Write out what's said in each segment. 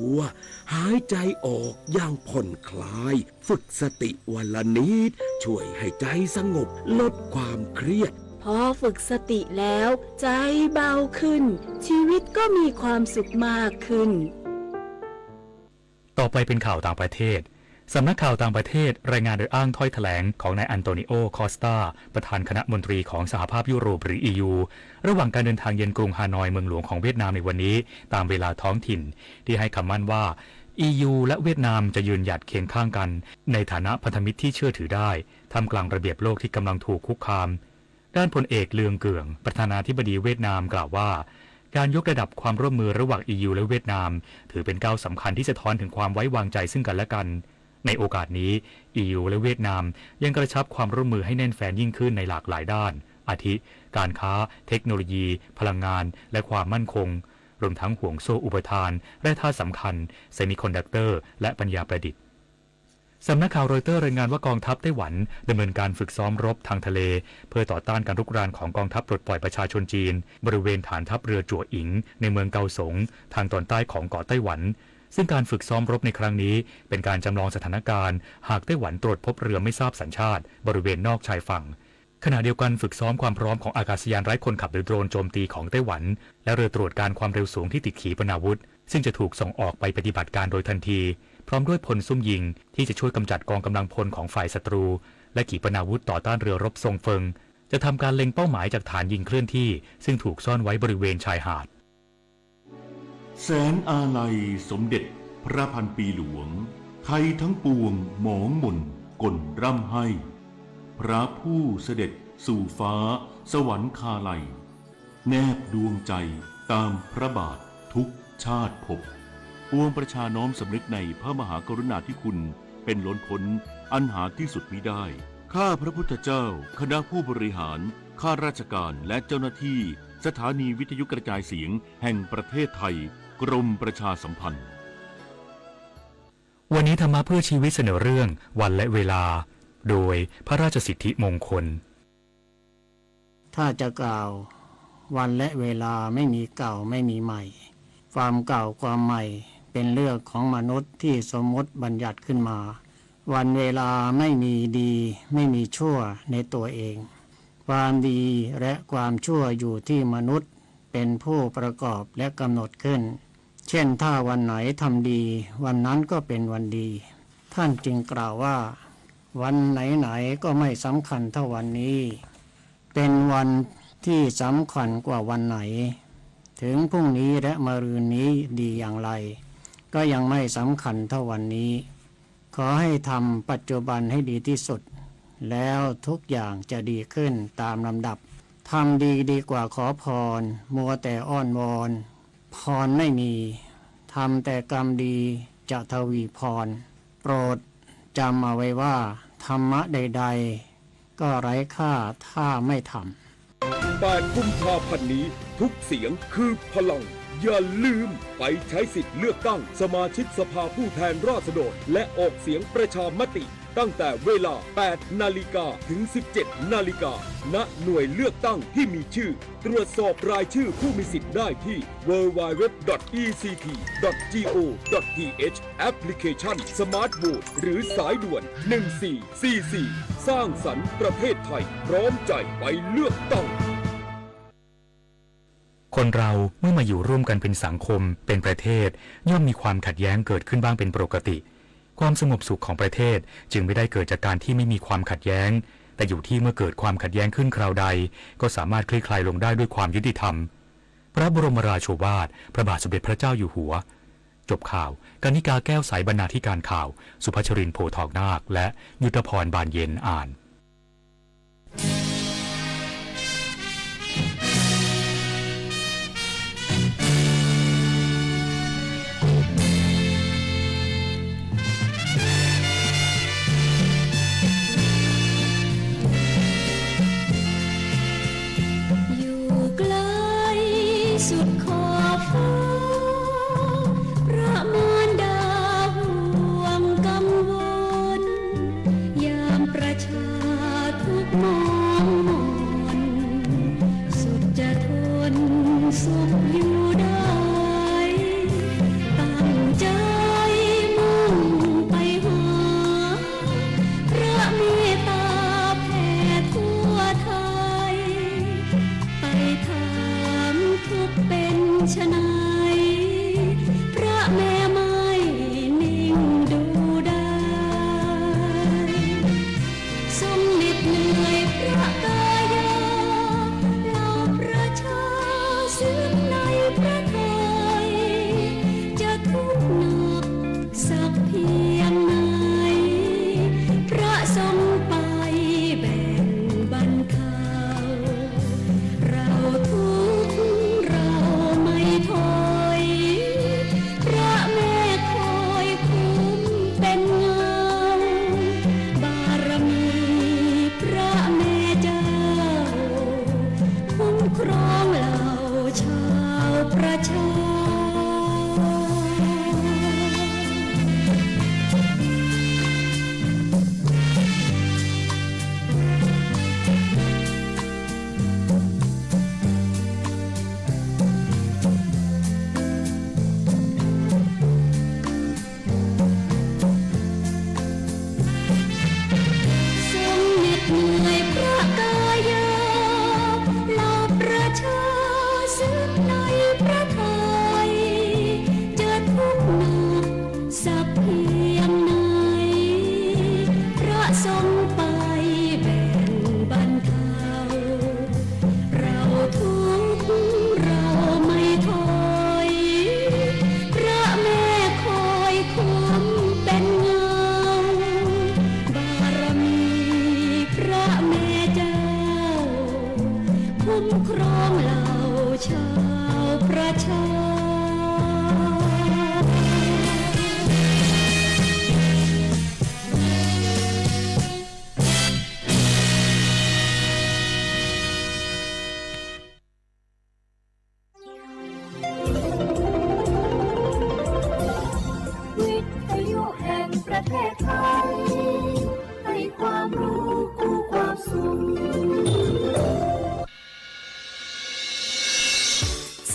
ตัว หายใจออกอย่างผ่อนคลาย ฝึกสติวันละนิด ช่วยให้ใจสงบ ลดความเครียด พอฝึกสติแล้ว ใจเบาขึ้น ชีวิตก็มีความสุขมากขึ้น ต่อไปเป็นข่าวต่างประเทศ สำนักข่าวต่างประเทศรายงานโดยอ้างถ้อยแถลงของนายอันโตนิโอ คอสตา ประธานคณะมนตรีของสหภาพยุโรปหรือ อี ยู ระหว่างการเดินทางเยือนกรุงฮานอยเมืองหลวงของเวียดนามในวันนี้ ตามเวลาท้องถิ่น ที่ให้คำมั่นว่า อี ยู และเวียดนามจะยืนหยัดเคียงข้างกัน ในฐานะพันธมิตรที่เชื่อถือได้ ท่ามกลางระเบียบโลกที่กำลังถูกคุกคาม ด้านพลเอกเลืองเกื่อง ประธานาธิบดีเวียดนามกล่าวว่า การยกระดับความร่วมมือระหว่าง อี ยู และเวียดนาม ถือเป็นก้าวสำคัญที่สะท้อนถึงความไว้วางใจซึ่งกันและกัน ในโอกาสนี้ อี ยู และเวียดนามยังกระชับความร่วมมือให้แน่นแฟ้นยิ่งขึ้นในหลากหลายด้าน อาทิ การค้า เทคโนโลยี พลังงาน และความมั่นคง รวมทั้งห่วงโซ่อุปทาน แร่ธาตุสำคัญ เซมิคอนดักเตอร์ และปัญญาประดิษฐ์ สำนักข่าวรอยเตอร์รายงานว่ากองทัพไต้หวันดำเนินการฝึกซ้อมรบทางทะเล เพื่อต่อต้านการรุกรานของกองทัพปลดปล่อยประชาชนจีน บริเวณฐานทัพเรือจั่วอิ๋ง ในเมืองเกาสง ทางตอนใต้ของเกาะไต้หวัน ซึ่งการฝึกซ้อมรบในครั้งนี้ เป็นการจำลองสถานการณ์ หากไต้หวันตรวจพบเรือไม่ทราบสัญชาติ บริเวณนอกชายฝั่ง ขณะเดียวกันฝึกซ้อมความพร้อมของอากาศยานไร้คนขับหรือโดรนโจมตีของไต้หวัน และเรือตรวจการความเร็วสูงที่ติดขีปนาวุธ ซึ่งจะถูกส่งออกไปปฏิบัติการโดยทันที พร้อมด้วยพลซุ่มยิงที่จะช่วยกำจัดกองกำลังพลของฝ่ายศัตรู และขีปนาวุธต่อต้านเรือรบซงเฟิง จะทำการเล็งเป้าหมายจากฐานยิงเคลื่อนที่ ซึ่งถูกซ่อนไว้บริเวณชายหาด แสนอาลัยสมเด็จพระพันปีหลวง ไทยทั้งปวงหมองหม่นก่นร่ำไห้ พระผู้เสด็จสู่ฟ้าสวรรคาลัย แนบดวงใจตามพระบาททุกชาติภพ ปวงประชาน้อมสำนึกในพระมหากรุณาธิคุณเป็นล้นพ้นอันหาที่สุดมิได้ ข้าพระพุทธเจ้า คณะผู้บริหาร ข้าราชการ และเจ้าหน้าที่ สถานีวิทยุกระจายเสียงแห่งประเทศไทย กรมประชาสัมพันธ์ วันนี้ธรรมะเพื่อชีวิตเสนอเรื่อง วันและเวลา โดยพระราชสิทธิมงคล ถ้าจะกล่าว วันและเวลาไม่มีเก่าไม่มีใหม่ ความเก่าความใหม่เป็นเรื่องของมนุษย์ที่สมมุติบัญญัติขึ้นมา วันเวลาไม่มีดีไม่มีชั่วในตัวเอง ความดีและความชั่วอยู่ที่มนุษย์เป็นผู้ประกอบและกำหนดขึ้น เช่นถ้าวันไหนทำดี วันนั้นก็เป็นวันดี ท่านจึงกล่าวว่า วันไหนๆ ก็ไม่สำคัญเท่าวันนี้ เป็นวันที่สำคัญกว่าวันไหน ถึงพรุ่งนี้และมะรืนนี้ดีอย่างไร ก็ยังไม่สำคัญเท่าวันนี้ ขอให้ทำปัจจุบันให้ดีที่สุด แล้วทุกอย่างจะดีขึ้นตามลำดับ ทำดีดีกว่าขอพร มัวแต่อ้อนวอน พรไม่มี ทำแต่กรรมดีจะทวีพร โปรดจำเอาไว้ว่า ธรรมะใดๆ ก็ไร้ค่าถ้าไม่ทำ แปดกุมภาพันธ์นี้ ทุกเสียงคือพลัง อย่าลืมไปใช้สิทธิ์เลือกตั้งสมาชิกสภาผู้แทนราษฎร และออกเสียงประชามติ ตั้งแต่เวลา แปดนาฬิกา ถึง สิบเจ็ดนาฬิกา ณ หน่วยเลือกตั้งที่มีชื่อ ตรวจสอบรายชื่อผู้มีสิทธิ์ได้ที่ ดับเบิลยู ดับเบิลยู ดับเบิลยู ดอท อี ซี ที ดอท จี โอ ดอท ที เอช แอปพลิเคชัน Smart Vote หรือสายด่วน หนึ่งสี่สี่สี่ สร้างสรรค์ประเทศไทย พร้อมใจไปเลือกตั้ง คนเราเมื่อมาอยู่ร่วมกันเป็นสังคม เป็นประเทศ ย่อมมีความขัดแย้งเกิดขึ้นบ้างเป็นปกติ ความสงบสุขของประเทศจึงไม่ได้เกิดจากการที่ไม่มีความขัดแย้ง แต่อยู่ที่เมื่อเกิดความขัดแย้งขึ้นคราวใด ก็สามารถคลี่คลายลงได้ด้วยความยุติธรรม พระบรมราโชวาท พระบาทสมเด็จพระเจ้าอยู่หัว จบข่าว กนิกา แก้วใส บรรณาธิการข่าว สุภัชรินทร์ โพธิ์ทองนาค และยุทธพร บานเย็น อ่าน อยู่ไกลสุดขอบฟ้า พระมารดาห่วงกังวล ยามประชา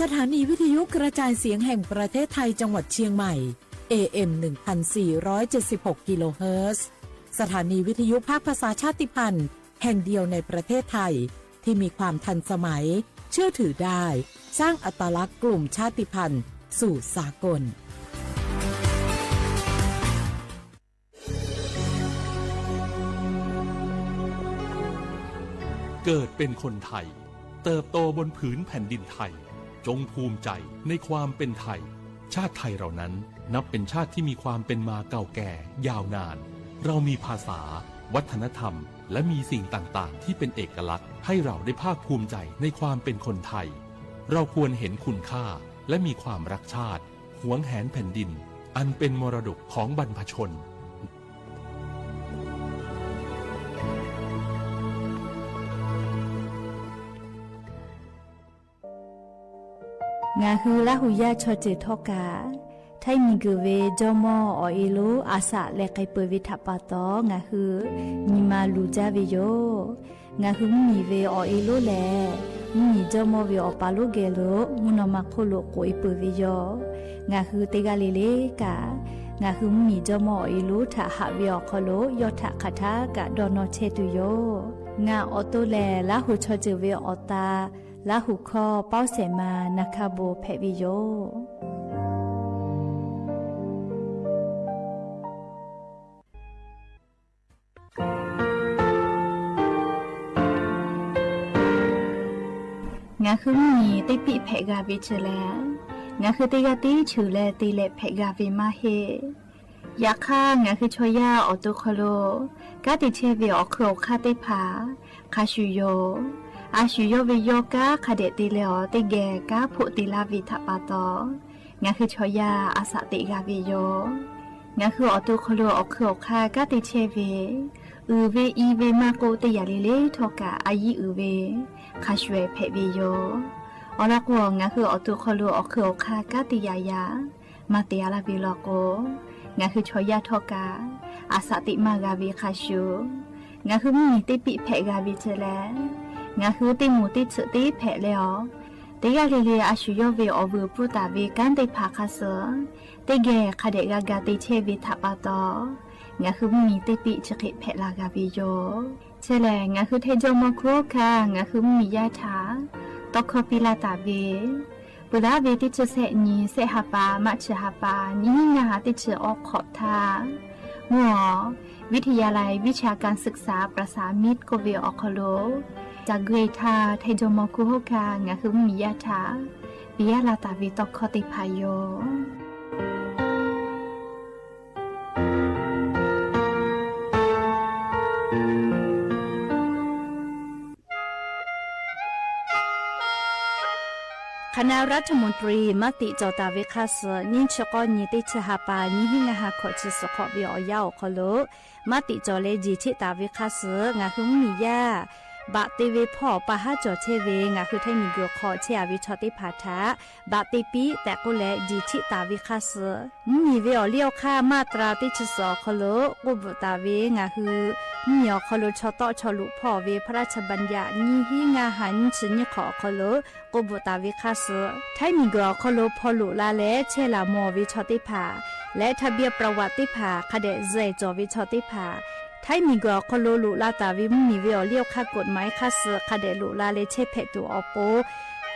สถานีวิทยุกระจายเสียงแห่งประเทศไทยจังหวัดเชียงใหม่ เอ เอ็ม หนึ่งพันสี่ร้อยเจ็ดสิบหก กิโลเฮิรตซ์ สถานีวิทยุภาคภาษาชาติพันธุ์แห่งเดียวในประเทศไทย ที่มีความทันสมัย เชื่อถือได้ สร้างอัตลักษณ์กลุ่มชาติพันธุ์สู่สากล เกิดเป็นคนไทย เติบโตบนผืนแผ่นดินไทย จงภูมิใจในความเป็นไทย ชาติไทยเรานั้นนับเป็นชาติที่มีความเป็นมาเก่าแก่ยาวนาน เรามีภาษา วัฒนธรรม และมีสิ่งต่างๆ ที่เป็นเอกลักษณ์ ให้เราได้ภาคภูมิใจในความเป็นคนไทย เราควรเห็นคุณค่า และมีความรักชาติ หวงแหนแผ่นดิน อันเป็นมรดกของบรรพชน Ngaˬ hui Laˇ huˍ yaˇ chaw ceuˬ htawˇ kaꞈ, htaiˇ miˬ guiˬ ve jawˇ mawˇ awˬ e lonˉ a saꞈ leh k'ai peuˬ ve htaꞈ pa taw, ngaˬ hui nyi ma luˬ jaˇ ve yoˬ. Ngaˬ hui mvuhˇ miˬ ve awˬ e lonˉ lehˬ, mvuhˇ miˬ jawˇ mawˇ ve awˬ pa lonˉ geh lo mvuhˇ naw ma hk'oˆ lo k'oꞈ e peuˬ ve yoˬ. Ngaˬ hui teˇ g'aˇ le le kaꞈ, ngaˬ hui mvuhˇ miˬ jawˇ mawˇ awˬ e lonˉ htaꞈ haꞈ ve awˬ hk'aw lo yawˇ htaꞈ hk'aˬ htaˇ kaꞈ dawˇ nawˇ chehˇ tuˬ yoˬ. Ngaˬ awˬ to lehˬ, Laˇ huˍ chaw ceuˬ ve awˬ ta, Laˇ huˍ hkawˇ pawˇ shehˍ ma na hka bon hpehꞈ ve yoˬ. Ngaˬ hui mvuhˇ miˬ teˇ piˆ hpehꞈ g'a ve chi lehˬ, ngaˬ hui teˇ g'aˇ tiˉ cheuˬ leh te leh hpehꞈ g'a ve maˇ heˆ. Yaꞈ hk'aˇ, ngaˬ hui chaw yaˇ awˬ to hk'aw lo kanˉ te chehˇ ve awˬ hk'eun awˬ hk'aˇ teˇ hpaˍ hk'a shuˍ yoˬ. A shuˍ yawˇ ve yawˇ kanˉ hk'a dehꞈ te leh awˬ teˇ geh kanˉ hpoˆ te laˇ ve htaꞈ pa taw, ngaˬ hui chaw yaˇ a saꞈ teꞈ g'a ve yoˬ. Ngaˬ hui awˬ to hk'aw lo awˬ hk'eun awˬ hk'aˇ kanˉ te chehˇ ve, uiˍ ve i ve maˇ k'oˆ, teˇ yanˇ le le htawˇ kaꞈ a yiˉ uiˍ ve hk'a shuˍ hpehꞈ ve yoˬ. Awˬ lawn k'o, ngaˬ hui awˬ to hk'aw lo awˬ hk'eun awˬ hk'aˇ kanˉ te yaꞈ yaꞈ maˇ te a laˇ ve law k'o, ngaˬ hui chaw yaˇ htawˇ kaꞈ a saꞈ teꞈ maˇ g'a ve hk'a shuˍ, ngaˬ hui mvuhˇ miˬ teˇ piˆ hpehꞈ g'a ve chi lehˬ, ngaˬ hui teˇ moˍ teˇ tsuhꞈ teˇ hpehꞈ leh awˬ, teˇ g'aˇ le le a shuˍ yawˇ ve awˬ vuiˬ pfuhˇ taˍ ve kanˉ teˇ hpaˍ hk'a suh teˇ geh hk'a dehꞈ g'a ga te chehˇ ve htaꞈ pa taw, ngaˬ hui mvuhˇ miˬ teˇ piˆ chi hk'e hpehꞈ la g'a ve yoˬ. Chi lehˬ, ngaˬ hui htaiˇ jawˇ mawˇ hkunˉ hawˉ hkanˇ ngaˬ hui mvuhˇ miˬ yaˇ htaꞈ tawˇ hkawˇ piˇ laˇ taˍ ve, peuˬ laˉ ve teˇ chi sehˆ nyi, sehˆ ha pa maˇ chi ha pa, nyiˇ hinˉ ngaˇ ha teˇ chi awˇ hk'awꞈ htaˇ, mvuhˇ awˬ วิทยาลัยวิชาการศึกษาประสานมิตร k'oˆ ve awˬ hk'aw lo ca guˇ e htaˇ, htaiˇ jawˇ mawˇ hkunˉ hawˉ hkanˇ ngaˬ hui mvuhˇ miˬ yaˇ htaꞈ piˇ laˇ taˍ ve tawˇ hkawˇ teˇ hpaˍ yoˬ. คณะรัฐมนตรี maˇ tiꞈ cawˬ taˍ ve hk'a suh, nyiˇ chi k'awˇ nyi teˇ chi ha pa, nyiˇ hinˉ ngaˇ ha hkawꞈ chi suhˍ hk'awꞈ ve awˬ yanˇ awˬ hk'aw lo maˇ tiꞈ cawˬ leh jeˬ cheˆ taˍ ve hk'a suh, ngaˬ hui mvuhˇ miˬ yaˇ baꞈ te ve hpawˇ pa haˉ cawˬ chehˇ ve ngaˬ hui htaiˇ miˬ guiˬ hk'aw chehˇ a ve chaw teˇ hpaˍ htaꞈ baꞈ te piˇ tehꞈ k'oˆ leh jeˬ cheˆ taˍ ve hk'a suh, mvuhˇ miˬ ve awˬ liˇ awˬ hk'aˇ maˇ tra teˇ chi suhˍ awˬ hk'aw lo k'oˆ bvuhꞈ taˍ ve ngaˬ hui mvuhˇ miˬ awˬ hk'aw lo chaw tawˆ chaw luꞈ hpawˇ ve พระราชบัญญัติ nyiˇ hinˉ ngaˇ ha nyiˇ chi nyiˇ hk'awꞈ awˬ hk'aw lo k'oˆ bvuhꞈ taˍ ve hk'a suh, htaiˇ miˬ guiˬ awˬ hk'aw lo hpaw loꞈ la leh chehˇ laˬ mawˬ ve chaw teˇ hpaˍ leh ทะเบียนประวัติ teˇ hpaˍ hk'a dehꞈ zuhˬ cawˬ ve chaw teˇ hpaˍ, htaiˇ miˬ guiˬ awˬ hk'aw lo loꞈ la taˍ ve mvuhˇ miˬ ve awˬ liˇ awˬ hk'aˇ กฎหมาย hk'a suh hk'a dehꞈ loꞈ la leh chehˇ hpehꞈ tuˬ awˬ pon,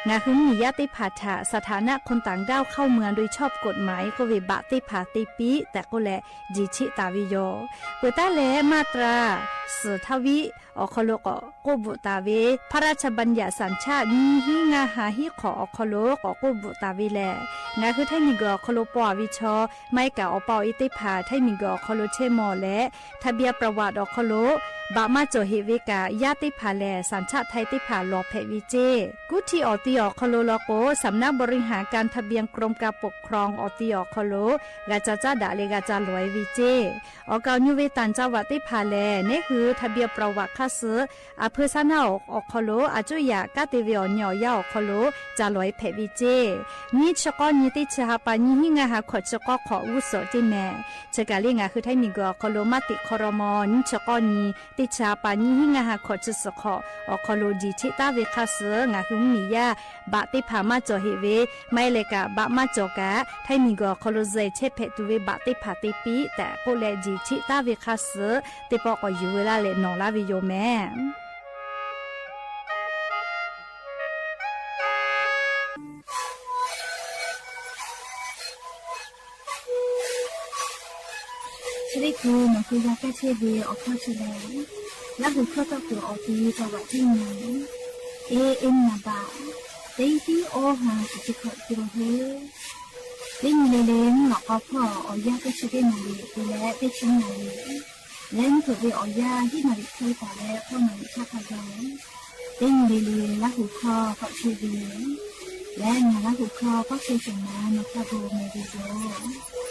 ngaˬ hui mvuhˇ miˬ yaˇ teˇ hpaˍ htaꞈ สถานะคนต่างด้าวเข้าเมืองโดยชอบกฎหมาย k'oˆ ve baꞈ teˇ hpaˍ te piˇ tehꞈ k'oˆ leh jeˬ cheˆ taˍ ve yoˬ. Peuˬ taˉ leh maˇ tra suhˍ htaˇ viˉ awˬ hk'aw lo k'awꞈ k'oˆ bvuhꞈ taˍ ve, พระราชบัญญัติสัญชาติ nyiˇ hinˉ ngaˇ ha hiˉ hk'awꞈ awˬ hk'aw lo k'awꞈ k'oˆ bvuhꞈ taˍ ve lehˬ, ngaˬ hui htaiˇ miˬ guiˬ awˬ hk'aw lo paw a ve chaw, maˇ heˆ kaꞈ awˬ pa awˬ e teˇ hpaˍ htaiˇ miˬ guiˬ awˬ hk'aw lo chehˇ mawˬ leh ทะเบียนประวัติ awˬ hk'aw lo baꞈ maˇ cawˬ heꞈ ve kaꞈ, yaˇ teˇ hpaˍ lehˬ สัญชาติไทย teˇ hpaˍ lawˬ hpehꞈ ve ceˇ. Kuˇ htiˇ awˬ ti awˬ hk'aw lo law k'o, สำนักบริหารการทะเบียน กรมการปกครอง awˬ ti awˬ hk'aw lo g'a ca caˇ daꞈ leh g'a ca lawˬ e ve ceˇ. Awˬ kaˍ awˬ nyu ve ต่างจังหวัด teˇ hpaˍ lehˬ, neˉ hui ทะเบียนประวัติ hk'aˇ suh, aˬ hpui saˉ naˆ awˬ hk'aw lo a cuˇ yaꞈ kanˉ te ve awˬ nyi awˬ yanˇ awˬ hk'aw lo ca lawˬ-e hpehꞈ ve ceˇ. Nyiˇ chi k'awˇ nyi teˇ chi ha pa nyiˇ hinˉ ngaˇ ha hkawꞈ chi k'awˇ hk'awꞈ g'uˇ suhˍ ceˇ mehˍ. Chi kaˬ le ngaˬ hui Htaiˇ miˬguiˬ awˬ hk'aw lo maˇ teꞈ hk'aw raw maw nyiˇ chi k'awˇ nyi teˇ chi ha pa nyiˇ hinˉ ngaˇ ha hkawꞈ chi suhˍ hk'awꞈ awˬ hk'aw lo jeˬ cheˆ taˉ ve hk'aˇ suh ngaˬ hui mvuhˇmiˬ yaˇ baꞈ teˇ hpaˍ maˇ cawˬ heꞈ ve, maˇ heˆ leh kaꞈ baꞈ maˇ cawˬ kaꞈ Htaiˇ miˬguiˬ awˬ hk'aw lo zeh chehˇ hpehꞈ tuˬ ve baꞈ teˇ hpaˍ te piˇ tehꞈ k'oˆ leh jeˬ cheˆ taˉ ve hk'aˇ suh teˇ pawˆ k'awꞈ yuˬ veu laˇ leh nawˬ laˇ ve yoˬ mehˍ. Chi teˇ hkui nawˬ hui g'a kaˇ chehˇ ve awˬ hkawˇ chi lehˬ, Laˇ huˍ hkawˇ tawˇ kuiˬ awˬ ti taw baꞈ ceˇ nyi. Eˇ, eˇ nyi a baꞈ, teˇ tiˉ awˇ ha shiˍ chi hkawꞈ te la heuˆ. Teˇ nyi le le mvuhˇ lawꞈ k'aw hpawˇ awˬ yanˇ teˇ chi teˇ naˍ riˍ te leh teˇ chi naˍ riˍ leh mvuhˇ htoꞈ ve awˬ yanˇ hiˉ naˍ riˍ hk'e taˍ leh hkawˇ naˍ riˍ htaˇ hk'a gaˬ, teˇ nyi le le Laˇ huˍ hkawˇ k'awꞈ chehˇ ve yoˬ. Leh ngaˬ Laˇ huˍ hkawˇ k'awꞈ chehˇ shawˍ ma nawˬ hk'a gaˬ mehˍ ve yoˬ.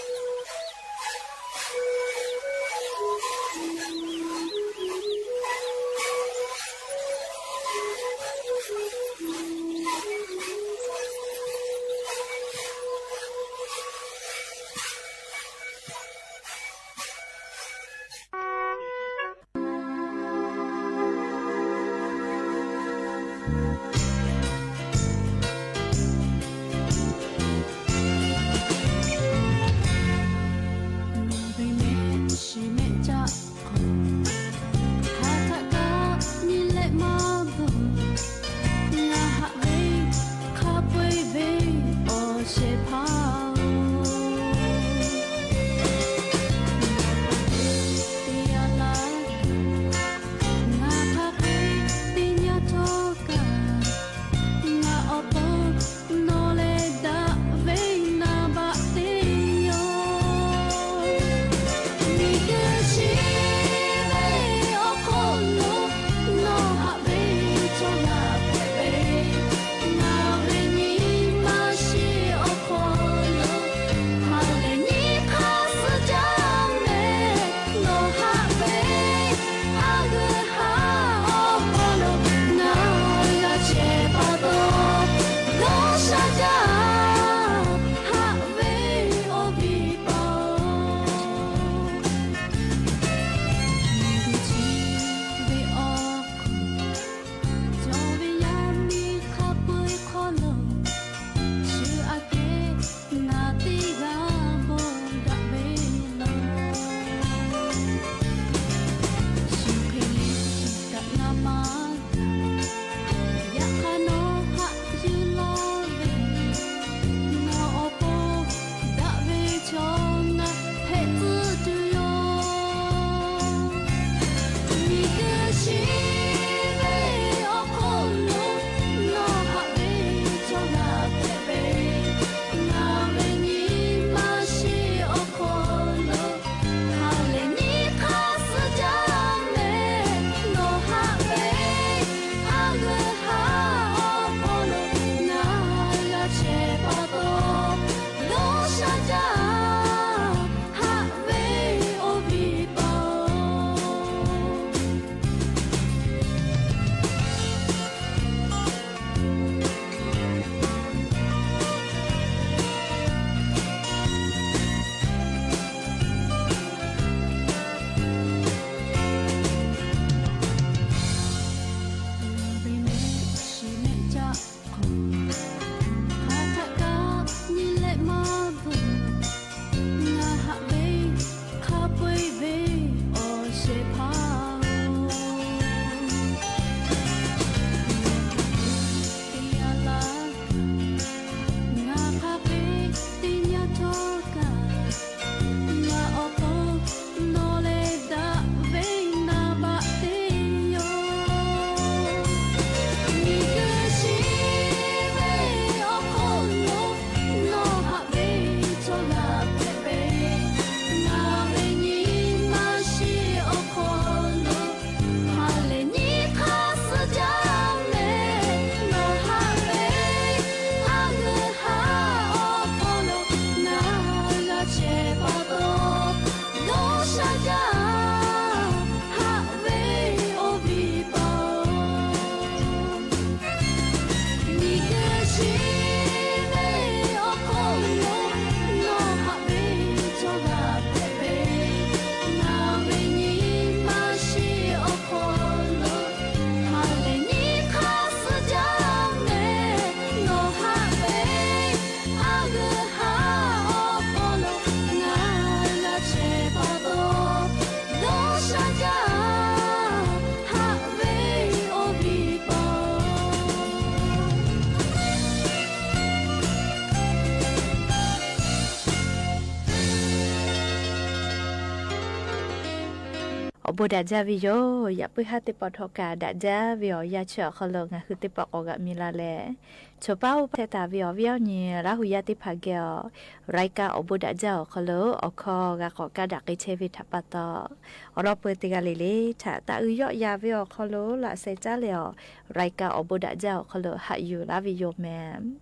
Awˬ bon daꞈ jaˇ ve yoˬ. Yaꞈ puiˉ haˉ teˇ pawˆ htawˇ kaꞈ daꞈ jaˇ ve awˬ yanˇ chi awˬ hk'aw lo ngaˬ hui teˇ pawˆ k'awꞈ g'aꞈ mi la leh, choˬ paˉ oˇ hpaw chehˇ taˍ ve awˬ viˉ awˬ nyi Laˇ hu yaˇ teˇ hpaˍ geh awˬ รายการ awˬ bon daꞈ jaˇ awˬ hk'aw lo awˬ hkawˇ g'a k'awꞈ kaˇ daꞈ k'ai chehˇ ve htaꞈ pa taw, awˬ lawn peu teˇ g'aˇ le le htaꞈ taˇ uiˍ yawˆ yan ve awˬ hk'aw lo laꞈ sheh caˉ leh awˬ รายการ awˬ bon daꞈ jaˇ awˬ hk'aw lo haꞈ yuˬ laˇ ve yoˬ mehˍ.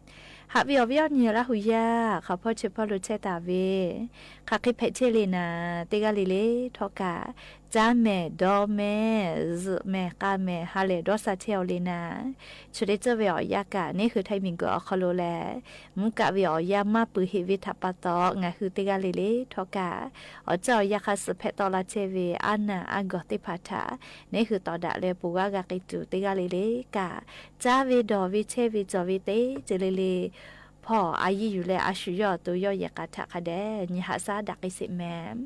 Haꞈ ve awˬ viˉ awˬ nyi Laˇ hu yaˇ hk'aˬ hpawˇ chi hpawˇ lo chehˇ taˍ ve, hk'aˬ hk'e hpehꞈ chehˇ le naˍ, teˇ g'aˇ le le htawˇ kaꞈ caˇ mehˍ, dawˇ mehˍ, zuhꞈ mehˍ, k'a mehˍ, ha lehˬ dawˇ sha chehˇ-aw le naˍ, chi teˇ ceuˬ ve awˬ yanˇ kaꞈ neˇ hui htaiˇ miˬguiˬ awˬ hk'aw lo lehˬ, mvuhˇ kaˆ ve awˬ yanˇ maˇ peuˬ heꞈ ve htaꞈ pa taw, ngaˬ hui teˇ g'aˇ le le htawˇ kaꞈ awˬ ceuˬ awˬ yanˇ hk'a suhˍ hpehꞈ tawˆ la chehˇ ve aˉ naˬ aˉ gawˬ teˇ hpaˍ htaꞈ neˇ hui tawˍ daꞈ leh ponˬ g'aˇ g'a k'ai tuˬ, teˇ g'aˇ le le kaꞈ caˇ ve dawˬ ve chehˇ ve cawˬ ve teˇ ceuˬ le le hpawˇ a yiˇ yuˬ leh a shu yawˇ awˬ to yawˇ yehˬ k'a htaꞈ hk'a dehꞈ nyi haꞈ shaˉ daꞈ k'ai sheˍ mehˍ.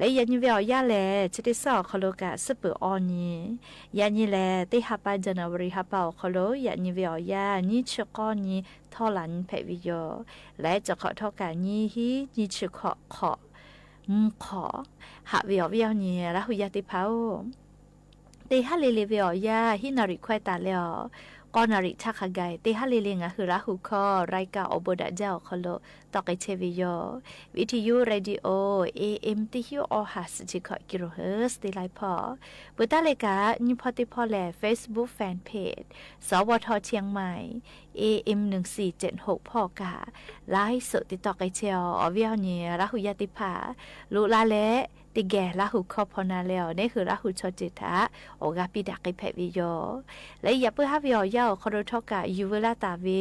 Leh yaꞈ nyi ve awˬ yanˇ lehˬ, chi teˇ suhˉ awˬ hk'aw lo kaꞈ suhˉ peuˬ awˬ nyi, yaꞈ nyi lehˬ teˇ ha pa January ha pa awˬ hk'aw lo yaꞈ nyi ve awˬ yanˇ nyiˇ chi k'awˇ nyi htawˇ laˬ nyi hpehꞈ ve yoˬ. Leh cawˬ hk'awꞈ htawˇ kaꞈ nyiˇ hinˉ nyiˇ chi hkawꞈ hk'awꞈ mvuhˇ hk'awꞈ. Haꞈ ve awˬ viˉ awˬ nyi Laˇ hu yaˇ teˇ hpaˍ-oˬ, teˇ haˉ le le ve awˬ yanˇ hiˉ naˍ riˍ hkawehˇ taˍ leh awˬ k'awˇ naˍ riˍ htaˇ hk'a gaˬ teˇ haˉ le le ngaˬ hui Laˇ hu hkawˇ รายการ awˬ bon daꞈ jaˇ awˬ hk'aw lo tawˆ k'ai chehˇ ve yoˬ. Viˇ hti yuˇ radio A M teˇ hinˉ awˬ ha suhˍ chi hkawꞈ kiˬ lo heuˬ teˇ laiˉ hpawˇ, peuˬ taˉ leh kaꞈ nyiˇ hpawˇ teˇ hpawˇ lehˬ Facebook fan page สวท เชียงใหม่ A M หนึ่งสี่เจ็ดหก hpawˇ kaꞈ ไลฟ์สด te tawˆ k'ai chehˇ-aw. Awˬ viˉ awˬ nyi Laˇ hu yaˇ teˇ hpaˍ loꞈ la leh teˇ geh Laˇ hu hkawˇ hpaw na leh awˬ neˇ hui Laˇ hu chaw ceuˬ htaꞈ awˬ g'aˇ piˇ daꞈ k'ai hpehꞈ ve yoˬ. Leh yaꞈ puiˉ haˉ ve awˬ yanˇ awˬ hk'aw lo htawˇ kaꞈ yuˬ veu laˇ taˍ ve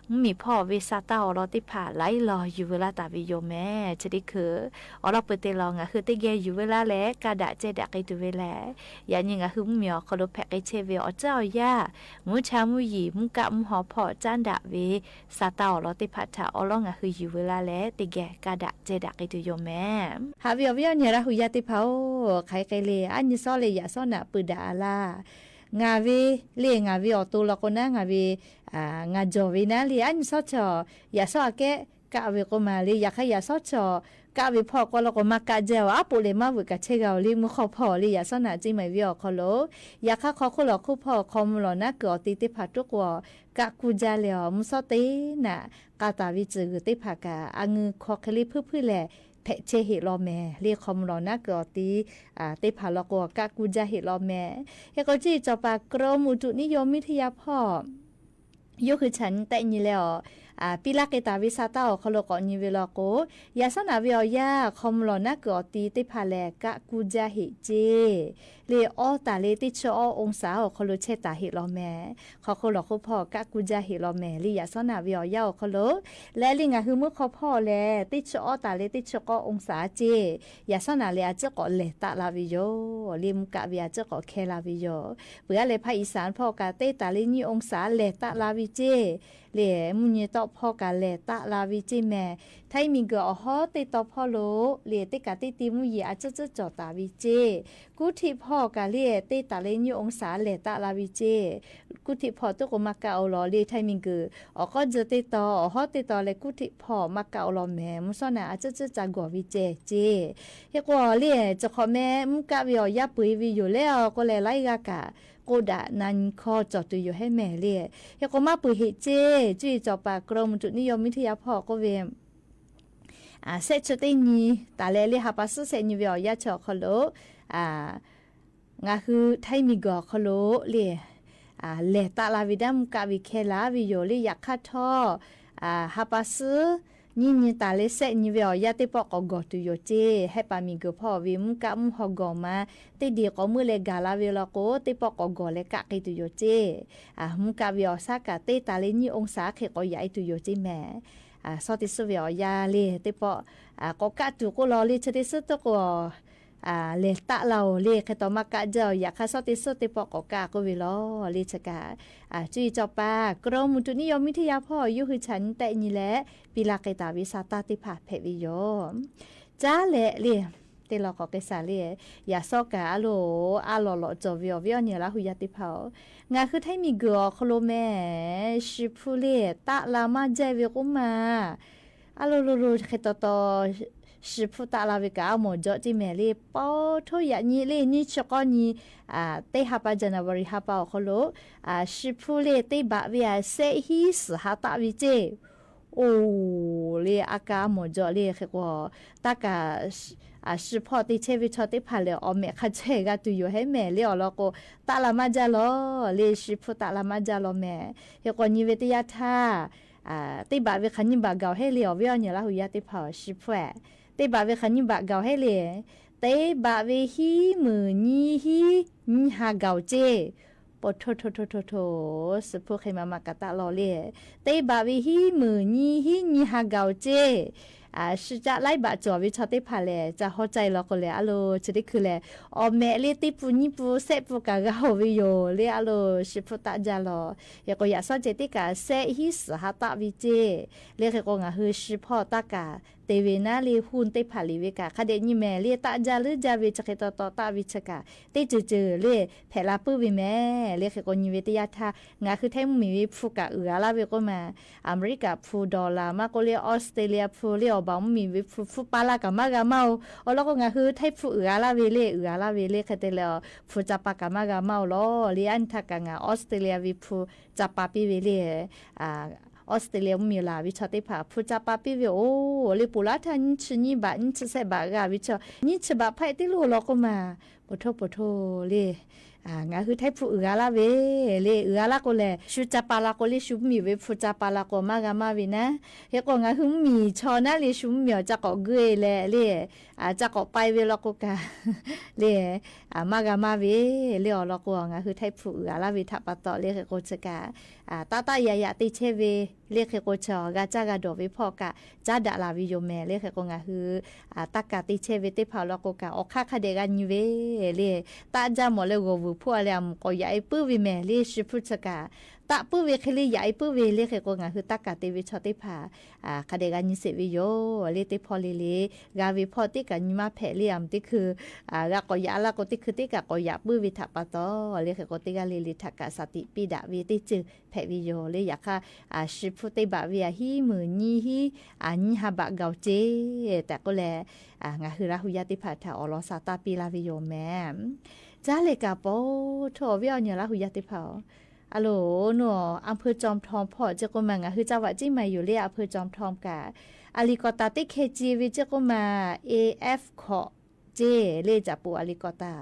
mvuhˇmiˬ hpawˇ ve sa taˇ awˬ lawn teˇ hpaˍ laiˉ law yuˬ veu laˇ taˍ ve yoˬ mehˍ. Chi teˇ hkui awˬ lawn peu te law ngaˬ hui teˇ geh yuˬ veu laˇ leh kaˇ daꞈ ceh daꞈ k'ai tuˬ ve lehˬ, yaꞈ nyi ngaˬ hui mvuhˇmiˬ awˬ hk'aw lo hpehꞈ k'ai chehˇ ve awˬ ceuˬ awˬ yanˇ, mvuhˇ cha mvuhˇ yeˬ mvuhˇ kaˆ mvuhˇ haw hpawˇ caˉ daꞈ ve sa taˇ awˬ lawn teˇ hpaˍ htaꞈ awˬ lawn ngaˬ hui yuˬ veu laˇ leh teˇ geh kaˇ daꞈ ceh daꞈ k'ai tuˬ yoˬ mehˍ. Haꞈ ve awˬ viˉ awˬ nyi Laˇ hu yaˇ teˇ hpaˍ-oˬ, hk'aˬ hk'e le aˉ nyi sawˉ leh yaꞈ sawˉ naꞈ peuˬ daꞈ a laˇ. Ngaˬ ve le ngaˬ ve awˬ to law k'o naˉ ngaˬ ve ngaˬ jawˬ ve naˉ le aˉ nyi sawˉ chaw yaꞈ sawˉ aꞈ kehˉ kaˆ ve k'o maˬ le. Yaꞈ hk'aˇ yaꞈ sawˉ chaw kaˆ ve hpawˇ k'o law k'o maˇ kaˆ jaˇ-oˬ, aˉ poꞈ lehˬ maˇ veuꞈ kaꞈ chehˇ g'a-oˬ le mvuhˇ hk'awˇ hpawˇ le. Yaꞈ sawˉ naꞈ ceˇ maˬ ve awˬ hk'aw lo yaꞈ hk'aˇ hk'aw hk'oˆ lawˬ hk'oˆ hpawˇ hk'aw mvuh lawˬ naˉ kuiˬ awˬ ti teˇ hpaˍ tuˉ k'o kaˆ kuˇ jaˇ leh awˬ mvuhˇ sawˉ teˇ naꞈ k'a taˍ ve tcuh g'uiˬ teˇ hpaˍ kaꞈ a ngeu hk'aw hk'e le hpuiˇ hpuiˇ lehˬ hpehꞈ chehˇ heꞈ law mehˍ le. Hk'aw mvuh lawˬ naˉ kuiˬ awˬ ti teˇ hpaˍ law k'o kaˆ kuˇ jaˇ heꞈ law mehˍ. Hk'e k'o cuˇ yiˍ cawˬ paˍ กรมอุตุนิยมวิทยา hpawˇ yawˇ hui chaꞈ nyi tehˆ nyi leh awˬ piˇ laˇ k'ai taˍ ve sa taˇ awˬ hk'aw lo k'awꞈ nyi ve law k'o, yaꞈ sawˉ naꞈ ve awˬ yanˇ hk'aw mvuh lawˬ naˉ kuiˬ awˬ ti teˇ hpaˍ lehˬ kaˆ kuˇ jaˇ heꞈ ceˇ le. Awˇ taˍ le teˇ chi awˇ องศา awˬ hk'aw lo chehˇ taˍ heꞈ law mehˍ. Hk'aw hk'oˆ lawˬ hk'oˆ hpawˇ kaˆ kuˇ jaˇ heꞈ law mehˍ le. Yaꞈ sawˉ naꞈ ve awˬ yanˇ awˬ hk'aw lo leh le ngaˬ hui mvuhˇ hk'awˇ hpawˇ lehˬ teˇ chi awˇ taˍ le teˇ chi k'awˇ องศา ceˇ. Yaꞈ sawˉ naꞈ leh a ciˉ k'awꞈ lehˬ taˆ la ve yoˬ le. Mvuhˇ kaˆ ve a ciˉ k'awꞈ hkeh la ve yoˬ. Peuˬ a leh ภาคอีสาน hpawˇ kaꞈ teˇ taˍ le nyiˇ องศา lehˬ taˆ la ve ceˇ le. Mvuhˇ nyi tawˆ hpawˇ kaꞈ lehˬ taˆ la ve ceˇ mehˍ. Htaiˇ miˬguiˬ awˬ hawˉ teˇ taw hpawˇ lo le teˇ kaꞈ teˇ ti mvuhˇ yeˬ a ciˉ ciˉ cawˬ taˍ ve ceˇ. Kuˇ htiˆ hpawˇ kaꞈ le teˇ taˍ le nyiˇ องศา lehˬ taˆ la ve ceˇ. Kuˇ htiˆ hpawˇ tuˉ k'o maˇ kaˆ-oˬ law le. Htaiˇ miˬguiˬ awˬ k'awˇ jeu teˇ taw awˬ hawˉ teˇ taw leh kuˇ htiˆ hpawˇ maˇ kaˆ-oˬ law mehˍ. Mvuhˇ sawˉ naꞈ a ciˉ ciˉ ca gawˬ ve ceh ceˇ. Hk'e k'o le, chi hk'awꞈ meh mvuhˇ kaˆ ve awˬ yanˇ peu-e ve yoˬ leh awˬ k'oˆ leh laiˉ g'aˇ kaꞈ k'oˆ daꞈ na nyi hkawˇ cawˬ tuˬ yoˬ hehˉ mehˍ le. Hk'e k'o maˇ peu-eˬ heꞈ ceˇ. Cuˇ yiˍ cawˬ paˍ กรมอุตุนิยมวิทยา hpawˇ k'oˆ ve, shehˆ chi teˇ nyi taˍ leh le ha pa suhˉ shehˆ nyi ve awˬ yanˇ chi awˬ hk'aw lo ngaˬ hui Htaiˇ miˬguiˬ awˬ hk'aw lo le lehˬ taˆ la ve daˇ mvuhˇ kaˆ ve hkeh laˇ ve yoˬ le. Yaꞈ hk'aˇ htawˇ, ha pa suhˉ nyiˇ nyi taˍ leh shehˆ nyi ve awˬ yanˇ teˇ pawˆ k'awꞈ gawˬ tuˬ yoˬ ceˇ. Hehˆ paˍ miˬguiˬ hpawˇ ve mvuhˇ kaˆ mvuhˇ haw gawˬ ma teˇ deˬ k'awꞈ meuˇ leh gaˬ la ve law k'o, teˇ pawˆ k'awꞈ gawˬ leh kaˆ k'ai tuˬ yoˬ ceˇ. Mvuhˇ kaˆ ve awˬ shaˉ kaꞈ teˇ taˍ leh nyiˇ องศา hk'e k'awꞈ yaꞈ-e tuˬ yoˬ ceˇ mehˍ. Shawˉ teˇ suhˉ ve awˬ yanˇ le teˇ pawˆ k'awꞈ kaˆ tuˬ k'oˆ law le, chi teˇ suhˉ tuˉ k'o lehˬ taˆ la-oˬ le. Hk'e taw maˇ kaˆ jaˇ-oˬ. Yaꞈ hk'aˇ shawˉ teˇ suhˉ teˇ pawˆ k'awꞈ kaˆ k'oˆ ve law le. Chi kaꞈ cuˇ yiˍ cawˬ paˍ กรมอุตุนิยมวิทยา hpawˇ yawˇ hui chaꞈ nyi tehˆ nyi leh piˇ laˇ k'ai taˍ ve sa taˇ teˇ hpaˍ hpehꞈ ve yoˬ. Caˉ leh le, teˇ law k'awꞈ k'ai shaˍ le. Yaꞈ shawˉ kaꞈ a loˬ, a lawˬ lawꞈ cawˬ ve awˬ viˉ awˬ nyi Laˇ hu yaˇ teˇ hpaˍ-oˬ, ngaˬ hui Htaiˇ miˬguiˬ awˬ hk'aw lo mehˍ, shi hpu le taˆ la maˇ jaˇ ve k'oˆ maˬ. A loˬ loˬ loˬ hk'e taw taw shi hpuˇ taˆ la ve kaꞈ a mawˬ jawꞈ ceˇ mehˍ le. Paw htoˇ yaꞈ nyi le nyiˇ chi k'awˇ nyi, teˇ ha pa January ha pa awˬ hk'aw lo, shi hpuˇ le teˇ baꞈ ve a shehˆ hiˉ suhˍ ha taˆ ve ceˇ. Oˬ le, a kaˍ a mawˬ jawꞈ le hk'e k'o, taˇ kaˍ shi hpawˇ te chehˇ ve chaw teˇ hpaˍ lehˬ, awˬ mehꞈ hk'a chehˇ g'a tuˬ yoˬ hehˉ mehˍ le awˬ lawn k'o, taˆ la maˇ jaˇ lawˬ le, shi hpuˇ taˆ la maˇ jaˇ lawˬ mehˍ. Hk'e k'o nyi ve teˇ yanˇ htaˇ, teˇ baꞈ ve hk'aˬ nyiˇ baꞈ gaˬ-oˬ hehˉ le awˬ viˉ awˬ nyi Laˇ hu yaˇ teˇ hpaˍ, shi hpuˇ ehˍ, teˇ baꞈ ve hk'aˬ nyiˇ baꞈ gaˬ-oˬ hehˉ le. Teˇ baꞈ ve hiˉ meunˍ nyiˇ hiˉ nyiˇ ha gaˬ-oˬ ceˇ. Paw htoˇ htoˇ htoˇ htoˇ htoˇ, shi hpuˇ hk'e ma ma kaꞈ taˆ lawˬ le. Teˇ baꞈ ve hiˉ meunˍ nyiˇ hiˉ nyiˇ ha gaˬ-oˬ ceˇ. Shi caˆ laiˉ baꞈ cawˬ ve chaw teˇ hpaˍ lehˬ, ca hawˉ caˇ-e law k'o lehˬ, a lo chi teˇ hkui lehˬ, awˬ mehꞈ le teˇ pun nyiˇ pun shehˆ pun kaꞈ g'a-oˬ ve yoˬ le a lo, shi hpuˇ taˆ jaˇ lawˬ. Hk'e k'o yaꞈ shawˉ ceh teˇ kaꞈ shehˆ hiˉ suhˍ ha taˆ ve ceˇ. Le hk'e k'o ngaˬ hui shi hpawˇ taˇ kaˍ te ve naˉ le, huˇ teˇ hpaˍ liꞈ ve kaꞈ hk'a dehꞈ nyi mehˍ le, taˆ jaˇ leuˉ jaˇ ve chi hk'e taw taw taˆ ve chi kaꞈ teˇ ceuˬ ceuˬ le hpehꞈ la puiˉ ve mehˍ le. Hk'e k'o nyi ve teˇ yanˇ htaˇ ngaˬ hui htaiˇ mvuhˇmiˬ ve hpu kaꞈ uiˍ g'a laˇ ve k'oˆ ma, Aˍmeˍriˆkaꞈ hpu dollar maˇ k'oˆ le, Australia hpu le, awˬ baˬ mvuhˇmiˬ ve hpu hpu pa la kaꞈ maˇ g'a maˇ-oˬ. Awˬ lawn k'o ngaˬ hui htaiˇ hpu uiˍ g'a laˇ ve le, uiˍ g'a laˇ ve le. Hk'e te leh hpu ca pa kaꞈ maˇ g'a maˇ-oˬ lawˬ le. Aˉ nyi htaˇ kaꞈ ngaˬ Australia ve hpu ca pa piˇ ve le. Australia mvuhˇmiˬ laˬ ve chaw teˇ hpaˍ hpu ca pa piˇ ve oˬ le, poˬ laˇ htaˇ nyiˇ chi nyiˇ baꞈ nyiˇ chi shehˆ baꞈ g'a ve chaw, nyiˇ chi baꞈ hpaˆ-e teˇ lo law k'oˆ ma, poˬ htoˇ poˬ htoˇ le. Ngaˬ hui htaiˇ hpu uiˍ g'a laˇ ve le, uiˍ g'a laˇ k'o lehˬ shu ca pa la k'o le, shu mvuhˇmiˬ ve hpu ca pa la k'o maˇ g'a maˇ ve naˉ. Hk'e k'o ngaˬ hui mvuhˇmiˬ chaw naˉ le shu mvuhˇmiˬ awˬ ca k'awꞈ geuˆ-e leh le, ca k'awꞈ pai ve law k'o kaꞈ le, maˇ g'a maˇ ve le. Awˬ lawn k'o ngaˬ hui htaiˇ hpu uiˍ g'a laˇ ve htaꞈ pa taw le hk'e k'o chi kaꞈ taˆ taˆ yaꞈ yaꞈ te chehˇ ve le. Hk'e k'o chi g'a caˇ g'a dawˬ ve hpawˇ kaꞈ caˉ daꞈ la ve yoˬ mehˍ le. Hk'e k'o ngaˬ hui taˇ kaˍ te chehˇ ve teˇ hpaˍ awˬ lawn k'o kaꞈ awˬ hk'aˇ hk'a dehꞈ g'a nyi ve le. Taˆ jaˇ mawˬ leh g'awˬ vuiˬ hpuˇ a leh a mvuhˬ k'awꞈ yaꞈ-e puiˉ ve mehˍ le. Shi hpuˇ chi kaꞈ taˆ puiˉ ve hk'e le yaꞈ-e puiˉ ve le. Hk'e k'o ngaˬ hui taˇ kaˍ te ve chaw teˇ hpaˍ hk'a dehꞈ g'a nyi sheˍ ve yoˬ le. Teˇ hpawˇ le le g'a ve hpawˇ teˇ kaꞈ nyi maˇ hpehꞈ le. A mvuhˬ teˇ hkui g'a k'awꞈ yaꞈ la k'o teˇ hkui teˇ kaꞈ k'awꞈ yaꞈ puiˉ ve htaꞈ pa taw le. Hk'e k'o teˇ g'aˇ le le htaꞈ kaꞈ shaˍ tiꞈ piˇ daꞈ ve teˇ ceuˬ hpehꞈ ve yoˬ le. Yaꞈ hk'aˇ shi hpuˇ teˇ baꞈ ve a hiˉ meunˍ nyiˇ hiˉ nyiˇ ha baꞈ gaˬ-oˬ ceˇ tehꞈ k'oˆ leh, ngaˬ hui Laˇ hu yaˇ teˇ hpaˍ htaꞈ awˬ lawn shaˍ taˇ piˇ laˇ ve yoˬ mehˍ. Caˉ leh kaꞈ paw htoˇ awˬ viˉ awˬ nyi Laˇ hu yaˇ teˇ hpaˍ-oˬ, a loˍ, oˇ nu อำเภอจอมทอง hpawˇ ceˇ k'oˆ ma ngaˬ hui caˇ vaꞈ ceˇ ma yoˬ le. อำเภอจอมทอง kaꞈ อาลีกอตา teˇ hkeh ce ve ceˇ k'oˆ ma, A F hkawꞈ ceˇ le, caꞈ poˍ อาลีกอตา.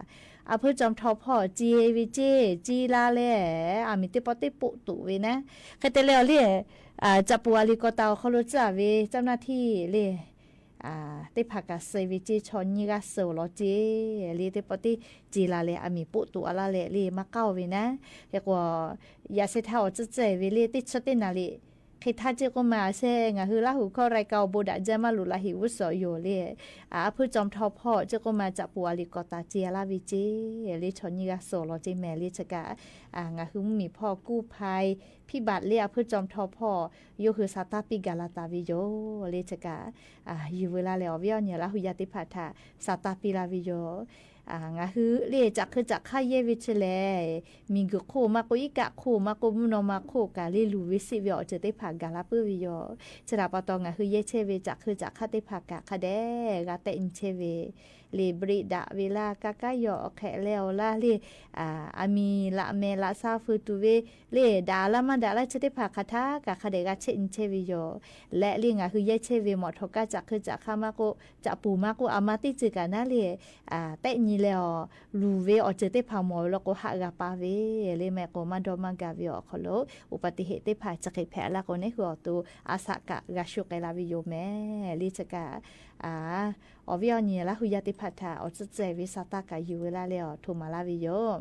อำเภอจอมทอง hpawˇ ce ve ceˇ, ce la leh a miˬ teˇ pawˆ teˇ poˆ toꞈ ve naˉ. Hk'e te leh awˬ le, caꞈ poˍ อาลีกอตา awˬ hk'aw lo tcuh-a ve เจ้าหน้าที่ le teˇ hpaˍ kaꞈ suh ve ceˇ, chaw nyiˇ g'aˇ suh awˬ lawn ceˇ le. Teˇ pawˆ teˇ ce la leh a miˬ poˆ toꞈ-a laˇ leh le maˇ k'aˉ-oˬ ve naˉ. Hk'e k'o yaꞈ sheh htaˇ awˬ tcuhˇ tcuhˇ ve le, teˇ chi teˇ naˍ riˍ hk'e htaˇ ceˇ k'oˆ ma, a sheh ngaˬ hui Laˇ hu hkawˇ รายการ awˬ bon daꞈ jaˇ maˇ loꞈ la heˍ g'uˇ suhˍ yoˬ le. อำเภอจอมทอง hpawˇ ceˇ k'oˆ ma caꞈ poˍ อาลีกอตา ce laˇ ve ceˇ le, chaw nyiˇ g'aˇ suh awˬ lawn ceˇ mehˍ le. Chi kaꞈ ngaˬ hui mvuhˇmiˬ hpawˇ กู้ภัย พิบัติ le อำเภอจอมทอง hpawˇ yawˇ hui shaˍ taˇ piˇ gaˬ la taˍ ve yoˬ le. Chi kaꞈ yuˬ veu la leh awˬ viˉ awˬ nyi Laˇ hu yaˇ teˇ hpaˍ htaꞈ shaˍ taˇ piˇ la ve yoˬ. Ngaˬ hui le caꞈ hk'eu caꞈ hk'aˇ yehˇ ve chi lehˬ, miˬguiˬ hk'oˆ maˇ k'oˆ, iˉ kaˆ hk'oˆ maˇ k'oˆ, mvuhˇ naw ma hk'oˆ kaꞈ le luˬ ve seˆ ve awˬ ceuˬ teˇ hpaˍ gaˬ la puiˉ ve yoˬ. Chi htaꞈ pa taw ngaˬ hui yehˇ chehˇ ve caꞈ hk'eu caꞈ hk'aˇ teˇ hpaˍ kaꞈ hk'a dehꞈ g'a tehˆ nyi chehˇ ve le, brake daꞈ ve laˇ, kaˇ kaˉ yaw awˬ hk'ehꞈ leh awˬ laˇ le, a miˬ laꞈ mehˍ laꞈ sha feu tuˬ ve le, daꞈ laˇ maˇ daꞈ laˇ chi teˇ hpaˍ hk'aˬ htaˇ kaꞈ hk'a dehꞈ g'a chehˆ nyi chehˇ ve yoˬ. Leh le ngaˬ hui yehˇ chehˇ ve mawꞈ htawˍ kaˇ caꞈ hk'eu caꞈ hk'aˇ maˇ k'oˆ, caꞈ poˍ maˇ k'oˆ, a ma teˇ ceuˬ kaꞈ naˉ le tehˆ nyi leh awˬ luˬ ve awˬ ceuˬ teˇ hpaˍ mawˬ ve law k'o haꞈ g'a pa ve le. Maˇ heˆ k'o maˇ dawˇ maˇ gaˬ ve awˬ hk'aw lo อุบัติเหตุ teˇ hpaˍ chi hk'e hpehꞈ laˇ k'o, neˇ hui awˬ to a shaꞈ kaꞈ g'a shu k'ai la ve yoˬ mehˍ le. Chi kaꞈ awˬ viˉ awˬ nyi Laˇ hu yaˇ teˇ hpaˍ htaꞈ awˬ tcuhˇ tcuhˇ ve shaˍ taˇ kaꞈ yuˬ veu laˇ leh awˬ htoꞈ maˍ laˇ ve yoˬ.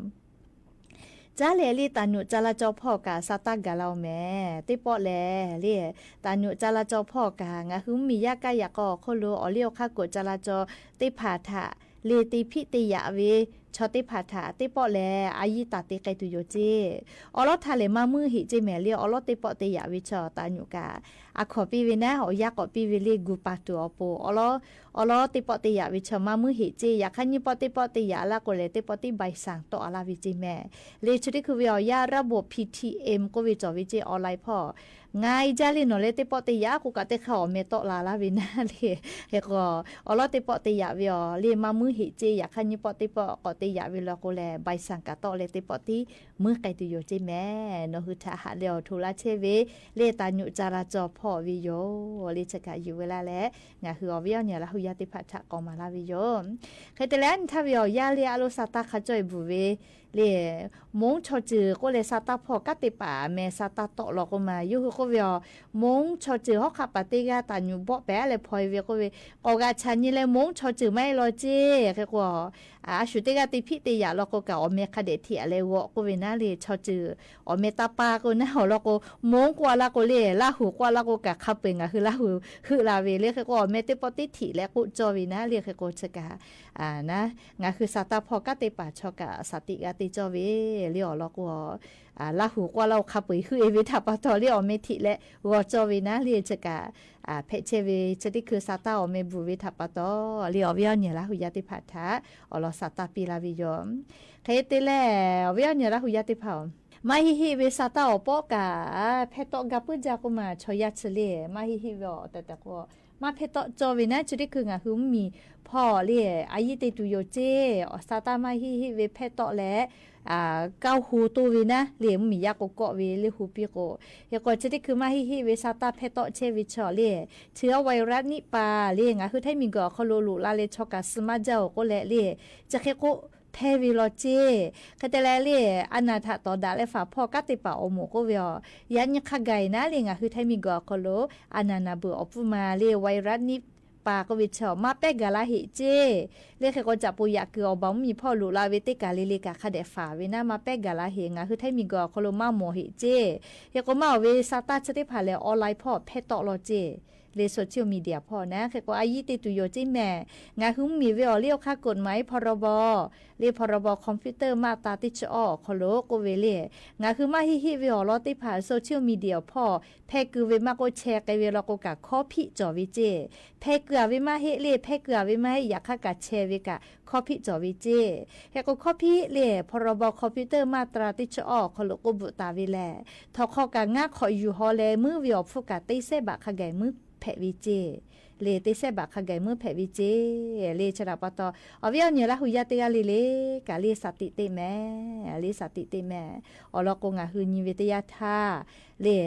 Caˉ leh le ถนนจราจร hpawˇ kaꞈ shaˍ taˇ gaˬ la-oˬ mehˍ. Teˇ pawˆ lehˬ le, ถนนจราจร hpawˇ kaꞈ ngaˬ hui mvuhˇmiˬ yaˇ kaˇ yaꞈ k'aw awˬ hk'oˆ lo awˬ liˇ awˬ hk'aˇ กฎจราจร teˇ hpaˍ htaꞈ le te hpiˆ te yaꞈ ve chaw teˇ hpaˍ htaꞈ teˇ pawˆ lehˬ a yiˇ taˍ te k'ai tuˬ yoˬ ceˇ. Awˉ lawˉ htaˇ lehˬ maˇ muiˉ heꞈ ceˇ mehˍ le. Awˉ lawˉ teˇ pawˆ te yaꞈ ve chaw ถนน kaꞈ a hkawnˍ piˇ ve naˉ, awˬ yanˇ k'awꞈ piˇ ve le, gu pa tuˬ awˬ pon awˉ lawˉ, awˉ lawˉ teˇ pawˆ te yaꞈ ve chaw maˇ muiˉ heꞈ ceˇ. Yaꞈ hk'aˇ nyiˇ pawˆ teˇ pawˆ te yaꞈ laˇ k'o lehˬ teˇ pawˆ teˇ ใบสั่ง tawˆ-a laˇ ve ceˇ mehˍ le. Chi teˇ hkui ve awˬ yanˇ ระบบ P T M k'oˆ ve cawˬ ve ceˇ, online hpawˇ Ngaˬ e jaˇ le nawˬ leh teˇ pawˆ te yaꞈ k'o kaꞈ teˇ hk'aˇ awˬ meh tawˆ la laˇ ve naˉ le. Hk'e k'o, awˬ lawn teˇ pawˆ te yaꞈ ve awˬ le maˇ muiˉ heꞈ ceˇ. Yaꞈ hk'aˇ nyiˇ pawˆ teˇ pawˆ k'awꞈ te yaꞈ ve law k'o lehˬ, baiˍ sanˍ kaꞈ tawˆ leh teˇ pawˆ tiˉ muiˉ k'ai tuˬ yoˬ ceˇ mehˍ. Nawˬ hui htaꞈ haꞈ leh awˬ htoꞈ la chehˇ ve le taˍ nyuꞈ ca la cawˬ hpawˇ ve yoˬ le. Chi kaꞈ yuˬ ve laˇ leh, ngaˬ hui awˬ viˉ awˬ nyi Laˇ hu yaˇ teˇ hpaˍ htaꞈ k'awꞈ maˍ laˇ ve yoˬ. Hk'e te leh, a nyi htaˇ ve awˬ yaˇ le a lo sa taˇ hk'a cawˇ e bvuhˬ ve le, monˉ chaw ceuˬ k'oˆ leh sa taˇ hpawˇ kanˉ te paˍ meh sa taˇ tawˆ law k'o ma, yawˇ hui k'oˆ ve awˬ, monˉ chaw ceuˬ hawˉ hk'aˆ paˍ teˇ g'aˇ taˍ nyuꞈ bawˆ pehˍ leh hpaw e ve k'oˆ ve, k'awꞈ g'aꞈ chaꞈ nyi leh monˉ chaw ceuˬ maˇ heˆ law ceˇ. Hk'e k'o, a shu teˇ g'aˇ te hpiˆ te yaꞈ law k'o kaꞈ awˬ meh hk'a dehꞈ htiꞈ leh g'awꞈ k'oˆ ve naˉ le. Chaw ceuˬ awˬ meh taˇ paˇ k'o naˉ awˬ lawn k'o, monˉ k'oˆ a laˇ k'o le, Laˇ huˍ k'oˆ a laˇ k'o kaꞈ hk'a peu eˬ ngaˬ hui Laˇ huˍ heuˆ la ve le. Hk'e k'o awˬ meh teˇ pawˆ tiˉ htiꞈ leh k'oˆ cawˇ ve naˉ le. Hk'e k'o chi kaꞈ, ngaˬ hui sa taˇ hpawˇ kanˉ te paˍ chaw kaꞈ shaˍ tiꞈ g'a te cawˇ ve le awˬ lawn k'o, Laˇ huˍ k'oˆ a laˇ k'o hk'a peu eˬ heuˆ e ve htaꞈ pa taw le awˬ meh htiꞈ leh g'awꞈ cawˇ ve naˉ le. Chi kaꞈ hpehꞈ chehˇ ve chi teˇ hkui sa taˇ awˬ meh bvuhˬ ve htaꞈ pa taw le awˬ viˉ awˬ nyi Laˇ hu yaˇ teˇ hpaˍ htaꞈ awˬ lawn sa taˇ piˇ laˇ ve yoˬ. Hk'e te leh, awˬ viˉ awˬ nyi Laˇ hu yaˇ teˇ hpaˍ-oˬ, maˇ heˆ heˆ ve sa taˇ awˬ pawˆ kaꞈ hpehˇ tawˆ ga puiˉ jaˇ k'oˆ ma, chaw yaˇ chi le maˇ heˆ heˆ ve awˬ tehˬ tehˬ k'o, maˇ hpehˇ tawˆ cawˇ ve naˉ. Chi teˇ hkui ngaˬ hui mvuhˇmiˬ hpawˇ le a yiˉ te tuˬ yoˬ ceˇ. Awˬ sa taˇ maˇ heˆ heˆ ve hpehˇ tawˆ leh, kaˇ hu toˇ ve naˉ le mvuhˇmiˬ yaˇ k'o kawˆ ve le hu piˇ k'o, hk'e k'o chi teˇ hkui maˇ heˆ heˆ ve sa taˇ hpehˇ tawˆ chehˇ ve chaw le, chi awˬ virus niˆ pa le ngaˬ hui htaiˇ miˬguiˬ awˬ hk'aw lo loꞈ la leh chaw kaꞈ suh maˇ jaˇ-oˬ k'oˆ leh le, chi hk'e k'oˆ hpehˇ ve law ceˇ. Hk'e te leh le, a naˬ htaꞈ tawˍ daꞈ leh faˍ hpawˇ kanˉ te paˍ awˬ moˍ k'oˆ ve awˬ, yaꞈ nyi hk'a gaˬ e naˉ le ngaˬ hui htaiˇ miˬguiˬ awˬ hk'aw lo a naˬ naˍ beuꞈ awˬ pfuhˇ ma le virus niˆ pa k'oˆ ve chaw maˇ pehˉ gaˬ la heꞈ ceˇ. Le hk'e k'o caꞈ poˍ yaꞈ kuiˬ awˬ baˬ mvuhˇmiˬ hpawˇ loꞈ la ve teˇ kaˬ le le kaꞈ hk'a dehꞈ faˍ ve naˉ maˇ pehˉ gaˬ la heꞈ, ngaˬ hui htaiˇ miˬguiˬ awˬ hk'aw lo maˇ mawˬ heꞈ ceˇ. Hk'e k'o maˇ awˬ ve sa taˇ chi teˇ hpaˍ lehˬ online hpawˇ hpehˇ tawˆ law ceˇ. Le social media hpawˇ naˉ hk'e k'o a yiˉ te tuˬ yoˬ ceˇ mehˍ. Ngaˬ hui mvuhˇmiˬ ve awˬ liˇ awˬ hk'aˇ กฎหมาย พรบ le พรบ คอมพิวเตอร์ มาตรา teˇ chi awˇ awˬ hk'aw lo k'oˆ ve le, ngaˬ hui maˇ heˆ heˆ ve awˬ lawn teˇ hpaˍ social media hpawˇ hpehˇ keu ve maˇ k'oˆ chehˇ k'ai ve law k'o kaꞈ hkawˇ hpiˆ cawˬ ve ceˇ. Hpehˇ keu a ve maˇ heˆ le, hpehˇ keu a ve maˇ heˆ, yaꞈ hk'aˇ kaꞈ chehˇ ve kaꞈ hkawˇ hpiˆ cawˬ ve ceˇ. Hk'e k'o hkawˇ hpiˆ le พรบ คอมพิวเตอร์ มาตรา teˇ chi awˇ awˬ hk'aw lo k'oˆ bvuhꞈ taˍ ve lehˬ, htawnˍ hk'aw kaꞈ ngaˇ hk'awꞈ yuˬ haw leh muiˉ ve awˬ hpfuhˇ kaꞈ teˇ sehˉ baꞈ hk'a gaˬ muiˉ hpehꞈ ve ceˇ. Le teˇ sehˉ baꞈ hk'a gaˬ muiˉ hpehꞈ ve ceˇ. Le chi htaꞈ pa taw, awˬ viˉ awˬ nyi Laˇ hu yaˇ teˇ g'aˇ le le kaꞈ le sa tiꞈ teˇ mehˍ, le sa tiꞈ teˇ mehˍ. Awˬ lawn k'o ngaˬ hui nyi ve teˇ yanˇ htaˇ le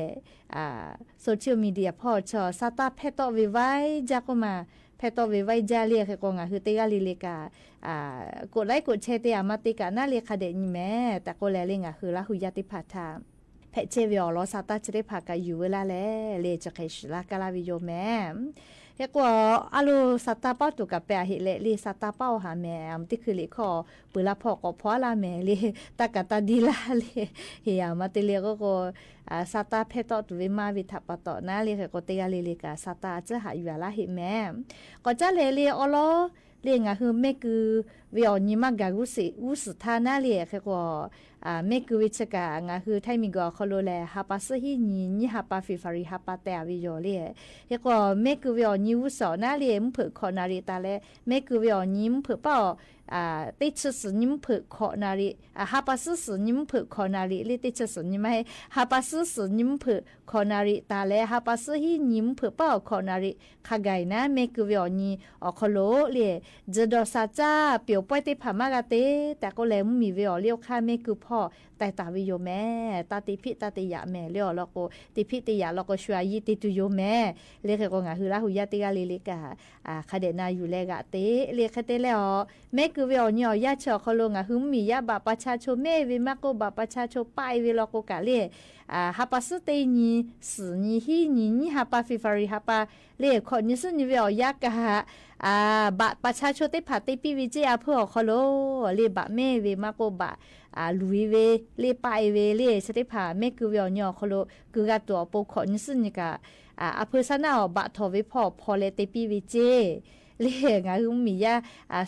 social media hpawˇ chaw sa taˇ hpehˇ tawˆ ve vaiˇ jaˇ k'oˆ ma, hpehˇ tawˆ ve vaiˇ jaˇ le hk'e k'o ngaˬ hui teˇ g'aˇ le le kaꞈ กดไลค์ กดแชร์ te a ma te kaꞈ naˉ le hk'a dehꞈ nyi mehˍ tehꞈ k'oˆ leh le ngaˬ hui Laˇ hu yaˇ teˇ hpaˍ htaꞈ hpehꞈ chehˇ ve awˬ lawn sa taˇ chi teˇ hpaˍ kaꞈ yuˬ ve laˇ leh le chi hk'e shiˍ laˇ kaˇ laˇ ve yoˬ mehˍ. Hk'e k'o a lo sa taˇ paˉ tuˬ kaꞈ pehˬ a heˆ leh le sa taˇ paˉ awˬ haˍ mehˍ, a teˇ hkui liꞈ hkawˇ peuˬ laˇ hpawˇ k'awꞈ hpaw a laˇ mehˍ le, taˇ kaꞈ taˇ diˇ laˇ le. Heˍ a ma te le k'oˆ k'o, sa taˇ hpehˇ tawˆ tuˬ ve maˇ ve htaꞈ pa taw naˉ le hk'e k'o teˇ g'aˇ le le kaꞈ sa taˇ a tcuhˉ haꞈ yuˬ a laˇ heˆ mehˍ. K'awꞈ caˉ leh le awˬ lawn le ngaˬ hui mehˆ keu ve awˬ nyi maˇ gaˬ g'uˇ suhˍ htaˇ naˉ le hk'e k'o, mehˆ keu ve chi kaꞈ ngaˬ hui htaiˇ miˬguiˬ awˬ hk'aw lo lehˬ ha pa suhˉ hiˉ nyi nyiˇ ha pa February ha pa teh a ve yoˬ le. Hk'e k'o mehˆ keu ve awˬ nyi g'uˇ suhˍ naˉ le mvuhˇ hpeuꞈ hkawꞈ naˍ riꞈ taˍ leh mehˆ keu ve awˬ nyi mvuhˇ hpeuꞈ paˉ awˬ teˇ chi suhˍ nyi mvuhˇ hpeuꞈ hkawꞈ naˍ riꞈ, ha pa suhˉ suhˍ nyi mvuhˇ hpeuꞈ hkawꞈ naˍ riꞈ le teˇ chi suhˍ nyi maˇ heˆ, ha pa suhˉ suhˍ nyi mvuhˇ hpeuꞈ hkawꞈ naˍ riꞈ taˍ leh ha pa suhˉ hiˉ nyi mvuhˇ hpeuꞈ paˉ awˬ hkawꞈ naˍ riꞈ hk'a gaˬ e naˉ mehˆ keu ve awˬ nyi awˬ hk'aw lo le, tzuhˬ dawˬ shaˍ caˇ pyawˬ pawehˇ teˇ hpaˍ maˇ g'a te tehꞈ k'oˆ leh mvuhˇmiˬ ve awˬ liˇ awˬ hk'aˇ mehˆ keu hpawˇ taiˍ taˍ ve yoˬ mehˍ. Taˇ te hpiˆ taˇ te yaꞈ mehˍ le awˬ lawn k'o, te hpiˆ te yaꞈ law k'o shu a yiˇ te tuˬ yoˬ mehˍ. Le hk'e k'o ngaˬ hui Laˇ hu yaˇ teˇ g'aˇ le le kaꞈ hk'a dehꞈ na yuˬ leh g'aꞈ te le hk'e te leh a, mehˆ keu ve awˬ nyi awˬ yanˇ chi awˬ hk'aw lo ngaˬ hui mvuhˇmiˬ yaˇ baꞈ pa cha cho mehˆ ve maˇ k'oˆ baꞈ pa cha cho paˆ e ve law k'o kaꞈ le, ha pa suhˉ teˇ nyi, suhˍ nyi, hiˉ nyi, nyiˇ ha pa February ha pa le hkawꞈ nyi suhˉ nyi ve awˬ yanˇ kaꞈ baꞈ pa cha cho teˇ hpaˍ te piˇ ve ceˇ. A hpeuˇ awˬ hk'aw lo le baꞈ mehˆ ve maˇ k'oˆ baꞈ luˬ e ve le paˆ e ve le chi teˇ hpaˍ mehˆ keu ve awˬ nyi awˬ hk'aw lo keu g'a tuˬ awˬ pon hkawꞈ nyi suhˉ nyi kaꞈ, a hpeuˇ shaˉ naˉ awˬ baꞈ htawˍ ve hpawˇ hpaw leh te piˇ ve ceˇ. le ngaˬ hui mvuhˇmiˬ yaˇ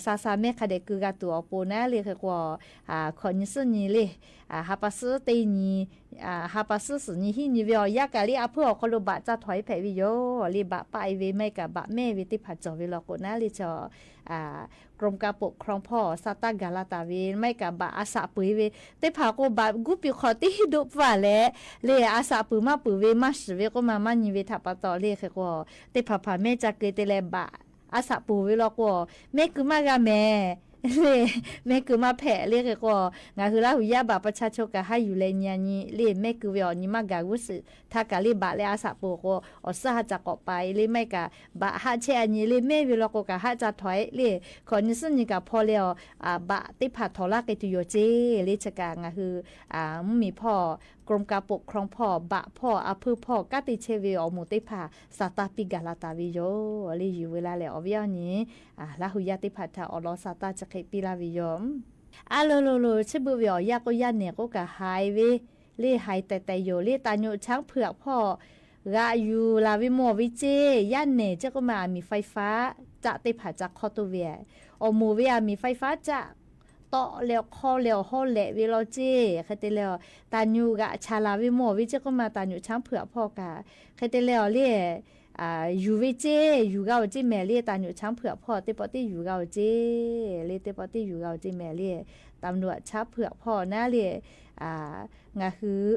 sha sha mehˇ hk'a dehꞈ keu g'a tuˬ awˬ pon naˉ le hk'e k'o, hkawꞈ nyi suhˉ nyi le, ha pa suhˉ teˇ nyi, ha pa suhˉ suhˍ nyi hiˉ nyi ve awˬ yaˇ kaꞈ le a hpuiˇ awˬ hk'aw lo baꞈ ca htawnˍ e hpehꞈ ve yoˬ. Le baꞈ paˆ e ve maˇ heˆ kaꞈ baꞈ mehˇ ve teˇ hpaˍ cawˬ ve law k'o naˉ le chaw กรมการปกครอง hpawˇ sa taˇ gaˬ la taˍ ve maˇ heˆ kaꞈ baꞈ a shaꞈ peuˬ e ve teˇ hpaˍ k'o baꞈ guˇ piˬ hk'awꞈ teˇ doˆ pfuhˇ leh, le a shaꞈ peuˬ maˇ peuˬ ve maˇ shiˍ ve k'oˆ ma maˇ nyi ve htaꞈ pa taw le hk'e k'o, teˇ hpaˍ hpaˍ mehˇ ca keu te leh baꞈ a shaꞈ peuˬ ve law k'o, mehˇ keu maˇ g'a mehˍ le, mehˇ keu maˇ hpehꞈ le hk'e k'o, ngaˬ hui Laˇ hu yaˇ baꞈ pa cha chaw kaꞈ haˉ yuˬ leh nyi a nyi le mehˇ keu ve awˬ nyi maˇ gaˬ g'uˇ suhˍ htaˇ kaꞈ le baꞈ leh a shaꞈ peuˬ k'o awˬ suhˉ ha ca k'awꞈ pa e le maˇ heˆ kaꞈ baꞈ haˆ chehˇ a nyi le mehˇ ve law k'o kaꞈ haˆ ca htawnˍ e le, hkawꞈ nyi suhˉ nyi kaꞈ hpaw leh awˬ baꞈ teˇ hpaˍ htawnˍ laˇ k'ai tuˬ yoˬ ceˇ le chi kaꞈ ngaˬ hui mvuhˇmiˬ hpawˇ กรมการปกครอง hpawˇ baꞈ hpawˇ a hpuiˇ hpawˇ kanˉ te chehˇ ve awˬ moˍ teˇ hpaˍ sa taˇ piˇ gaˬ la taˍ ve yoˬ le yuˬ ve la lehˬ awˬ viˉ awˬ nyi Laˇ hu yaˇ teˇ hpaˍ htaꞈ awˬ lawn sa taˇ chi hk'e piˇ laˇ ve yoˬ. A lo lo lo chi beuꞈ ve awˬ yaˇ k'o yaˇ nehˬ k'oˆ kaꞈ haiˬ ve le haiˬ tehˬ tehˬ yoˬ le taˍ nyoꞈ chanˉ hpui aꞈ hpawˇ g'aꞈ yuˬ laˬ ve mawˬ ve ceˇ. Yaˇ nehˬ ceˇ k'oˆ ma aˬ miˍ ไฟฟ้า caˆ teˇ hpaˍ ca hk'awˇ toˇ ve, awˬ moˍ ve aˬ miˍ ไฟฟ้า caˆ tawˆ leh awˬ hk'awˇ leh awˬ hawˉ lehꞈ ve law ceˇ. Hk'e te leh taˍ nyoꞈ g'aꞈ chaˍ laˬ ve mawˬ ve ceˇ k'oˆ ma taˍ nyoꞈ chanˉ hpui aꞈ hpawˇ kaꞈ hk'e te leh awˬ le yuˬ ve ceˇ, yuˬ g'a awˬ ceˇ mehˍ le taˍ nyoꞈ chanˉ hpui aꞈ hpawˇ teˇ pawˆ teˇ yuˬ g'a awˬ ceˇ le teˇ pawˆ teˇ yuˬ g'a awˬ ceˇ mehˍ le taˍ nyoꞈ g'aꞈ chanˉ hpui aꞈ hpawˇ naˉ le ngaˬ hui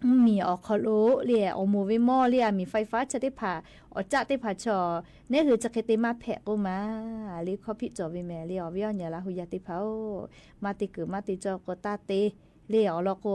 mvuhˇmiˬ awˬ hk'aw lo le awˬ moˍ ve mawˇ le aˬ miˍ ไฟฟ้า chi teˇ hpaˍ awˬ caˆ teˇ hpaˍ chaw neˉ hui chi hk'e te maˇ hpehꞈ k'oˆ ma le hkawˇ hpiˆ cawˬ ve mehˍ le awˬ viˉ awˬ nyi Laˇ hu yaˇ teˇ hpaˍ-oˬ, maˇ te kuiˬ maˇ te cawˇ k'o taˇ te le awˬ lawn k'o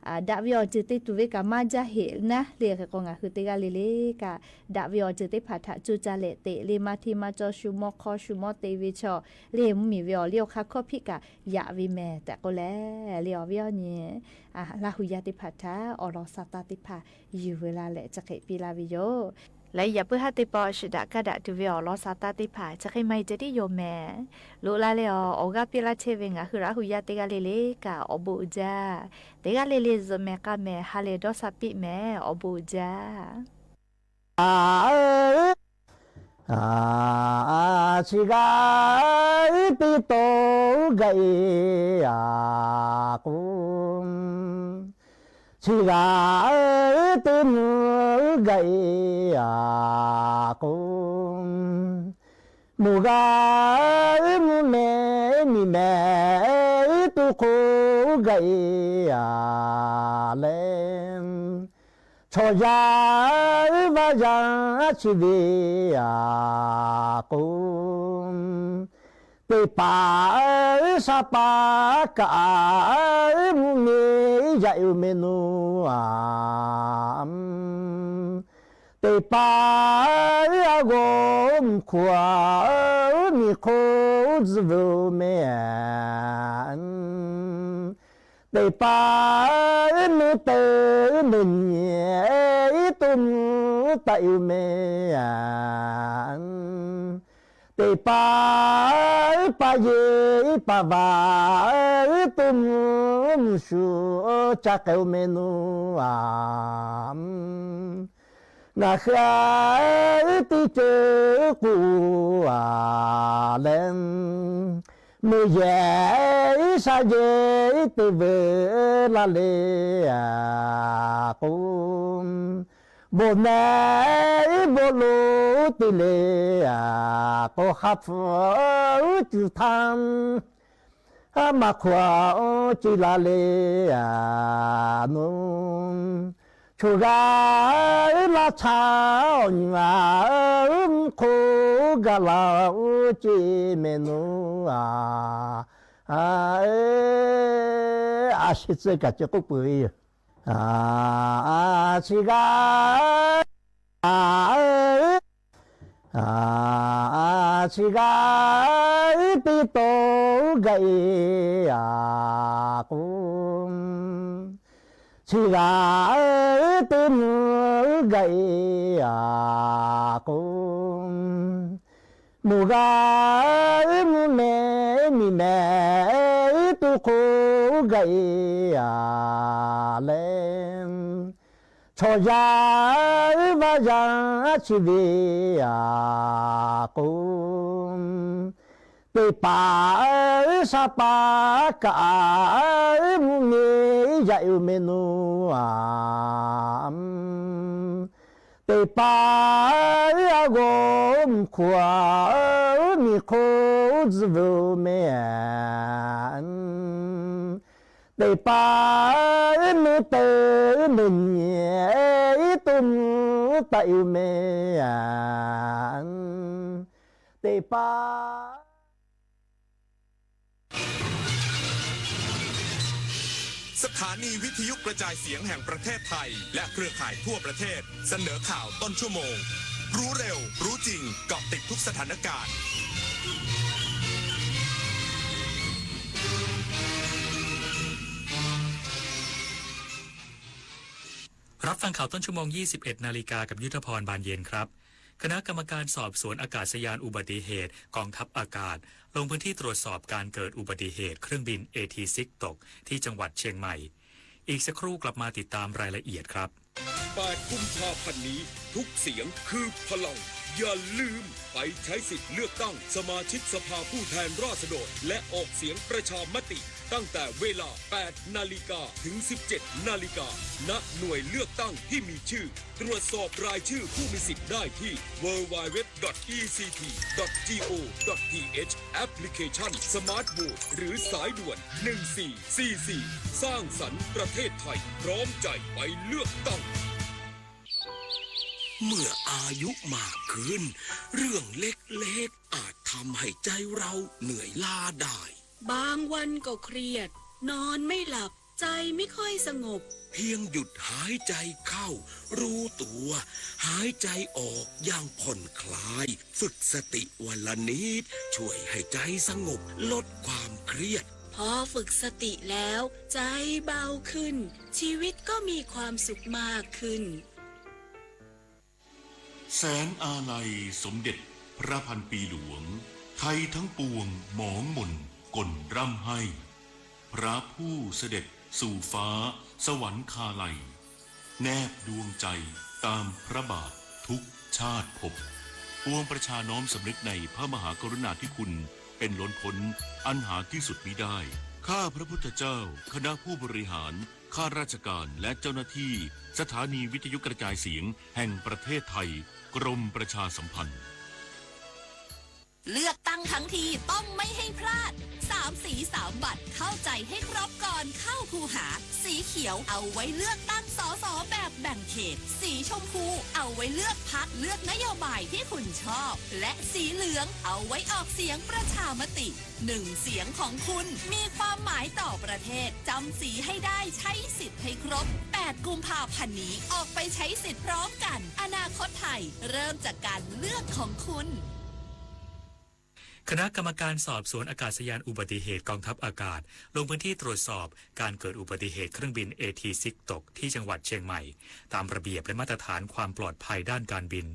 daꞈ ve awˬ ceuˬ te tuˬ ve kaꞈ maˇ jaˇ heꞈ naˉ le hk'e k'o ngaˬ hui teˇ g'aˇ le le kaꞈ daꞈ ve awˬ ceuˬ teˇ hpaˍ htaꞈ coˇ caˇ leh teꞈ le maˇ hteˇ maˇ cawˇ shu mawˇ hk'awˇ shu mawˇ te ve chaw le mvuhˇmiˬ ve awˬ liˇ awˬ hk'aˇ hkawˇ hpiˆ kaꞈ yaꞈ ve mehˍ tehꞈ k'oˆ leh le awˬ viˉ awˬ nyi Laˇ hu yaˇ teˇ hpaˍ htaꞈ awˬ lawn sa taˇ teˇ hpaˍ yuˬ ve la leh chi hk'e piˇ laˇ ve yoˬ. Leh yaꞈ puiˉ haˉ teˇ pawˆ shiˍ daꞈ kaˇ daꞈ tuˬ ve awˬ lawn sa taˇ teˇ hpaˍ chi hk'e maˇ heˆ ceh tiˉ yoˬ mehˍ. Loꞈ la leh awˬ g'aˇ piˇ laˇ chehˇ ve ngaˬ hui Laˇ hu yaˇ teˇ g'aˇ le le kaꞈ awˬ bon uiˍ jaˇ. Teˇ g'aˇ le le zuhꞈ mehˍ k'a mehˍ ha lehˬ dawˇ sha piˇ mehˍ awˬ bon uiˍ jaˇ. Chi g'aˇ teˇ tawˇ gaˬ e a k'o, chi g'aˇ teˇ mvuhˇ gaˬ e a k'o, mvuhˇ g'aˇ mvuhˇ mehˍ miˬ mehˍ tuˬ hk'oˆ gaˬ e a leh, chaw yaˇ vaˇ yaˇ chi ve a k'o, teˇ hpaˍ sha paˍ kaꞈ mvuhˇ miˬ yaꞈ e oˬ meh nu a, teˇ hpaˍ a g'awˇ mvuhˇ hk'oˆ miˬ hk'oˆ tzuhꞈ ve oˬ meh, teˇ hpaˍ mvuhˇ te mvuhˇ nyi to mvuhˇ taˍ e oˬ meh, teˇ hpaˍ paˍ yeˬ paˍ vaˬ to mvuhˇ mvuhˇ shu ca k'ai oˬ meh nu a, ngaˬ hui teˇ ceuˬ k'o a leh, meuˇ yehˬ sha yehˬ te veuꞈ la le k'o, bon mehˍ bon lo te le k'o, ha hpfuhˇ cuˬ htaˇ maˇ hk'oˆ ce la le nu, choˬ g'aˇ laˇ chaˇ awˬ nyi a, mvuhˇ hk'oˆ gaˬ la oˬ ce meh nu a, a shi tcuh kaꞈ ce k'oˆ peuˬ ve yoˬ. Chi g'aˇ chi g'aˇ teˇ tawˇ gaˬ e a k'o, chi g'aˇ teˇ mvuhˇ gaˬ e a k'o, mvuhˇ g'aˇ mvuhˇ mehˍ miˬ mehˍ tuˬ hk'oˆ gaˬ e a leh, Chaw yaˇ vaˇ yaˇ chi ve a k'o, teˇ hpaˍ sha pa kaꞈ mvuhˇ nyi yaꞈ-oˬ meh nu a, teˇ hpaˍ a g'awˇ mvuhˇ hk'oˆ a, miˬ hk'oˆ tzuhꞈ ve-oˬ meh. Teˇ hpaˍ meh te meh nyi to mvuhˇ taˆ-oˬ meh. Teˇ hpaˍ สถานีวิทยุกระจายเสียงแห่งประเทศไทยและเครือข่ายทั่วประเทศ เสนอข่าวต้นชั่วโมง รู้เร็ว รู้จริง เกาะติดทุกสถานการณ์ รับฟังข่าวต้นชั่วโมง ยี่สิบเอ็ดนาฬิกา กับยุทธพร บานเย็นครับ คณะกรรมการสอบสวนอากาศยานอุบัติเหตุกองทัพอากาศ ลงพื้นที่ตรวจสอบการเกิดอุบัติเหตุเครื่องบิน เอ ที ซิกส์ ตกที่จังหวัดเชียงใหม่ อีกสักครู่กลับมาติดตามรายละเอียดครับ แปดกุมภาพันธ์นี้ ทุกเสียงคือพลัง อย่าลืม ไปใช้สิทธิ์เลือกตั้งสมาชิกสภาผู้แทนราษฎร และออกเสียงประชามติ ตั้งแต่เวลา แปดนาฬิกา ถึง สิบเจ็ดนาฬิกา ณ หน่วยเลือกตั้งที่มีชื่อ ตรวจสอบรายชื่อผู้มีสิทธิ์ได้ที่ ดับเบิลยู ดับเบิลยู ดับเบิลยู ดอท อี ซี ที ดอท จี โอ ดอท ที เอช แอปพลิเคชัน สมาร์ทโหวต หรือสายด่วน หนึ่งสี่สี่สี่ สร้างสรรค์ประเทศไทย พร้อมใจไปเลือกตั้ง เมื่ออายุมากขึ้น เรื่องเล็กๆ อาจทำให้ใจเราเหนื่อยล้าได้ บางวันก็เครียด นอนไม่หลับ ใจไม่ค่อยสงบ เพียงหยุดหายใจเข้า รู้ตัว หายใจออกอย่างผ่อนคลาย ฝึกสติวันละนิด ช่วยให้ใจสงบ ลดความเครียด พอฝึกสติแล้ว ใจเบาขึ้น ชีวิตก็มีความสุขมากขึ้น แสงอาลัยสมเด็จพระพันปีหลวง ไทยทั้งปวงหมองหม่นก่นร่ำไห้ พระผู้เสด็จสู่ฟ้าสวรรคาลัย แนบดวงใจตามพระบาททุกชาติภพ ปวงประชาน้อมสำนึกในพระมหากรุณาธิคุณเป็นล้นพ้นอันหาที่สุดมิได้ ข้าพระพุทธเจ้า คณะผู้บริหาร ข้าราชการและเจ้าหน้าที่สถานีวิทยุกระจายเสียงแห่งประเทศไทย กรมประชาสัมพันธ์ เลือกตั้งทั้งทีต้องไม่ให้พลาด สามสีสามบัตร เข้าใจให้ครบก่อนเข้าคูหา สีเขียวเอาไว้เลือกตั้ง สส แบบแบ่งเขต สีชมพูเอาไว้เลือกพรรค เลือกนโยบายที่คุณชอบ และสีเหลืองเอาไว้ออกเสียงประชามติ หนึ่งเสียงของคุณมีความหมายต่อประเทศ จำสีให้ได้ ใช้สิทธิ์ให้ครบ แปดกุมภาพันธ์นี้ ออกไปใช้สิทธิ์พร้อมกัน อนาคตไทยเริ่มจากการเลือกของคุณ คณะกรรมการสอบสวนอากาศยานอุบัติเหตุกองทัพอากาศ ลงพื้นที่ตรวจสอบการเกิดอุบัติเหตุเครื่องบิน เอ ที ซิกส์ ตกที่จังหวัดเชียงใหม่ ตามระเบียบและมาตรฐานความปลอดภัยด้านการบิน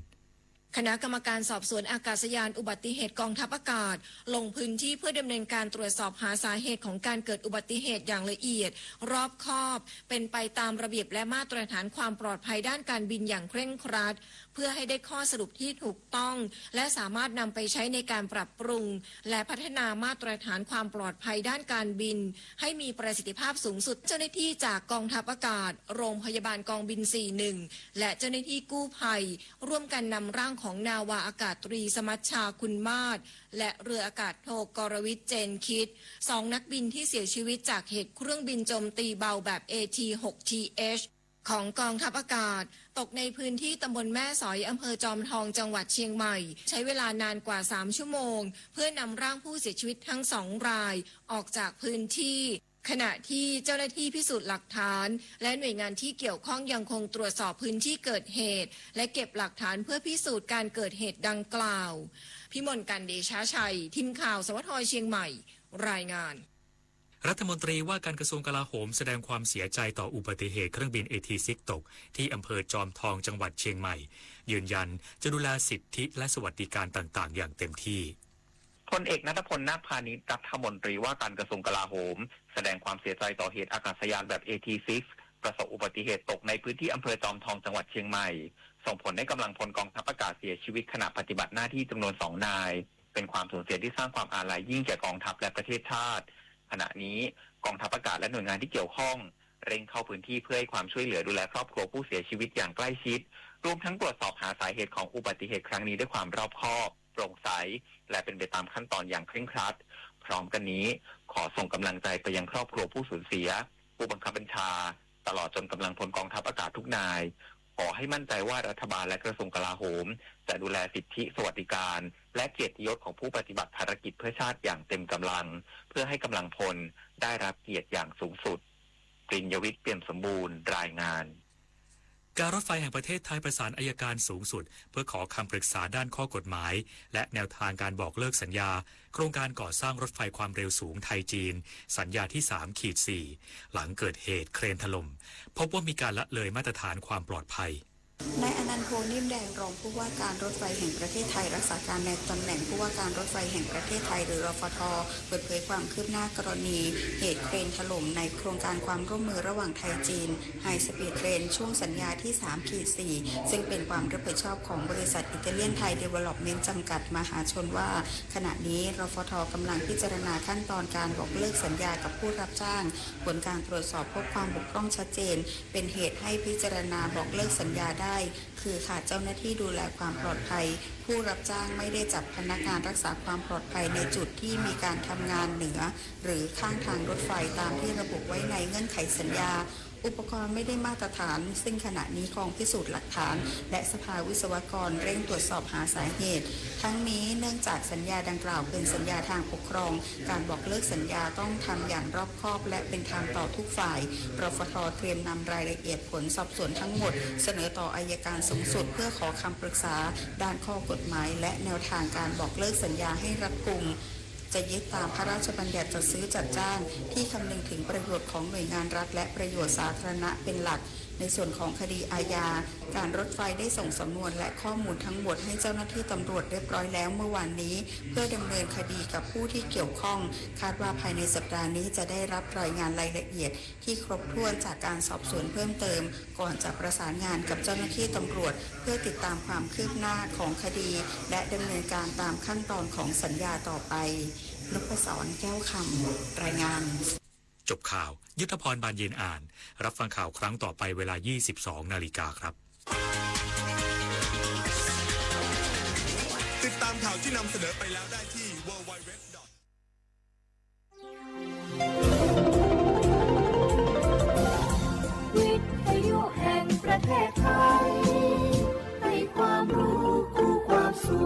คณะกรรมการสอบสวนอากาศยานอุบัติเหตุกองทัพอากาศ ลงพื้นที่เพื่อดำเนินการตรวจสอบหาสาเหตุของการเกิดอุบัติเหตุอย่างละเอียด รอบคอบ เป็นไปตามระเบียบและมาตรฐานความปลอดภัยด้านการบินอย่างเคร่งครัด เพื่อให้ได้ข้อสรุปที่ถูกต้อง และสามารถนำไปใช้ในการปรับปรุง และพัฒนามาตรฐานความปลอดภัยด้านการบิน ให้มีประสิทธิภาพสูงสุด เจ้าหน้าที่จากกองทัพอากาศ โรงพยาบาลกองบิน สี่หนึ่ง และเจ้าหน้าที่กู้ภัย ร่วมกันนำร่างของนาวาอากาศตรีสมัชชา คุณมาศ และเรืออากาศโทกรวิทย์ เจนคิด สองนักบินที่เสียชีวิตจากเหตุเครื่องบินโจมตีเบาแบบ เอ ที หก ที เอช ของกองทัพอากาศ ตกในพื้นที่ตำบลแม่สอย อำเภอจอมทอง จังหวัดเชียงใหม่ ใช้เวลานานกว่า สาม ชั่วโมง เพื่อนำร่างผู้เสียชีวิตทั้งสองรายออกจากพื้นที่ ขณะที่เจ้าหน้าที่พิสูจน์หลักฐาน และหน่วยงานที่เกี่ยวข้องยังคงตรวจสอบพื้นที่เกิดเหตุ และเก็บหลักฐานเพื่อพิสูจน์การเกิดเหตุดังกล่าว พิมลกรรย์ เดชาชัย ทีมข่าว สวท เชียงใหม่ รายงาน รัฐมนตรีว่าการกระทรวงกลาโหมแสดงความเสียใจต่ออุบัติเหตุเครื่องบิน เอ ที ซิกส์ ตกที่อำเภอจอมทองจังหวัดเชียงใหม่ ยืนยันจะดูแลสิทธิและสวัสดิการต่างๆ อย่างเต็มที่ พลเอกณัฐพล นาคพานิช รัฐมนตรีว่าการกระทรวงกลาโหม แสดงความเสียใจต่อเหตุอากาศยานแบบ เอ ที ซิกส์ ประสบอุบัติเหตุตกในพื้นที่อำเภอจอมทองจังหวัดเชียงใหม่ ส่งผลให้กำลังพลกองทัพอากาศเสียชีวิตขณะปฏิบัติหน้าที่จำนวนสองนาย เป็นความสูญเสียที่สร้างความอาลัยยิ่งแก่กองทัพและประเทศชาติ ขณะนี้กองทัพอากาศและหน่วยงานที่เกี่ยวข้อง เร่งเข้าพื้นที่เพื่อให้ความช่วยเหลือดูแลครอบครัวผู้เสียชีวิตอย่างใกล้ชิด รวมทั้งตรวจสอบหาสาเหตุของอุบัติเหตุครั้งนี้ด้วยความรอบคอบ โปร่งใส และเป็นไปตามขั้นตอนอย่างเคร่งครัด พร้อมกันนี้ ขอส่งกำลังใจไปยังครอบครัวผู้สูญเสีย ผู้บังคับบัญชา ตลอดจนกำลังพลกองทัพอากาศทุกนาย ขอให้มั่นใจว่ารัฐบาลและกระทรวงกลาโหม จะดูแลสิทธิสวัสดิการ และเกียรติยศของผู้ปฏิบัติภารกิจเพื่อชาติอย่างเต็มกำลัง เพื่อให้กำลังพลได้รับเกียรติอย่างสูงสุด ปริญญวิทย์ เปี่ยมสมบูรณ์ รายงาน การรถไฟแห่งประเทศไทยประสานอัยการสูงสุด เพื่อขอคำปรึกษาด้านข้อกฎหมาย และแนวทางการบอกเลิกสัญญา โครงการก่อสร้างรถไฟความเร็วสูงไทย-จีน สัญญาที่สามขีดสี่ หลังเกิดเหตุเครนถล่ม พบว่ามีการละเลยมาตรฐานความปลอดภัย นายอนันต์ โพนิ่มแดง รองผู้ว่าการรถไฟแห่งประเทศไทย รักษาการในตำแหน่งผู้ว่าการรถไฟแห่งประเทศไทย หรือ รฟท เปิดเผยความคืบหน้ากรณีเหตุเครนถล่มในโครงการความร่วมมือระหว่างไทย-จีน High Speed Train ช่วงสัญญาที่สามขีดสี่ ซึ่งเป็นความรับผิดชอบของบริษัทอิตาเลียนไทย Development จำกัดมหาชนว่า ขณะนี้ รฟท กำลังพิจารณาขั้นตอนการบอกเลิกสัญญากับผู้รับจ้าง ผลการตรวจสอบพบความบกพร่องชัดเจน เป็นเหตุให้พิจารณาบอกเลิกสัญญาได้ คือขาดเจ้าหน้าที่ดูแลความปลอดภัย ผู้รับจ้างไม่ได้จัดพนักงานรักษาความปลอดภัยในจุดที่มีการทำงานเหนือ หรือข้างทางรถไฟตามที่ระบุไว้ในเงื่อนไขสัญญา อุปกรณ์ไม่ได้มาตรฐาน ซึ่งขณะนี้กองพิสูจน์หลักฐาน และสภาวิศวกรเร่งตรวจสอบหาสาเหตุ ทั้งนี้เนื่องจากสัญญาดังกล่าวเป็นสัญญาทางปกครอง การบอกเลิกสัญญาต้องทำอย่างรอบคอบและเป็นธรรมต่อทุกฝ่าย รฟท เตรียมนำรายละเอียดผลสอบสวนทั้งหมด เสนอต่ออัยการสูงสุดเพื่อขอคำปรึกษาด้านข้อกฎหมาย และแนวทางการบอกเลิกสัญญาให้รัดกุม จะยึดตามพระราชบัญญัติจัดซื้อจัดจ้าง ที่คำนึงถึงประโยชน์ของหน่วยงานรัฐและประโยชน์สาธารณะเป็นหลัก ในส่วนของคดีอาญา การรถไฟได้ส่งสำนวนและข้อมูลทั้งหมดให้เจ้าหน้าที่ตำรวจเรียบร้อยแล้วเมื่อวานนี้ เพื่อดำเนินคดีกับผู้ที่เกี่ยวข้อง คาดว่าภายในสัปดาห์นี้จะได้รับรายงานรายละเอียดที่ครบถ้วนจากการสอบสวนเพิ่มเติม ก่อนจะประสานงานกับเจ้าหน้าที่ตำรวจ เพื่อติดตามความคืบหน้าของคดี และดำเนินการตามขั้นตอนของสัญญาต่อไป นพศร แก้วคำ รายงาน จบข่าว ยุทธพร บานเย็นอ่าน รับฟังข่าวครั้งต่อไปเวลายี่สิบสองนาฬิกาครับ ติดตามข่าวที่นำเสนอไปแล้วได้ที่ ดับเบิลยู ดับเบิลยู ดับเบิลยู ดอท วิทยุแห่งประเทศไทย ให้ความรู้คู่ความสุข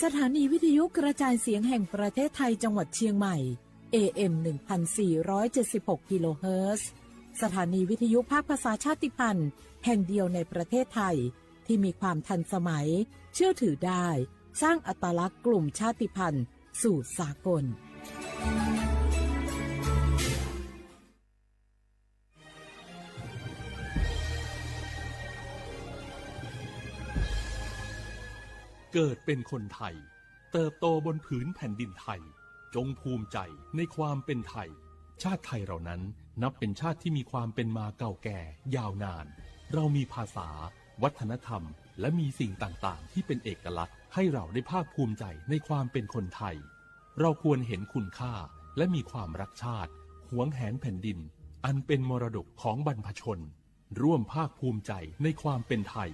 สถานีวิทยุกระจายเสียงแห่งประเทศไทยจังหวัดเชียงใหม่ เอ เอ็ม หนึ่งพันสี่ร้อยเจ็ดสิบหก กิโลเฮิรตซ์ สถานีวิทยุภาคภาษาชาติพันธุ์แห่งเดียวในประเทศไทย ที่มีความทันสมัย เชื่อถือได้ สร้างอัตลักษณ์กลุ่มชาติพันธุ์สู่สากล เกิดเป็นคนไทย เติบโตบนผืนแผ่นดินไทย จงภูมิใจในความเป็นไทย ชาติไทยเรานั้นนับเป็นชาติที่มีความเป็นมาเก่าแก่ยาวนาน เรามีภาษา วัฒนธรรม และมีสิ่งต่างๆ ที่เป็นเอกลักษณ์ ให้เราได้ภาคภูมิใจในความเป็นคนไทย เราควรเห็นคุณค่า และมีความรักชาติ หวงแหนแผ่นดิน อันเป็นมรดกของบรรพชน ร่วมภาคภูมิใจในความเป็นไทย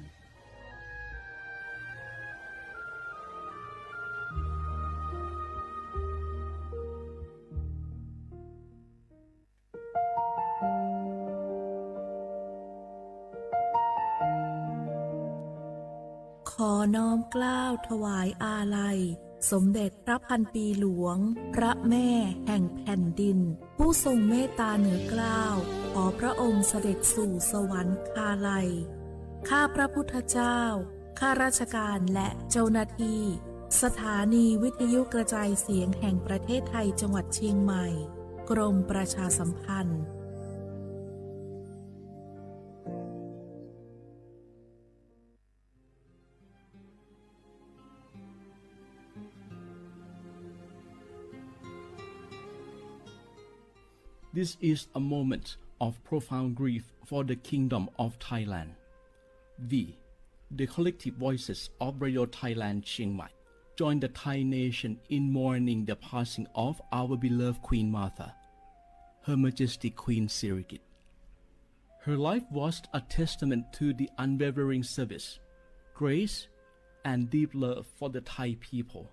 ขอน้อมเกล้าถวายอาลัย สมเด็จพระพันปีหลวง พระแม่แห่งแผ่นดิน ผู้ทรงเมตตาเหนือเกล้า ขอพระองค์เสด็จสู่สวรรคาลัย ข้าพระพุทธเจ้า ข้าราชการและเจ้าหน้าที่ สถานีวิทยุกระจายเสียงแห่งประเทศไทยจังหวัดเชียงใหม่ กรมประชาสัมพันธ์ ข This is a moment of profound grief for the Kingdom of Thailand. We, the collective voices of Radio Thailand Chiang Mai, join the Thai nation in mourning the passing of our beloved Queen Mother, Her Majesty Queen Sirikit. Her life was a testament to the unwavering service, grace, and deep love for the Thai people.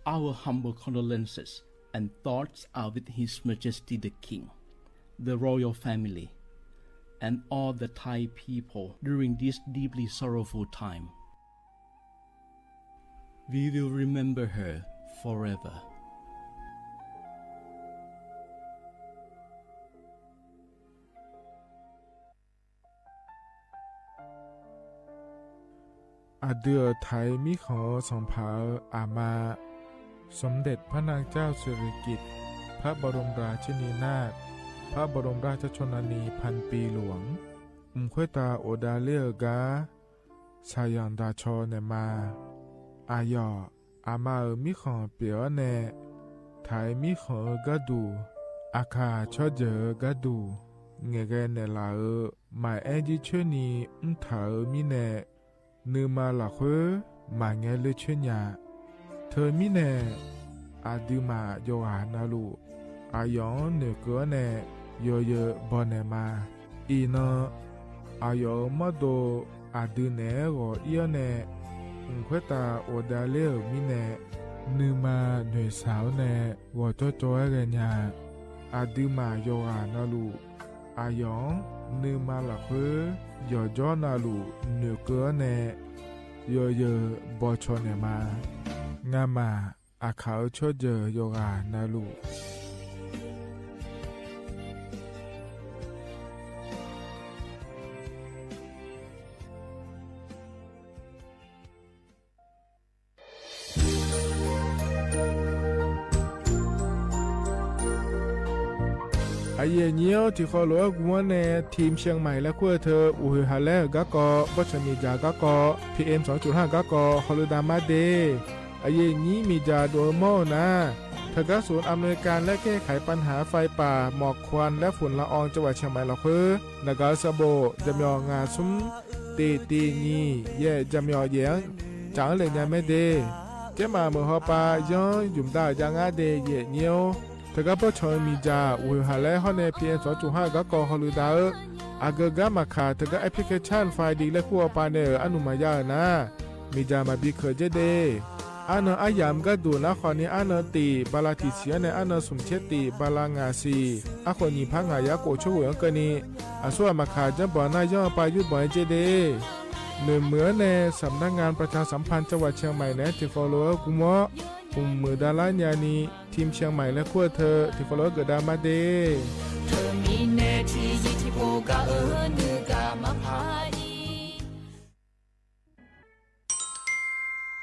Our humble condolences and thoughts are with His Majesty the King, the royal family, and all the Thai people during this deeply sorrowful time. We will remember her forever. Aˬ dui awˬ Htaiˍ miˉ hk'awꞈ-eu Sanˍ hpaˍ-euˬ aˬ ma, สมเด็จพระนางเจ้าสิริกิติ์ พระบรมราชินีนาถ พระบรมราชชนนีพันปีหลวง mvuhˇ hkawehˇ taˍ awˬ daꞈ lehˬ-euˬ gaˇ, saˍ yanˍ daꞈ chaw nehˬ ma. Aˬ yawˬ, aˬ ma-euˬ miˉ hk'awꞈ pehˬ-awˉ neh, Htaiˍ miˉ hk'awꞈ-eu gaˇ duˬ, aˬ hkaˍ chawˇ jeuˬ-eu gaˇ duˬ, ngehˬ g'ai nehˬ laˬ-euˬ maˍ ehˉ jiˇ chehˇ ni mvuhˇ htaꞈ-euˬ miˉ neh, nuˬ ma laˬ hk'oˆ maˍ ngeh leh chehˇ nyi-a. Hteu miˉ neh, aˬ dui maˬ yawˬ g'aˬ na loꞈ, aˬ yawˬ-anˉ noeˬ keu-awˉ neh, yawˬ yeuˬ bawˬ nehˬ ma. Iˬ na, aˬ yawˬ-euˬ mawˇ do aˬ dui nehˬ-ehˉ g'awˬ iˉ-awˉ neh, mvuhˇ hkawehˇ taˍ awˬ daꞈ lehˬ-euˬ miˉ neh, nuˬ ma noeˬ shaˍ-awˉ neh g'awˬ cawˇ cawˇ-ehˉ g'a nyi-a. Aˬ dui maˬ yawˬ g'aˬ na loꞈ, aˬ yawˬ-anˉ nuˬ ma laˬ hk'oˆ yawˬ jawˇ na loꞈ noeˬ keu-awˉ neh, yawˬ yeuˬ bawˬ chaw nehˬ ma. Ngaˬ maˬ, aˬ hkaˍ-euˬ chawˇ jeuˬ yawˬ g'aˬ na loꞈ. Aˬ yehˬ nyi-oˬ, tiꞈ hk'aw loꞈ-ehˉ gu mawˉ neh, ทีมเชียงใหม่ leh hk'oˆ-a hteu, uˬ hoeˬ haˍ lehˉ-euˬ gaˇ k'aw, bawˇ chawˬ miˬ jaˬ gaˇ k'aw, P M สองจุดห้า gaˇ k'aw, haw leuˬ daꞈ maˇ deˇ. Aˬ yehˬ nyi miˬ jaˬ doꞈ-eu mawˇ-oˬ naˍ, htawˇ gaˇ ศูนย์อำนวยการและแก้ไขปัญหาไฟป่า หมอกควันและฝุ่นละออง จังหวัดเชียงใหม่ laˬ hk'oˆ, naˍ gaˬ-eu sa boꞈ jaˍ myaw ngaˬ suhˉ teꞈ teꞈ nyi yehˬ jaˍ myaw yehˬ-anˉ caꞈ-anˉ leh nyi-a mehˉ deˇ. Cehˉ maˬ meuˬ haw pa yanˇ yuˬ daꞈ jaˇ ngaˇ deˇ yehˬ nyi-oˬ. Htawˇ gaˇ bawˇ chawˬ-eu miˬ jaˬ uˬ hoeˬ haˍ leh hawˉ neh P M สองจุดห้า gaˇ k'aw haw leuˬ daꞈ-eu, aˬ geu gaˇ maˬ hkanˍ htawˇ gaˇ application file de leh hkuˇ-a pa neh-euˬ aˉ nuˬ maˬ yaˇ-euˬ naˍ, miˬ jaˬ maˍ biˇ hkeuꞈ jehˇ deˇ. Aˉ naw aˉ yamꞈ gaˇ duˬ naˉ hk'awꞈ nyi aˉ naw teꞈ ba la tiꞈ shiˍ-awˉ neh aˉ naw suhˍ chehˇ teꞈ ba la ngaˬ shiˍ aˉ hk'awꞈ nyi hpaˉ ngaˬ yaˇ k'oˍ chawˇ g'oˍ-anˉ keu ni, aˬ suˉ aˬ maˬ hkanˍ jaˇ bawˬ naˇ yanˇ pa yuˇ bawˬ-e jehˇ deˇ. Noeˬ meuˬ-awˉ neh, สำนักงานประชาสัมพันธ์จังหวัดเชียงใหม่ neh tiꞈ hk'aw loꞈ-ehˉ gu mawˉ, uˬ meuˬ daꞈ laˇ nyi-a ni, ทีมเชียงใหม่ leh hk'oˆ-a hteu tiꞈ hk'aw loꞈ-ehˉ geuꞈ daꞈ maˇ deˇ.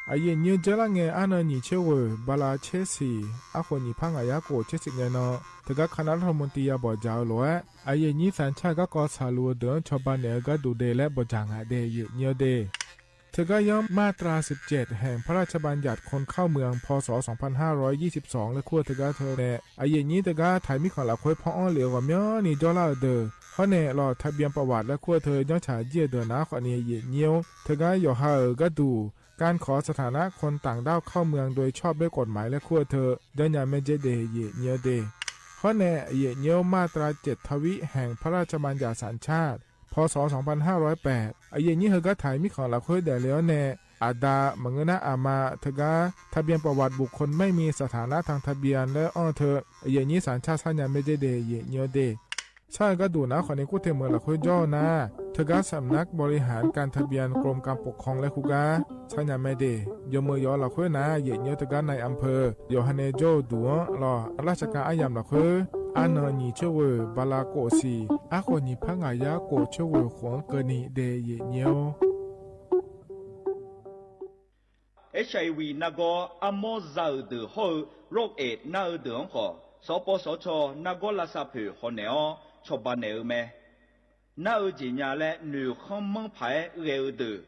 Aˬ yehˬ nyi-oˬ, jaˇ laˇ ngeh aˉ naw nyi chehˇ g'oˬ ba la chehˇ shiˍ aˉ hk'awꞈ nyi hpaˉ ngaˬ yaˇ k'oˍ chehˇ shiˍ ngeh naw, htawˇ gaˇ คณะรัฐมนตรี yaˇ bawˬ jaˍ-eu loꞈ-ehˉ, aˬ yehˬ nyi สัญชาติ gaˇ k'aw saˍ loꞈ-eu deuˬ-anˉ chaw ba nehˬ-eu gaˇ duˬ deˇ leh bawˬ jaˍ ngaˬ deˇ yehˬ nyi-oˬ deˇ. Htawˇ gaˇ yanˇ มาตราสิบเจ็ด แห่งพระราชบัญญัติคนเข้าเมือง พ.ศ. สองพันห้าร้อยยี่สิบสอง leh hkuˇ-a hteu gaˇ hteu neh, aˬ yehˬ nyi teˇ gaˇ Htaiˍ miˉ hk'awꞈ laˬ hk'oˆ hpawˇ awˇ liꞈ g'awˬ myaˇ nyi jawˇ laˇ-euˬ deuˬ hawˉ neh lawˬ ทะเบียนประวัติ leh hkuˇ-a hteu yawˇ chaꞈ jiˇ-a deuˬ naˉ hk'awꞈ nyi yehˬ nyi-oˬ. Htawˇ gaˇ yawˬ ha-euˬ gaˇ duˬ การขอสถานะคนต่างด้าวเข้าเมืองโดยชอบด้วยกฎหมาย leh hkuˇ-a hteu dawˇ nyi-a mehˉ jehˇ deˇ yehˬ nyi-oˬ deˇ. Hawˉ neh, yehˬ nyi-oˬ, มาตราเจ็ด ทวิ แห่งพระราชบัญญัติสัญชาติ พ.ศ. สองพันห้าร้อยแปด aˬ yehˬ nyi htawˇ gaˇ Htaiˍ miˉ hk'awꞈ laˬ hk'oˆ dehꞈ leh-awˉ neh, aˬ daꞈ maˬ ngeuˇ naˉ aˬ ma htawˇ gaˇ ทะเบียนประวัติบุคคลไม่มีสถานะทางทะเบียน leh awˇ hteu, aˬ yehˬ nyi สัญชาติ shaˉ nyi-a mehˉ jehˇ deˇ yehˬ nyi-oˬ deˇ. Shaˉ-eu gaˇ duˬ naˉ hk'awꞈ nyi k'oˆ hteˇ meuꞈ laˬ hk'oˆ jawˇ naˉ, htawˇ gaˇ สำนักบริหารการทะเบียน กรมการปกครอง leh hkuˇ gaˇ shaˉ nyi-a mehˉ deˇ. Yawˬ meuꞈ yawˬ laˬ hk'oˆ naˉ, yehˬ nyi-oˬ, htawˇ gaˇ นายอำเภอ yawˬ ha neh jawˇ-eu duˬ-anˉ lawˬ, ราชการ aˉ yamꞈ laˬ hk'oˆ, aˉ naw nyi chehˇ g'oˬ ba la k'oˍ shiˍ aˉ hk'awꞈ nyi hpaˉ ngaˬ yaˇ k'oˍ chehˇ g'oˬ k'oˍ-anˉ keu ni deh yehˬ nyi-oˬ. HIV naˆ gawˇ aˉ mawˇ za-euˬ deuˬ hawˉ-eu โรคเอดส์ naˆ-eu deuˬ-anˉ hk'awꞈ, สปสช naˆ gawˇ laˇ sha hpeuꞈ hawˉ nehˬ-awˉ chaw ba nehˬ-eu meh. Naˆ-eu jeˬ nya leh noeˬ hk'anˇ meuˇ hpaˍ-ehˉ g'aˇ-eu deuˬ,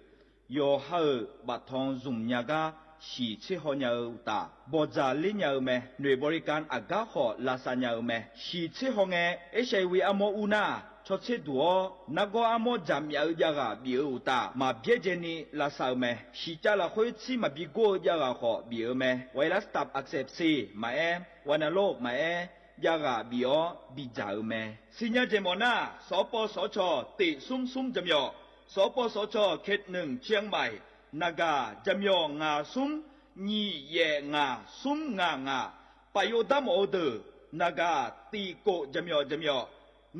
Yawˬ ha uiˍ baꞈ htaw zunˍ nya gaˇ shiˍ cheˇ haw nya-eu uˬ taˍ, bawˬ dzaˬ leˇ nya-eu meh. หน่วยบริการ aˬ gaˉ hk'awꞈ la sa nya-eu meh. Shiˍ cheˇ haw ngeh, HIV aˉ mawˇ uˇ naˇ, chaw cheˇ duˬ awˉ naˆ gawˇ aˉ mawˇ jaˬ myaꞈ-eu jaˇ g'aꞈ biˬ-eu uˬ taˍ maˍ biˇ jehˇ nyi la sa-eu meh. Shiˍ caˇ laˬ hk'oˆ eˉ chiˉ maˍ biˇ goˇ-eu jaˇ g'aꞈ hk'awꞈ biˬ-eu meh. ไวรัสตับอักเสบ เซ maˇ ehˉ, วัณโรค maˇ ehˉ, jaˇ g'aꞈ biˬ awˉ biˇ jaˬ-eu meh. Suh nyaˇ jehˬ mawˬ naˇ, สปสช. teꞈ suhˉ suhˉ jaˇ myaw, สปสช. เขตหนึ่ง เชียงใหม่ naˍ gaˬ jaˇ myaw ngaˬ suhˉ nyiˇ yehˬ ngaˬ suhˉ ngaˬ ngaˬ. Paˍ yoˬ daˇ mawˬ-o deuˬ naˍ gaˬ tiꞈ koꞈ jaˇ myaw jaˇ myaw.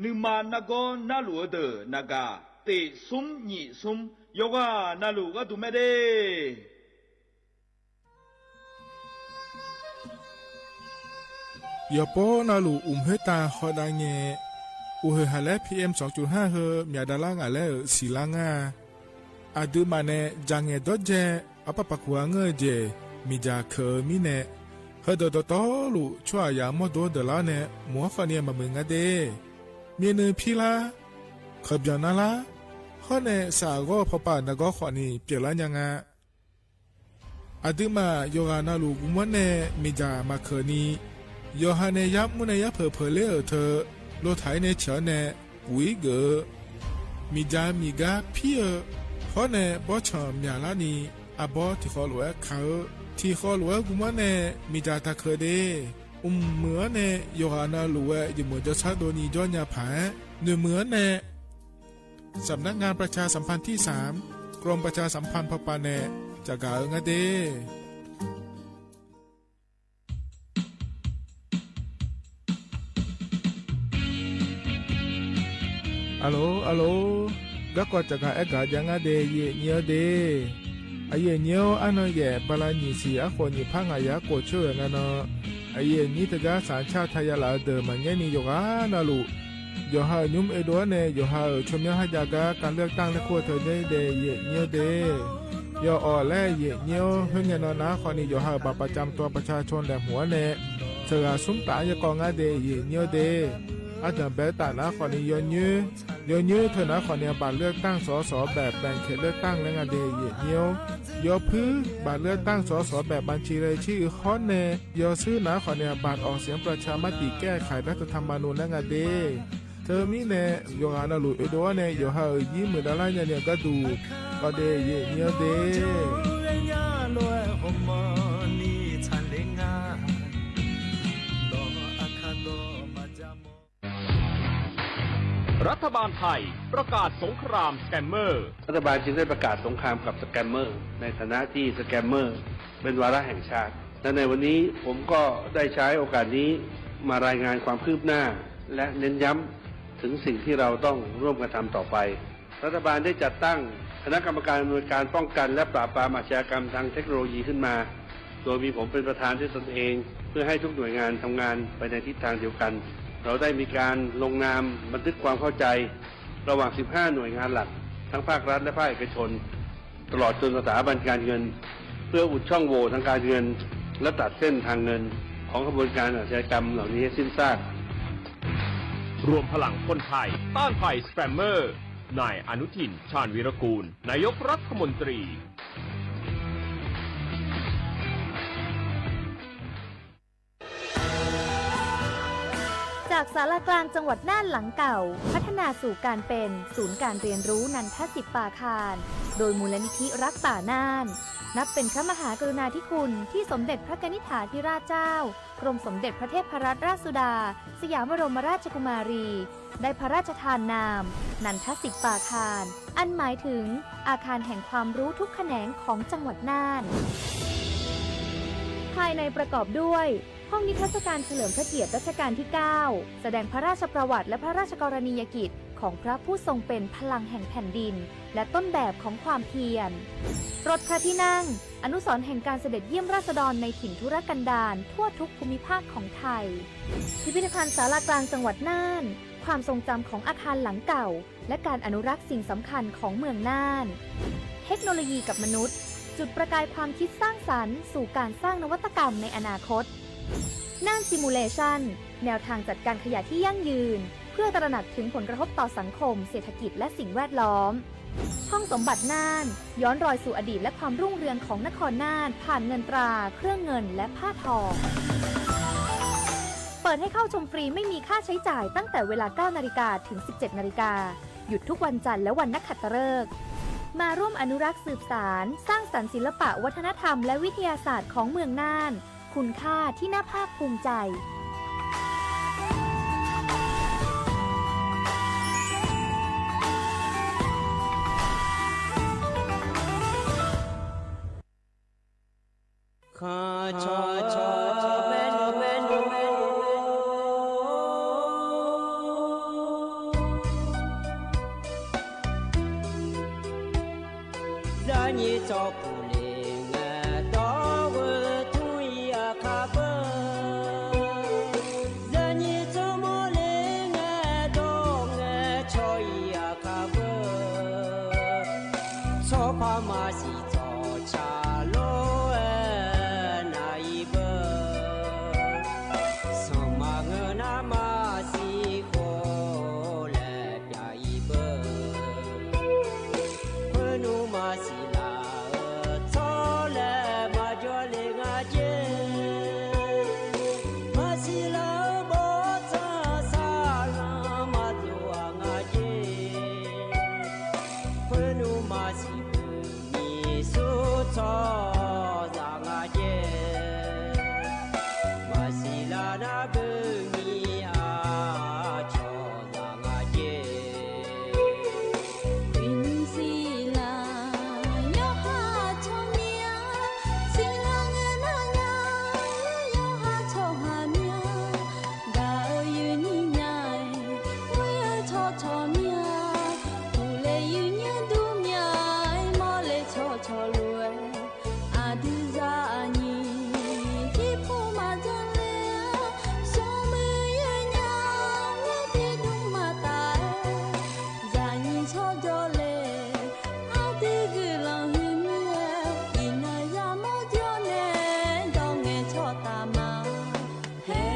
Nuˇ ma naˆ gawˇ naˆ luˬ-o deuˬ naˍ gaˬ teꞈ suhˉ nyiˇ suhˉ. Yawˇ g'aˇ na luˬ g'aˇ duˬ meh deˇ. Yawˬ pawˆ na luˬ uˬ meuˇ taˇ hawˉ daꞈ ngeh. Uˬ heuˬ haˍ lehˉ PM สองจุดห้า hui myaꞈ daꞈ laˇ ngaˬ lehˉ-euꞈ shiˍ laˇ ngaˇ. Aˬ dui maˬ neh jaˬ ngehˬ dawˇ jehˇ a paˆ paˍ kuˬ a ngeuˇ jeˬ miˬ jaˬ hkeuꞈ-eu miˉ neh, heuˆ dawˬ dawˬ tawˉ loꞈ chaw aˬ yaꞈ mawˇ dawˇ deuˬ laˇ neh, mvuhˇ hawˉ hk'aw nyi maˍ meuˬ ngaˇ deˇ. Miˬ nuiˬ hpiˇ laˇ, hk'aˬ byaˬ naˇ laˇ, hawˉ neh saˍ g'awˇ hpaw paˍ naˍ gawˇ hk'awꞈ nyi pyeˬ laˇ nya ngaˇ. Aˬ dui maˬ yawˬ g'aꞈ na luˬ gu mawˉ neh miˬ jaˬ maˍ hkeuꞈ nyi, yawˬ ha neh yaˇ mvuhˇ neh yaˇ hpeuꞈ hpeuꞈ leˉ-euˬ hteu, lo htaiˍ neh chaꞈ neh puiˉ geuꞈ-eu, miˬ jaˬ miˬ gaˇ hpiˇ-eu, hawˉ neh bawˇ chanˬ myaˍ laˇ nyi, a bawˇ htiꞈ hk'aw loꞈ-ehˉ hkanˍ-eu, htiꞈ hk'aw loꞈ-ehˉ gu mawˉ neh miˬ jaˬ htaꞈ hkeuꞈ deˇ. Uˬ meuˬ awˉ neh yawˬ g'aꞈ na luˬ weh jeuˬ meuˬ jaw shaˉ do nyi jawˇ nya hpaˍ-ehˉ, nuˬ meuˬ awˉ neh สำนักงานประชาสัมพันธ์ที่สาม กรมประชาสัมพันธ์ hpaw paˍ neh caꞈ gaˬ-eu ngaˇ deˇ. A loˍ, a loˍ, gaˇ k'aw caꞈ gaˬ ehˉ gaˬ jaˇ ngaˇ deˇ yeˬ nyi awˉ deˇ. A yeˬ nyi oˬ, aˉ naw yehˬ ba la nyiˬ shiˍ aˉ k'oˍ nyi hpaˇ ngaˬ yaꞈ k'oˍ chehˇ ve ngaˬ naw, a yeˬ nyi teˇ gaˇ shaˍ chaˇ htaˇ yaˇ laꞈ-eu deuˬ maˬ ngehˉ nyi yawˬ g'aˇ na luˬ, yawˬ ha uiˍ nyi mvuhˇ e do awˉ neh yawˬ ha uiˍ chaw myanˇ haˉ jaˇ gaˇ ka leuˆ tanˇ leh hk'oˆ hteu nehˉ deh yeˬ nyi awˉ deˇ. Yawˬ awˬ lehˬ yeˬ nyi oˬ, heuˆ ngeh naw naˉ hk'aw nyi yawˬ ha uiˍ baˬ paˍ ca mvuh taw pa cha chaw lehˬ mawˬ awˉ neh, suhˍ g'aꞈ suhˉ taˍ yaˇ k'aw ngaˇ deˇ yeˬ nyi awˉ deˇ. Aˉ daꞈ behˉ taˍ naˉ hk'aw nyi yawˬ nyi, yawˬ nyi hteu naˉ hk'aw nyi baˬ leuˆ tanˇ sawˉ sawˉ behꞈ แบ่งเขตเลือกตั้ง leh ngaˇ deˇ yeˬ nyi oˬ. Yawˬ hpuiˇ baˬ leuˆ tanˇ sawˉ sawˉ behꞈ บัญชีรายชื่อ hawˉ neh, yawˬ suhˉ naˉ hk'aw nyi baˬ ออกเสียงประชามติ แก้ไขรัฐธรรมนูญ leh ngaˇ deˇ. Hteu miˉ neh yawˬ g'aꞈ na luˬ e do awˉ neh yawˬ ha uiˍ yiˉ meuˬ daꞈ laˇ nyi nyi gaˇ duˬ k'aw deˇ yeˬ nyi awˉ deˇ. Raˇ htaˇ baˬ htaiˍ ประกาศสงครามสแกมเมอร์ รัฐบาลจึงได้ประกาศสงครามกับสแกมเมอร์ ในฐานะที่สแกมเมอร์เป็นวาระแห่งชาติ และในวันนี้ผมก็ได้ใช้โอกาสนี้มารายงานความคืบหน้า และเน้นย้ำถึงสิ่งที่เราต้องร่วมกันทำต่อไป รัฐบาลได้จัดตั้งคณะกรรมการอำนวยการป้องกันและปราบปรามอาชญากรรมทางเทคโนโลยีขึ้นมา โดยมีผมเป็นประธานด้วยตนเอง เพื่อให้ทุกหน่วยงานทำงานไปในทิศทางเดียวกัน เราได้มีการลงนามบันทึกความเข้าใจ ระหว่าง สิบห้า หน่วยงานหลัก ทั้งภาครัฐและภาคเอกชน ตลอดจนสถาบันการเงิน เพื่ออุดช่องโหว่ทางการเงิน และตัดเส้นทางเงินของขบวนการอาชญากรรมเหล่านี้ให้สิ้นซาก รวมพลังคนไทยต้านภัยสแกมเมอร์ นายอนุทิน ชาญวีรกูล นายกรัฐมนตรี จากศาลากลางจังหวัดน่านหลังเก่า พัฒนาสู่การเป็นศูนย์การเรียนรู้นันทสิปปาคาร โดยมูลนิธิรักป่าน่าน นับเป็นพระมหากรุณาธิคุณที่สมเด็จพระกนิษฐาธิราชเจ้า กรมสมเด็จพระเทพรัตนราชสุดา สยามบรมราชกุมารี ได้พระราชทานนาม นันทสิปปาคาร อันหมายถึงอาคารแห่งความรู้ทุกแขนงของจังหวัดน่าน ภายในประกอบด้วย ห้องนิทรรศการเฉลิมพระเกียรติรัชกาลที่ เก้า แสดงพระราชประวัติและพระราชกรณียกิจของพระผู้ทรงเป็นพลังแห่งแผ่นดิน และต้นแบบของความเพียร รถพระที่นั่ง อนุสรณ์แห่งการเสด็จเยี่ยมราษฎรในถิ่นทุรกันดารทั่วทุกภูมิภาคของไทย พิพิธภัณฑ์ศาลากลางจังหวัดน่าน ความทรงจำของอาคารหลังเก่า และการอนุรักษ์สิ่งสำคัญของเมืองน่าน เทคโนโลยีกับมนุษย์ จุดประกายความคิดสร้างสรรค์สู่การสร้างนวัตกรรมในอนาคต น่าน Simulation แนวทางจัดการขยะที่ยั่งยืน เพื่อตระหนักถึงผลกระทบต่อสังคม เศรษฐกิจ และสิ่งแวดล้อม ห้องสมบัติน่าน ย้อนรอยสู่อดีตและความรุ่งเรืองของนครน่าน ผ่านเงินตรา เครื่องเงิน และผ้าทอ เปิดให้เข้าชมฟรีไม่มีค่าใช้จ่ายตั้งแต่เวลา เก้านาฬิกา ถึง สิบเจ็ดนาฬิกา หยุดทุกวันจันทร์และวันนักขัตฤกษ์ มาร่วมอนุรักษ์สืบสาน สร้างสรรค์ศิลปะวัฒนธรรมและวิทยาศาสตร์ของเมืองน่าน คุณค่าที่น่าภาคภูมิใจ Yaꞈ nyi cawˬ puˍ le ngaˬ dawˇ g'uˇ tuˇ yaꞈ hk'a peuˬ. Yaꞈ nyi cawˬ mawˇ le ngaˬ dawˇ ngaˬ chaw yaꞈ hk'a peuˬ. Chaw hpaˇ maˇ shiˍ cawˬ chaˍ lo naˍ i peuˬ. Suhˍ maˬ ngeuˬ naˉ maˇ shiˍ k'o leh pyaꞈ i peuˬ. Heuˆ nuˇ maˇ shiˍ laˬ htawˇ leh maˇ jawˇ le ngaˬ jehˇ. Maˇ shiˍ laˬ bawˇ caˇ saˍ laˬ maˇ tuˬ a ngaˬ jehˇ. Heuˆ nuˇ maˇ shiˍ peuˬ nyi suˉ chaw yaꞈ ngaˬ jehˇ. Maˇ shiˍ laˬ naˉ peuˬ nyi a chaw yaꞈ ngaˬ jehˇ. Shiˍ laˬ yawˇ haˉ chaw miˇ a, shiˍ laˬ ngaˬ naˉ nyaˇ yawˇ haˉ chaw haˍ miˇ a. Gaˬ uiˍ yuˬ nyi nyaˇ, uiˍ chaw chaw miˇ a. Uˬ leh yuˬ nyi duˇ miˇ a, mawˇ leh chaw chaw loˬ. A duˬ yaꞈ nyi tiˉ hpu maˇ jaˇ leh, shaw meuˇ yehˬ nyaˇ leh teˇ duˇ maˇ taˍ. Yaꞈ nyi chaw jawˇ leh, a teˇ g'uiˬ laˬ hui miˇ a, iˉ naˍ yaˇ mawˇ jawˇ neh dawˇ ngeh chaw taˍ maˇ heˆ.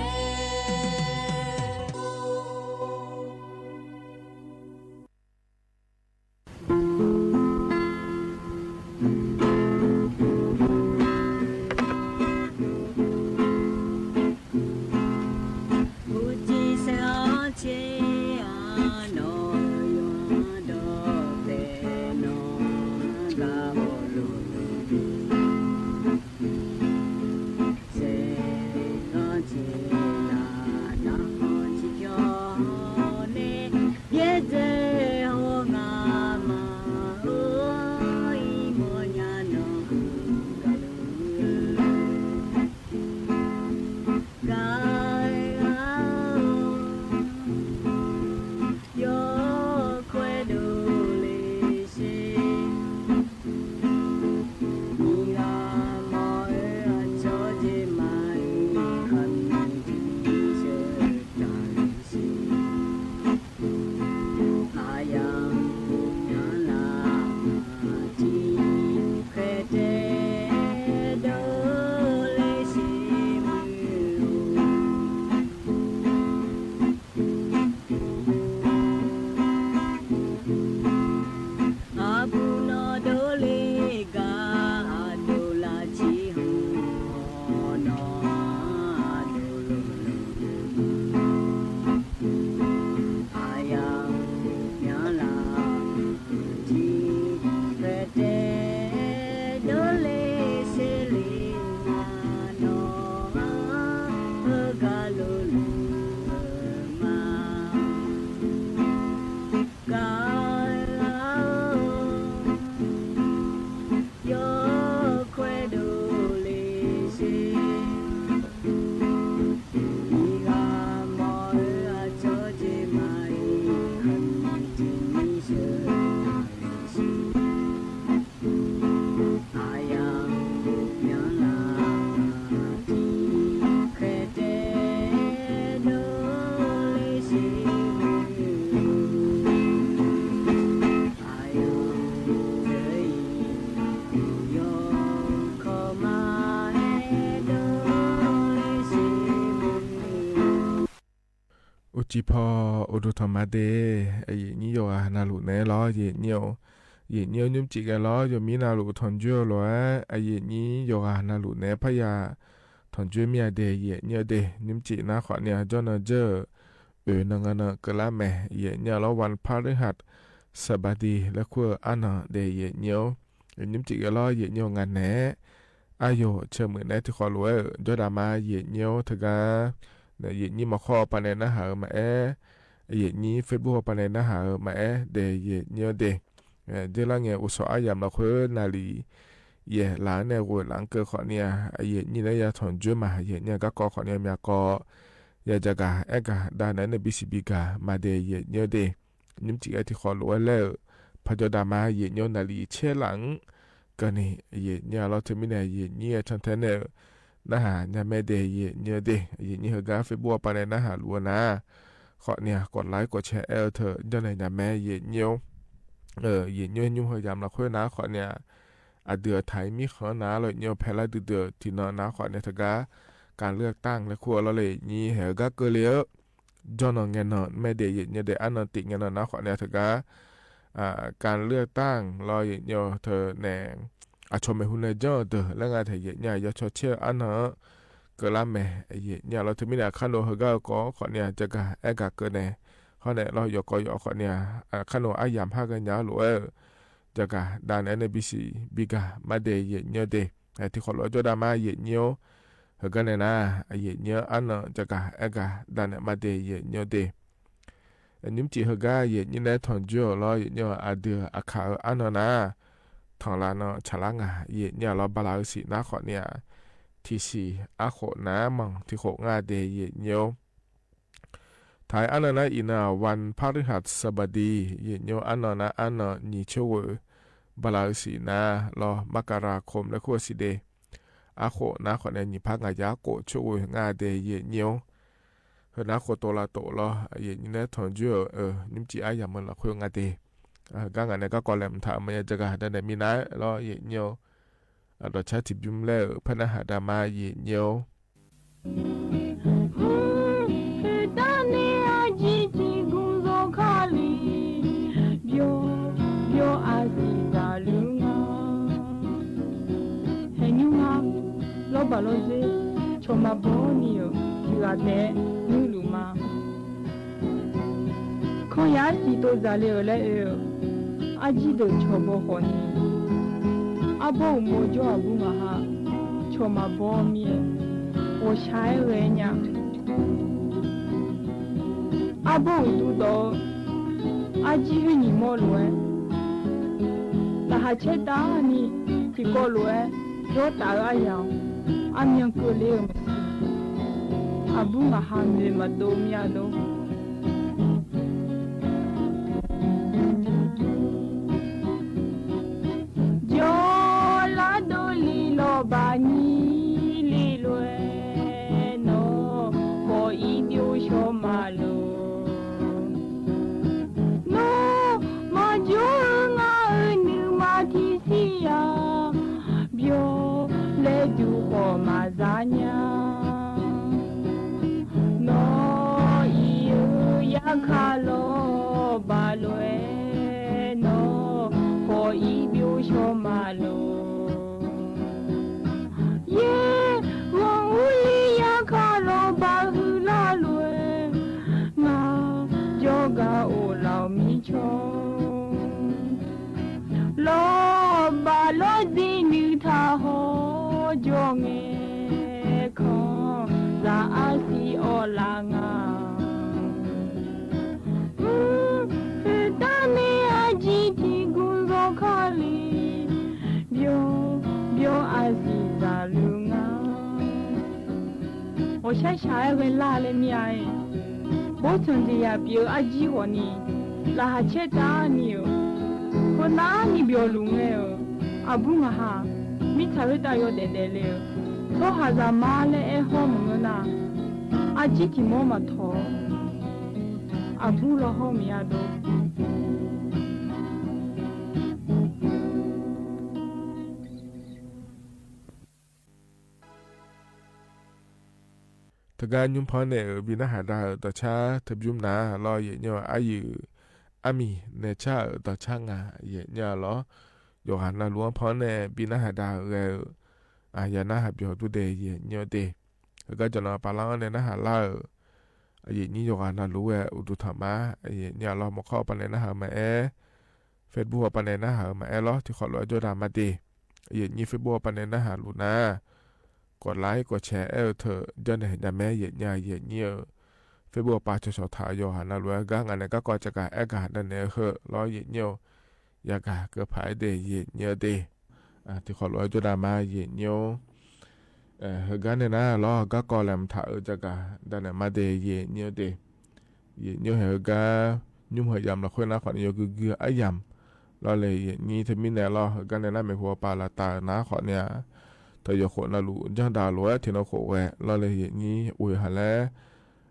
Oˇ ci hpawˇ awˬ to htaꞈ maˇ te, nyiˇ yaw g'a na loꞈ nehˉ lawˬ yeˬ nyi-oˬ. Yehˬ nyi-oˬ, nyiˇ mvuhˇ ceꞈ geh lawˉ yawˇ miˉ na loꞈ htawnˍ juˇ-oˬ loˬ-ehˉ, a yehˬ nyi yawˬ g'a na loꞈ nehˬ hpaˇ yaˇ htawnˍ juˇ miˇ a deh yehˬ nyi-oˬ deh. Nyiˇ mvuhˇ ceꞈ naˉ hk'awꞈ nyi a jawˇ na jeuˇ oˍ na ngaˬ na keu laˇ mehˍ. Yehˬ nyi a lawˉ วันพฤหัสบดี leh hk'oˆ aˉ naˬ deh yehˬ nyi-oˬ. Nyiˇ mvuhˇ ceꞈ geh lawˉ yehˬ nyi-oˬ ngaˬ nehˬ aˉ yoˬ chehˇ meuꞈ nehˉ teˇ hk'awꞈ loꞈ-ehˉ jawˇ daꞈ ma yehˬ nyi-oˬ. Htaꞈ g'a yehˬ nyi mawˬ hk'awˇ pa neh naˉ haˍ-eu maꞈ ehˉ, yehˬ nyi Facebook pa neh naˉ haˍ-eu maꞈ ehˉ deh yehˬ nyi-oˬ deh. Jehˇ laˇ ngeh oˬ shawˍ aˉ yaꞈ mlaꞈ hk'oˆ naˍ riˍ yehˬ laˬ nehˬ g'oꞈ laˬ keu hk'awꞈ nyi a, yehˬ nyi nehˉ yaˇ htawnˍ juˇ maˬ yehˬ nyi a gaˇ k'aw hk'awꞈ nyi a myaꞈ k'aw yaˇ jaˇ gaˬ ehˉ gaˬ daꞈ nehˉ nehˉ biˇ shiˍ biˇ gaˬ maˇ deh yehˬ nyi-oˬ deh. Nyiˇ mvuhˇ ceꞈ geh teˇ hk'awꞈ loꞈ-ehˉ leh-euˬ hpaˇ jawˇ daꞈ ma yehˬ nyi-oˬ naˍ riˍ chehˇ laˬ keu nehˬ yehˬ nyi a lawˉ hteˇ miˉ nehˬ yehˬ nyi-ehˉ chaˇ hteˇ nehˬ naˉ haˍ nyaˇ mehˉ deh yehˬ nyi-oˬ deh. Yehˬ nyi heuˬ gaˇ Facebook pa neh naˉ haˍ loꞈ-a naˍ hk'awꞈ nyi a k'awꞈ laiˉ k'awꞈ chehˇ ehˉ-eu hteꞈ jawˇ nehˬ nyaˇ mehˉ yehˬ nyi-oˬ. Yehˬ nyi-oˬ, nyi hui yaꞈ mlaꞈ hk'oˆ naˉ hk'awꞈ nyi a, a dui a htaiˍ miˉ hk'anˉ naˉ lawˉ nyi-oˬ hpehꞈ laˇ dui dui tiˬ naw naˉ hk'awꞈ nyi htaꞈ g'a ka leuˆ tanˇ leh hk'oˆ a lawˉ leh nyi hehˬ g'aˇ keu le-euˬ jawˇ naw ngeh naw mehˉ deh yehˬ nyi deh aˉ naˬ teꞈ ngeh naw naˉ hk'awꞈ nyi htaꞈ g'a ka leuˆ tanˇ lawˉ yehˬ nyi-oˬ hteꞈ nehˬ a chaw mehˍ hu leh jawˇ deuˬ leh ngaˬ hteꞈ yehˬ nyi a yaˇ chaw chehˇ aˉ naˬ keu laˇ mehˍ. Yehˬ nyi a lawˉ hteˇ miˉ nehˬ hk'aˇ nawˬ heuˬ gaˇ-eu k'awꞈ hk'awꞈ nyi a jaˇ gaˬ ehˉ gaˬ keu nehˬ hawˉ nehˬ lawˉ yawˬ k'aw yawˬ hk'awꞈ nyi a hk'aˇ nawˬ aˉ yaꞈ hpaˇ g'a nyi a loꞈ-ehˉ jaˇ gaˬ daꞈ nehˉ nehˉ biˇ shiˍ biˇ gaˬ maˇ deh yehˬ nyi-oˬ deh. Teˇ hk'awꞈ loꞈ-ehˉ jawˇ daꞈ ma yehˬ nyi-oˬ. Heuˬ gaˇ nehˬ naˉ yehˬ nyi aˉ naˬ jaˇ gaˬ ehˉ gaˬ daꞈ nehˉ maˇ deh yehˬ nyi-oˬ deh. Nyiˇ mvuhˇ ceꞈ heuˬ gaˇ yehˬ nyi nehˉ htawnˍ juˇ-oˬ lawˉ yehˬ nyi a dui a hkanˍ-eu aˉ naˬ naˉ htawnˍ la naw chaˬ laˇ ngaˬ yehˬ nyi a lawˉ ba la-eu shiˍ naˉ hk'awꞈ nyi a teˇ shiˍ aˉ hk'oꞈ naˉ maˬ teˇ hk'oꞈ ngaˇ deh yehˬ nyi-oˬ. Htaiˍ aˉ naˬ naˉ iˍ naˍ วันพฤหัสบดี yehˬ nyi-oˬ aˉ naˬ naˉ aˉ naˬ nyi cheuˇ g'oꞈ ba la-eu shiˍ naˉ lawˉ มกราคม leh hk'oˆ shiˍ deh aˉ hk'oꞈ naˉ hk'awꞈ nyi nyi hpaˇ ngaˬ yaˇ k'oꞈ cheuˇ g'oꞈ ngaˇ deh yehˬ nyi-oˬ. Heuˬ naˉ hk'oˆ to la toꞈ lawˉ yehˬ nyi nehˉ htawnˍ juˇ-oˬ. Nyiˇ mvuhˇ ceꞈ aˉ yaꞈ meuꞈ laˬ hk'oˆ ngaˇ deh gaˇ ngaˬ nehˬ gaˇ k'aw leh mvuhˇ htaꞈ meuꞈ yaˇ jaˇ gaˬ daꞈ nehˉ miˇ naˉ lawˉ yehˬ nyi-oˬ. Dawˬ chaˇ tiꞈ biˇ mvuhˇ leh-euˬ hpehˇ naˉ haˍ daꞈ ma yehˬ nyi-oˬ. Heuˬ taˇ neˇ a jiˇ tiꞈ gu zaw hk'aˇ le, byawˇ byawˇ a shiˍ gaˬ luˬ ngaˇ. Heh nyi ma lawˇ baˬ lawˇ zeˇ chaw ma bawˇ nyi-oˬ, yuˬ a tehꞈ nuˇ luˬ ma. Hkawˇ yaˇ tiꞈ to zaˬ le-euˬ leh-euˬ, a jiˇ deuˬ chaw bawˇ hk'awꞈ nyi, aˉ bawˇ uiˍ mawˇ jawˇ a buˇ ngaˬ ha chaw ma bawˇ miˇ-ehˉ, awˬ sha-ehˉ g'eh nyi-a. Aˉ bawˇ uiˍ tu dawˬ-o, a jiˇ henˇ nyi mawˇ loꞈ-ehˉ, laꞈ haˍ chehˇ taˉ nyi tiꞈ kawˆ loꞈ-ehˉ, yawˇ taˍ-eu aˉ yaꞈ-oˬ, aˉ myanˇ keu le-euˬ mehˍ. A buˇ ngaˬ ha meh maˍ to miˇ-a loˬ. Jawˇ laˇ do liꞈ lawˬ baˬ nyi le loˬ-ehˉ, nawˬ k'awꞈ iˉ biˇ-oˬ shaw ma loˬ. Nawˬ maˇ jawˇ-eu ngaˬ-euˬ nuˬ ma tiꞈ shiˍ yaˇ, byawˇ leh duˬ k'awꞈ maˍ zaˇ nyi-a. Nawˬ iˉ-eu yaˇ hk'aˇ lawˬ baˬ loˬ-ehˉ, nawˬ k'awꞈ iˉ biˇ-oˬ shaw ma loˬ. Yehˬ g'awˬ uˉ liˇ yaˇ hk'aˇ lawˬ baˬ hui laˇ loˬ-ehˉ, ngaˬ jawˇ gaˬ oˬ laˬ-oˬ miˇ chaw. Lawˬ baˬ lawˇ zeˇ nuˬ htaꞈ haw jawˇ ngeh hkawˇ zaꞈ a shiˍ awˬ laˬ ngaˬ. Heuˬ taˇ neˇ a jiˇ tiꞈ gu zaw hk'aˇ le, byawˇ byawˇ a shiˍ zaˍ luˬ ngaˬ. Awˬ shaˉ shaˍ-ehˉ g'eh laˇ leh miˇ-a-e, boˉ cawˬ jeˬ yaꞈ piˍ-eu a jiˇ k'awꞈ nyi, laꞈ haˍ chehˇ taˉ nyi-oˬ, hk'oˆ naˉ nyi byawˬ luˬ ngeh-oˬ. A buˇ ngaˬ ha miˇ htaꞈ ve taˇ yaw dehꞈ dehꞈ le-oˬ, tawˇ haˍ zaˍ ma leh ehˉ hawˉ mvuhˬ ngeu naˇ, a jiˇ tiꞈ mawˇ maˬ htawˍ, a buˇ lawˇ hawˉ miˬ a do. Hteˇ gaˇ nyi hpawˇ nehˬ-euˬ ve naˆ haˍ daꞈ-euˬ dawˬ chaˇ hteˇ biˇ mvuhˇ naˉ lawˇ yehˬ nyi aˉ yuˬ aˉ miˬ neh chaˇ dawˬ chaˇ ngaˬ yehˬ nyi a lawˉ. Yawˬ g'aꞈ na luˬ anˇ hpawˇ nehˇ biˇ naˉ haˍ daꞈ g'aˇ-oˬ, a yaꞈ naˉ haˍ biˬ awˬ duˇ deh yehˬ nyi a deh. Heuˬ gaˇ jaw na pa laˇ neh naˉ haˍ laˇ-euˬ. Yehˬ nyi yawˬ g'aꞈ na luˬ ve uˬ duˬ htaꞈ maˍ yehˬ nyi a lawˉ. Mawˬ hk'aˇ awˬ pa neh naˉ haˍ maˇ ehˉ, Facebook awˬ pa neh naˉ haˍ maˇ ehˉ lawˉ. Teˇ hk'awꞈ lo a jawˇ daꞈ maˇ deh. Yehˬ nyi Facebook awˬ pa neh naˉ haˍ luˬ na, k'awꞈ laiˉ k'awꞈ chehˇ ehˉ-eu hteuꞈ jaˇ nehˬ jaˇ mehˉ yehˬ nyi a yehˬ nyi-euˬ. Facebook awˬ pa chaw shawˍ htaꞈ yawˬ g'aꞈ na luˬ a gaˇ ngaˬ neh gaˇ k'aw ca kaꞈ ehˉ gaˬ daꞈ nehˬ heuˬ lawˉ yehˬ nyi-oˬ. Yaꞈ kaꞈ keu hpaˍ ehˉ deh yehˬ nyi a deh. Teˇ hk'awꞈ lo a jawˇ daꞈ maˇ yehˬ nyi-oˬ. Heuˬ gaˇ neh naˉ lawˉ gaˇ k'aw lehˬ mvuhˬ htaꞈ uiˍ ca gaˬ daꞈ nehˬ maˇ deh yehˬ nyi a deh. Yehˬ nyi hehꞈ heuˬ gaˇ nyiˇ mvuhˇ heuˬ yaꞈ lawˬ hk'oˆ naˉ hk'awꞈ nyi yawˇ gui gui aˉ yaꞈ lawˉ leh yehˬ nyi hteuꞈ miˇ nehˬ lawˉ. Heuˬ gaˇ neh naˉ mehˬ hu awˬ pa laˬ taˍ naˉ hk'awꞈ nyi a, htawˇ yawˬ k'oꞈ na luˬ jaˇ daꞈ loˬ ehˉ hteꞈ nawˬ k'oꞈ g'aꞈ lawˉ leh yehˬ nyi uiˍ haˍ leh,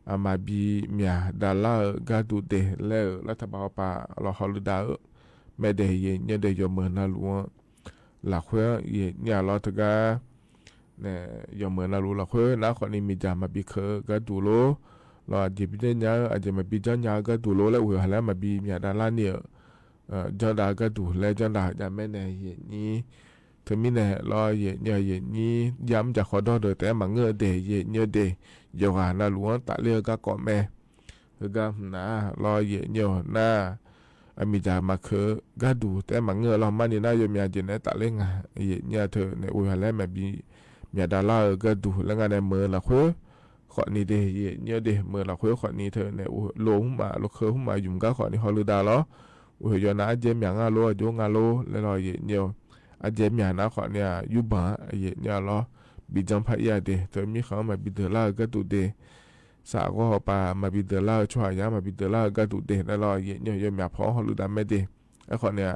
a maˍ biˇ myaˍ daꞈ laˇ-eu gaˇ duˬ deh leh-euˬ laˇ htaꞈ ba awˬ pa lawˬ haw lu daꞈ-eu mehˆ deh yehˬ nyi deh. Yawˬ meuˬ na luˬ lawˬ lawˉ hk'oˆ yehˬ nyi a lawˉ hteuˬ gaˇ neh, yawˬ meuˬ na luˬ lawˬ hk'oˆ naˉ hk'awꞈ nyi miˬ jaˬ maˍ biˇ hkeu gaˇ duˬ loˬ, lawˬ a jeˬ biˇ jaˇ nyi-eu a jeˬ maˍ biˇ jaˇ nyi-eu gaˇ duˬ loˬ leh uiˍ haˍ leh maˍ biˇ myaˍ daꞈ laˇ nyi-euˬ. Jaˇ daꞈ gaˇ duˬ leh jaˇ daꞈ jaˇ mehˆ neh yehˬ nyi hteuꞈ miˇ nehˬ lawˉ yehˬ nyi yehˬ nyi yaˇ mvuhˇ jaˬ hk'aw dawˇ deuˬ tehꞈ maˇ ngeuˆ deh yehˬ nyi deh. Yawˬ g'aꞈ na luˬ anˉ taˍ leˇ-eu gaˇ k'awꞈ meh. Heuˬ gaˇ mvuhˬ naˉ lawˉ yehˬ nyi-oˬ naˉ, a miˬ jaˬ maˍ hkeu gaˇ duˬ tehꞈ maˇ ngeuˆ lawˇ maˇ nyi naˉ yawˇ meh a jeˬ nehˬ taˍ leˇ ngaˬ yehˬ nyi a hteuꞈ nehˬ uiˍ haˍ leh maˍ biˇ myaˍ daꞈ laˇ-eu gaˇ duˬ leh ngaˬ neh meuˬ lawˬ hk'oˆ hk'awꞈ nyi deh yehˬ nyi deh. Meuˬ lawˬ hk'oˆ hk'awꞈ nyi hteuꞈ nehˬ lo mvuhˇ maˬ lo hkeu mvuhˇ maˬ yuˬ gaˇ hk'awꞈ nyi haw lu daꞈ lawˉ. Uiˍ haˍ yawˇ naˉ aˉ jehˇ myaˍ ngaˇ loˉ a joˇ ngaˇ loˉ leh lawˉ yehˬ nyi-oˬ. Aˉ jehˇ myaˍ naˉ hk'awꞈ nyi a yuˇ baˬ yehˬ nyi a lawˉ. Biˇ jaˇ hpaˇ iˉ a deh hteuꞈ miˇ hk'aˬ maˍ biˇ deuˬ laˇ-eu gaˇ duˬ deh. Saˍ g'awˇ awˬ pa maˍ biˇ deuˬ laˇ-eu chaw haˍ yaˇ maˍ biˇ deuˬ laˇ-eu gaˇ duˬ deh leh lawˉ yehˬ nyi yawˇ myaˍ hpawˇ haw lu daꞈ mehˆ deh. Ehˉ hk'awꞈ nyi a,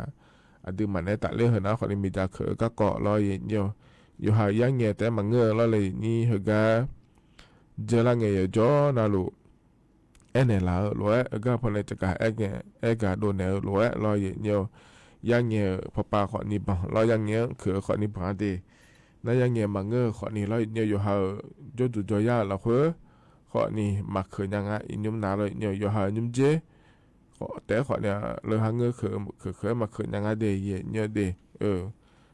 a dui maˍ nehˉ taˍ leˇ heuˬ naˉ hk'awꞈ nyi miˬ jaˬ hkeu gaˇ k'awꞈ lawˉ yehˬ nyi-oˬ. Yawˬ haˍ yaˇ nyi tehꞈ maˇ ngeuˆ lawˉ leh yehˬ nyi heuˬ gaˇ jaˇ laˇ ngeh yehˬ jawˇ na loˬ ehˉ nehˬ laˬ-eu loˬ ehˉ gaˇ hpawˇ neh ca kaꞈ ehˉ gaˬ ehˉ gaˬ doˬ nehˬ-eu loˬ ehˉ lawˉ yehˬ nyi-oˬ. Yaˇ nyi hpawˇ pa hk'awꞈ nyi baˬ lawˉ yaˇ nyi hkeu hk'awꞈ nyi baˬ deh. Naˉ yaˇ nyi maˇ ngeuˆ hk'awꞈ nyi lawˉ yehˬ nyi yawˬ haˍ-euˬ jawˇ duˬ jaw yaˇ lawˬ hk'oˆ hk'awꞈ nyi maˇ hkeu nyaˇ ngaˇ yehˬ nyi naˉ lawˉ yehˬ nyi yawˬ haˍ-euˬ nyi mvuhˇ jeˇ k'awꞈ tehˉ hk'awꞈ nyi leuˬ haˍ ngeuˆ hkeu hkeu maˇ hkeu nyaˇ ngaˇ deh yehˬ nyi deh.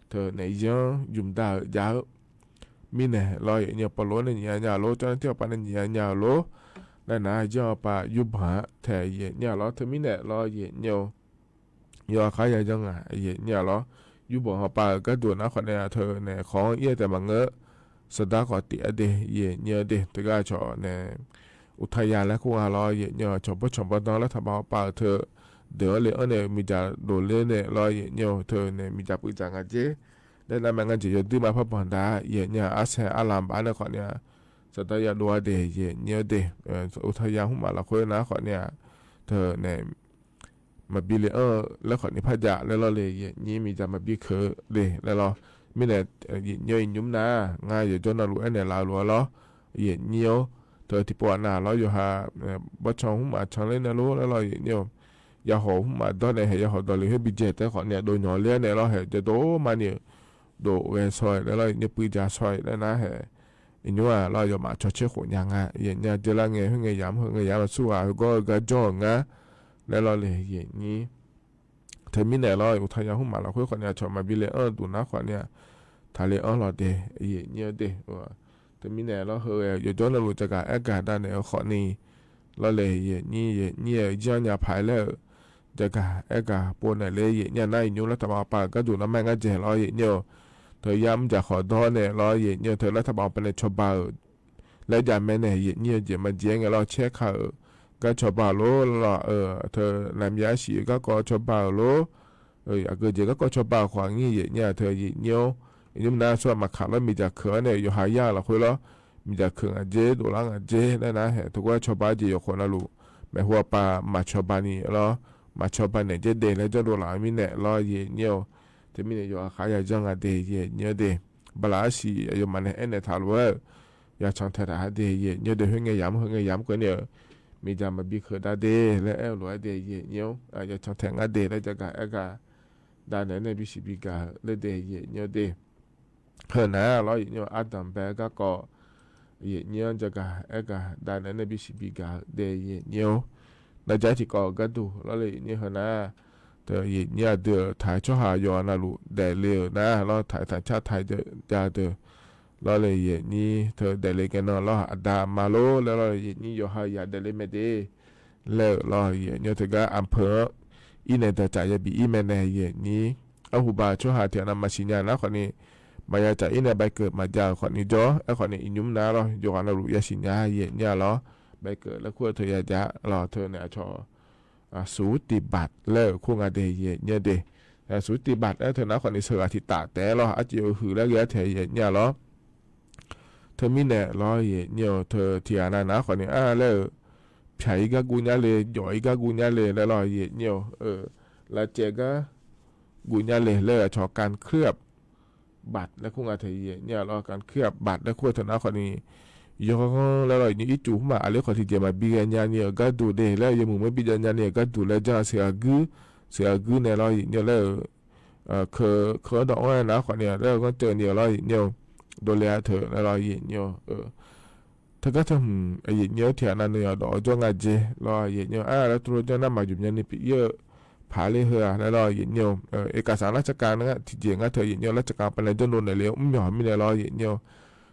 Hteuꞈ nehˬ yanˇ yuˬ daꞈ-eu jaˇ-eu miˇ nehˬ lawˉ yehˬ nyi paw lo nehˬ nyi a nyi a loˬ cawˇ naˉ tiˉ awˬ pa nehˬ nyi a nyi a loˬ leh naˉ yanˇ awˬ pa yuˇ baˬ htehꞈ yehˬ nyi a lawˉ hteuꞈ miˇ nehˬ lawˉ yehˬ nyi-oˬ. Yawˇ a k'aˉ yaˇ jaˇ ngaˬ yehˬ nyi a lawˉ. Yuˇ baˬ awˬ pa-euˬ gaˇ duˬ naˉ hk'awꞈ nyi a hteuꞈ nehˬ hk'awꞈ iˉ a tehꞈ maˇ ngeuˆ suhˍ daˉ k'awꞈ teꞈ a deh yehˬ nyi a deh. Hteuꞈ g'aˇ chaw nehˬ uˍ htaˇ yaˇ leh k'oˆ g'a lawˉ yehˬ nyi a chaw bawˇ chaw bawˇ dawˇ laˇ htaꞈ ba awˬ pa-euˬ hteuꞈ deuˬ aˉ le anˉ nehˬ miˬ jaˬ doˬ le nehˬ lawˉ yehˬ nyi-oˬ. Hteuꞈ nehˬ miˬ jaˬ pui jaˬ ngaˬ jeˇ leh naˉ meh ngaˇ jeˬ yawˇ duiˇ ma hpaˇ baˬ daꞈ yehˬ nyi a aˉ sheh aˉ la baˬ nehˬ hk'awꞈ nyi a suhˍ daˉ yaˇ doˬ a deh yehˬ nyi a deh. Uˍ htaˇ yaˇ huˉ maˬ lawˬ hk'oˆ naˉ hk'awꞈ nyi a hteuꞈ nehˬ maˍ biˇ le anˉ leh hk'awꞈ nyi hpaˇ jaꞈ leh lawˉ le yehˬ nyi miˬ jaˬ maˍ biˇ hkeu le leh lawˉ. Miˇ nehˬ yehˬ nyi yehˬ nyi mvuhˇ naˉ ngaˇ yehˬ jawˇ na loˬ ehˉ nehˬ laˬ loˬ a lawˉ yehˬ nyi-oˬ. Hteuꞈ teˇ pawˆ a naˍ lawˉ yawˬ haˍ bawˇ chaw huˉ maˬ chaw le nehˬ loˬ leh lawˉ yehˬ nyi-oˬ. Yaˇ hawˬ huˉ maˬ dawˇ nehˬ hehꞈ yaˇ hawˬ dawˬ le hehˉ biˇ jehˬ tehꞈ hk'awꞈ nyi a doˬ nyawˬ le nehˬ lawˉ hehꞈ jehˬ doˬ maˇ nyi-oˬ. Doˬ g'eh shaw leh lawˉ yehˬ nyi pui jaˇ shaw leh naˉ hehꞈ nyi a lawˉ yawˬ maꞈ chaw chehˇ k'oꞈ nyi ngaˇ yehˬ nyi a jehˬ laˇ ngeh heuˆ ngeh yaꞈ mvuhˇ heuˆ ngeh yaꞈ mvuhˇ suhˉ g'a hui gawˇ g'a jawˇ ngaˇ leh lawˉ le yehˬ nyi hteuꞈ miˇ nehˬ lawˉ uˍ htaˇ yaˇ huˉ maˬ lawˬ hk'oˆ hk'awꞈ nyi a chaw maˍ biˇ le anˉ duˬ naˉ hk'awꞈ nyi a htaꞈ le anˉ lawˬ deh yehˬ nyi a deh. Hteuꞈ miˇ nehˬ lawˉ hui yawˬ jawˇ na loˬ ca kaꞈ ehˉ gaˬ daꞈ nehˬ hk'awꞈ nyi lawˉ le yehˬ nyi yehˬ nyi yanˇ nyi a hpaˍ leh-euˬ ca kaꞈ ehˉ gaˬ po nehˬ le yehˬ nyi a naˉ yehˬ nyi laˇ htaꞈ ba awˬ pa gaˇ duˬ naˉ maˇ heˆ ngaˇ jehˬ lawˉ yehˬ nyi-oˬ. Hteuꞈ yaˇ mvuhˇ jaˬ hk'awꞈ dawˇ nehˬ lawˉ yehˬ nyi hteuꞈ laˇ htaꞈ ba awˬ pa nehˬ chaw ba-euˬ leh jaˇ meh nehˬ yehˬ nyi a jeˬ maˇ jeˬ ngeh lawˉ chehˇ hk'a-euˬ gaˇ chaw ba-euˬ loˬ leh lawˉ hteuꞈ naˍ miˇ aˉ shiˍ gaˇ k'aw chaw ba-euˬ loˬ. Aꞈ keu jeˬ gaˇ k'aw chaw ba hk'awꞈ nyi yehˬ nyi a hteuꞈ yehˬ nyi-oˬ. Nyi mvuhˇ naˉ suhˉ maˇ hkanˍ lawˉ miˬ jaˬ hkeuꞈ a nehˬ yawˬ haˍ yaˇ lawˬ hk'oˆ lawˉ miˬ jaˬ hkeuꞈ ngaˬ jeˇ doˬ laˇ ngaˬ jeˇ leh naˉ hehꞈ hteuꞈ k'o chaw ba jeˬ yawˬ hk'awꞈ na loˬ mehˬ hu a pa maˍ chaw ba nyi lawˉ maˍ chaw ba nehˬ jeˇ deh leh jawˇ doˬ laꞈ miˇ nehˬ lawˉ yehˬ nyi-oˬ. Hteuꞈ miˇ nehˬ yawˬ haˍ yaˇ jaˇ ngaˬ deh yehˬ nyi a deh. Ba laꞈ aˉ shiˍ a yawˬ maˍ nehˬ ehˉ nehˬ htaꞈ loˬ-e yaˇ chaw htehꞈ htaꞈ haꞈ deh yehˬ nyi a deh heuˆ ngeh yaꞈ mvuhˇ heuˆ ngeh yaꞈ mvuhˇ k'o nehˬ miˬ jaˬ maˍ biˇ hkeuꞈ daꞈ deh leh ehˉ loˬ a deh yehˬ nyi-oˬ. Yaˇ chaw htehꞈ ngaˇ deh leh ca kaꞈ ehˉ gaˬ daꞈ nehˬ nehˬ biˇ shiˍ biˇ gaˬ leh deh yehˬ nyi a deh. Heuˬ naˉ lawˉ yehˬ nyi-oˬ. Aˉ daꞈ beh gaˇ k'aw yehˬ nyi-oˬ. Ca kaꞈ ehˉ gaˬ daꞈ nehˬ nehˬ biˇ shiˍ biˇ gaˬ deh yehˬ nyi-oˬ. Naˇ jaˇ tiꞈ k'awꞈ gaˇ duˬ lawˇ leh yehˬ nyiˇ hui naˉ, yehˬ nyiˇ a dui htaiˍ chaw haˍ yawˬ a na luꞈ dehꞈ le-euˬ naˉ lawˇ, htaiˍ htaꞈ chaˇ htaiˍ jaˇ deuˬ lawˇ leh yehˬ nyiˇ hteu dehꞈ le geh naw lawˇ, a da ma lo leh lawˇ yehˬ nyiˇ yawˬ ha yaꞈ dehꞈ le meh te leh-euˬ lawˇ yehˬ nyiˇ hteu gaˇ a hpeuꞈ iˉ neh daꞈ caꞈ yaˇ biˬ iˉ meh neh yehˬ nyiˇ aˉ hu ba chaw haˍ hteꞈ na maˍ shiˍ nyi naˉ hk'awꞈ ni, maˍ yaˇ caꞈ iˉ neh bai keunˍ maˍ jaˇ hk'awꞈ ni jawˇ, aˉ hk'awꞈ ni i nyuˇ naˉ lawˇ yawˬ a na luꞈ yaˇ shiˍ nyi yehˬ nyiˇ a lawˇ, bai keunˍ leh hk'oˆ hteu yaꞈ jaˇ lawˇ hteu neh a chaw suˍ tiˍ baꞈ leh-euˬ hk'oˆ ngaˬ dehˬ yehˬ nyiˇ dehˬ. Suˍ tiˍ baꞈ leh hteu naˉ hk'awꞈ ni suh g'a tiꞈ taˍ tehꞈ lawˇ, a ciˉ yawˇ huiˍ leh g'a htehꞈ yehˬ nyiˇ a lawˇ. Hteu miˉ nehˬ lawˇ yehˬ nyiˇ-oˬ, hteu tiꞈ a na naˉ hk'awꞈ ni a leh-euˬ, hpaꞈ iˉ gaˇ gu nyaˇ le, jawˬ iˉ gaˇ gu nyaˇ le leh lawˇ yehˬ nyiˇ-oˬ, laꞈ cehˬ gaˇ gu nyaˇ le leh chaw การเคลือบบัตร leh hk'oˆ ngaˬ htehꞈ yehˬ nyiˇ a lawˇ, การเคลือบบัตร leh hk'oˆ hteu naˉ hk'awꞈ ni yawˇ leh lawˇ nyiˇ iˉ cuˬ huˉ maˬ a leh hk'awꞈ tiꞈ jehˬ maˍ biˇ g'a nyi ni-euˬ gaˇ duˬ dehˬ leh yawˇ meuꞈ meuˉ biˇ jaˇ nyi ni-euˬ gaˇ duˬ leh jaˇ, suˍ a guˉ, suˍ a guˉ neh lawˇ yehˬ nyiˇ leh-euˬ, hkeu hkeu dawˇ-oˇ naˉ hk'awꞈ ni leh g'aˇ ceuˬ ni-euˬ lawˇ yehˬ nyiˇ-oˬ, dawˇ leh a hteu leh lawˇ yehˬ nyiˇ-oˬ, hteu gaˇ hteu hmq yehˬ nyiˇ-oˬ, tiꞈ a na nu yaꞈ dawˬ jawˇ ngaˬ jehˬ lawˇ yehˬ nyiˇ-oˬ, a leh hto lo jawˇ naˉ maˍ yuˬ nyi ni piꞈ yehˬ hpaˍ le hui a leh lawˇ yehˬ nyiˇ-oˬ, เอกสารราชการ na tiꞈ jehˬ ngaˇ htehꞈ yehˬ nyiˇ-oˬ, ราชการ pa neh jawˇ no nehˬ le mvuhˇ miˬ haw miˉ nehˬ lawˇ yehˬ nyiˇ-oˬ,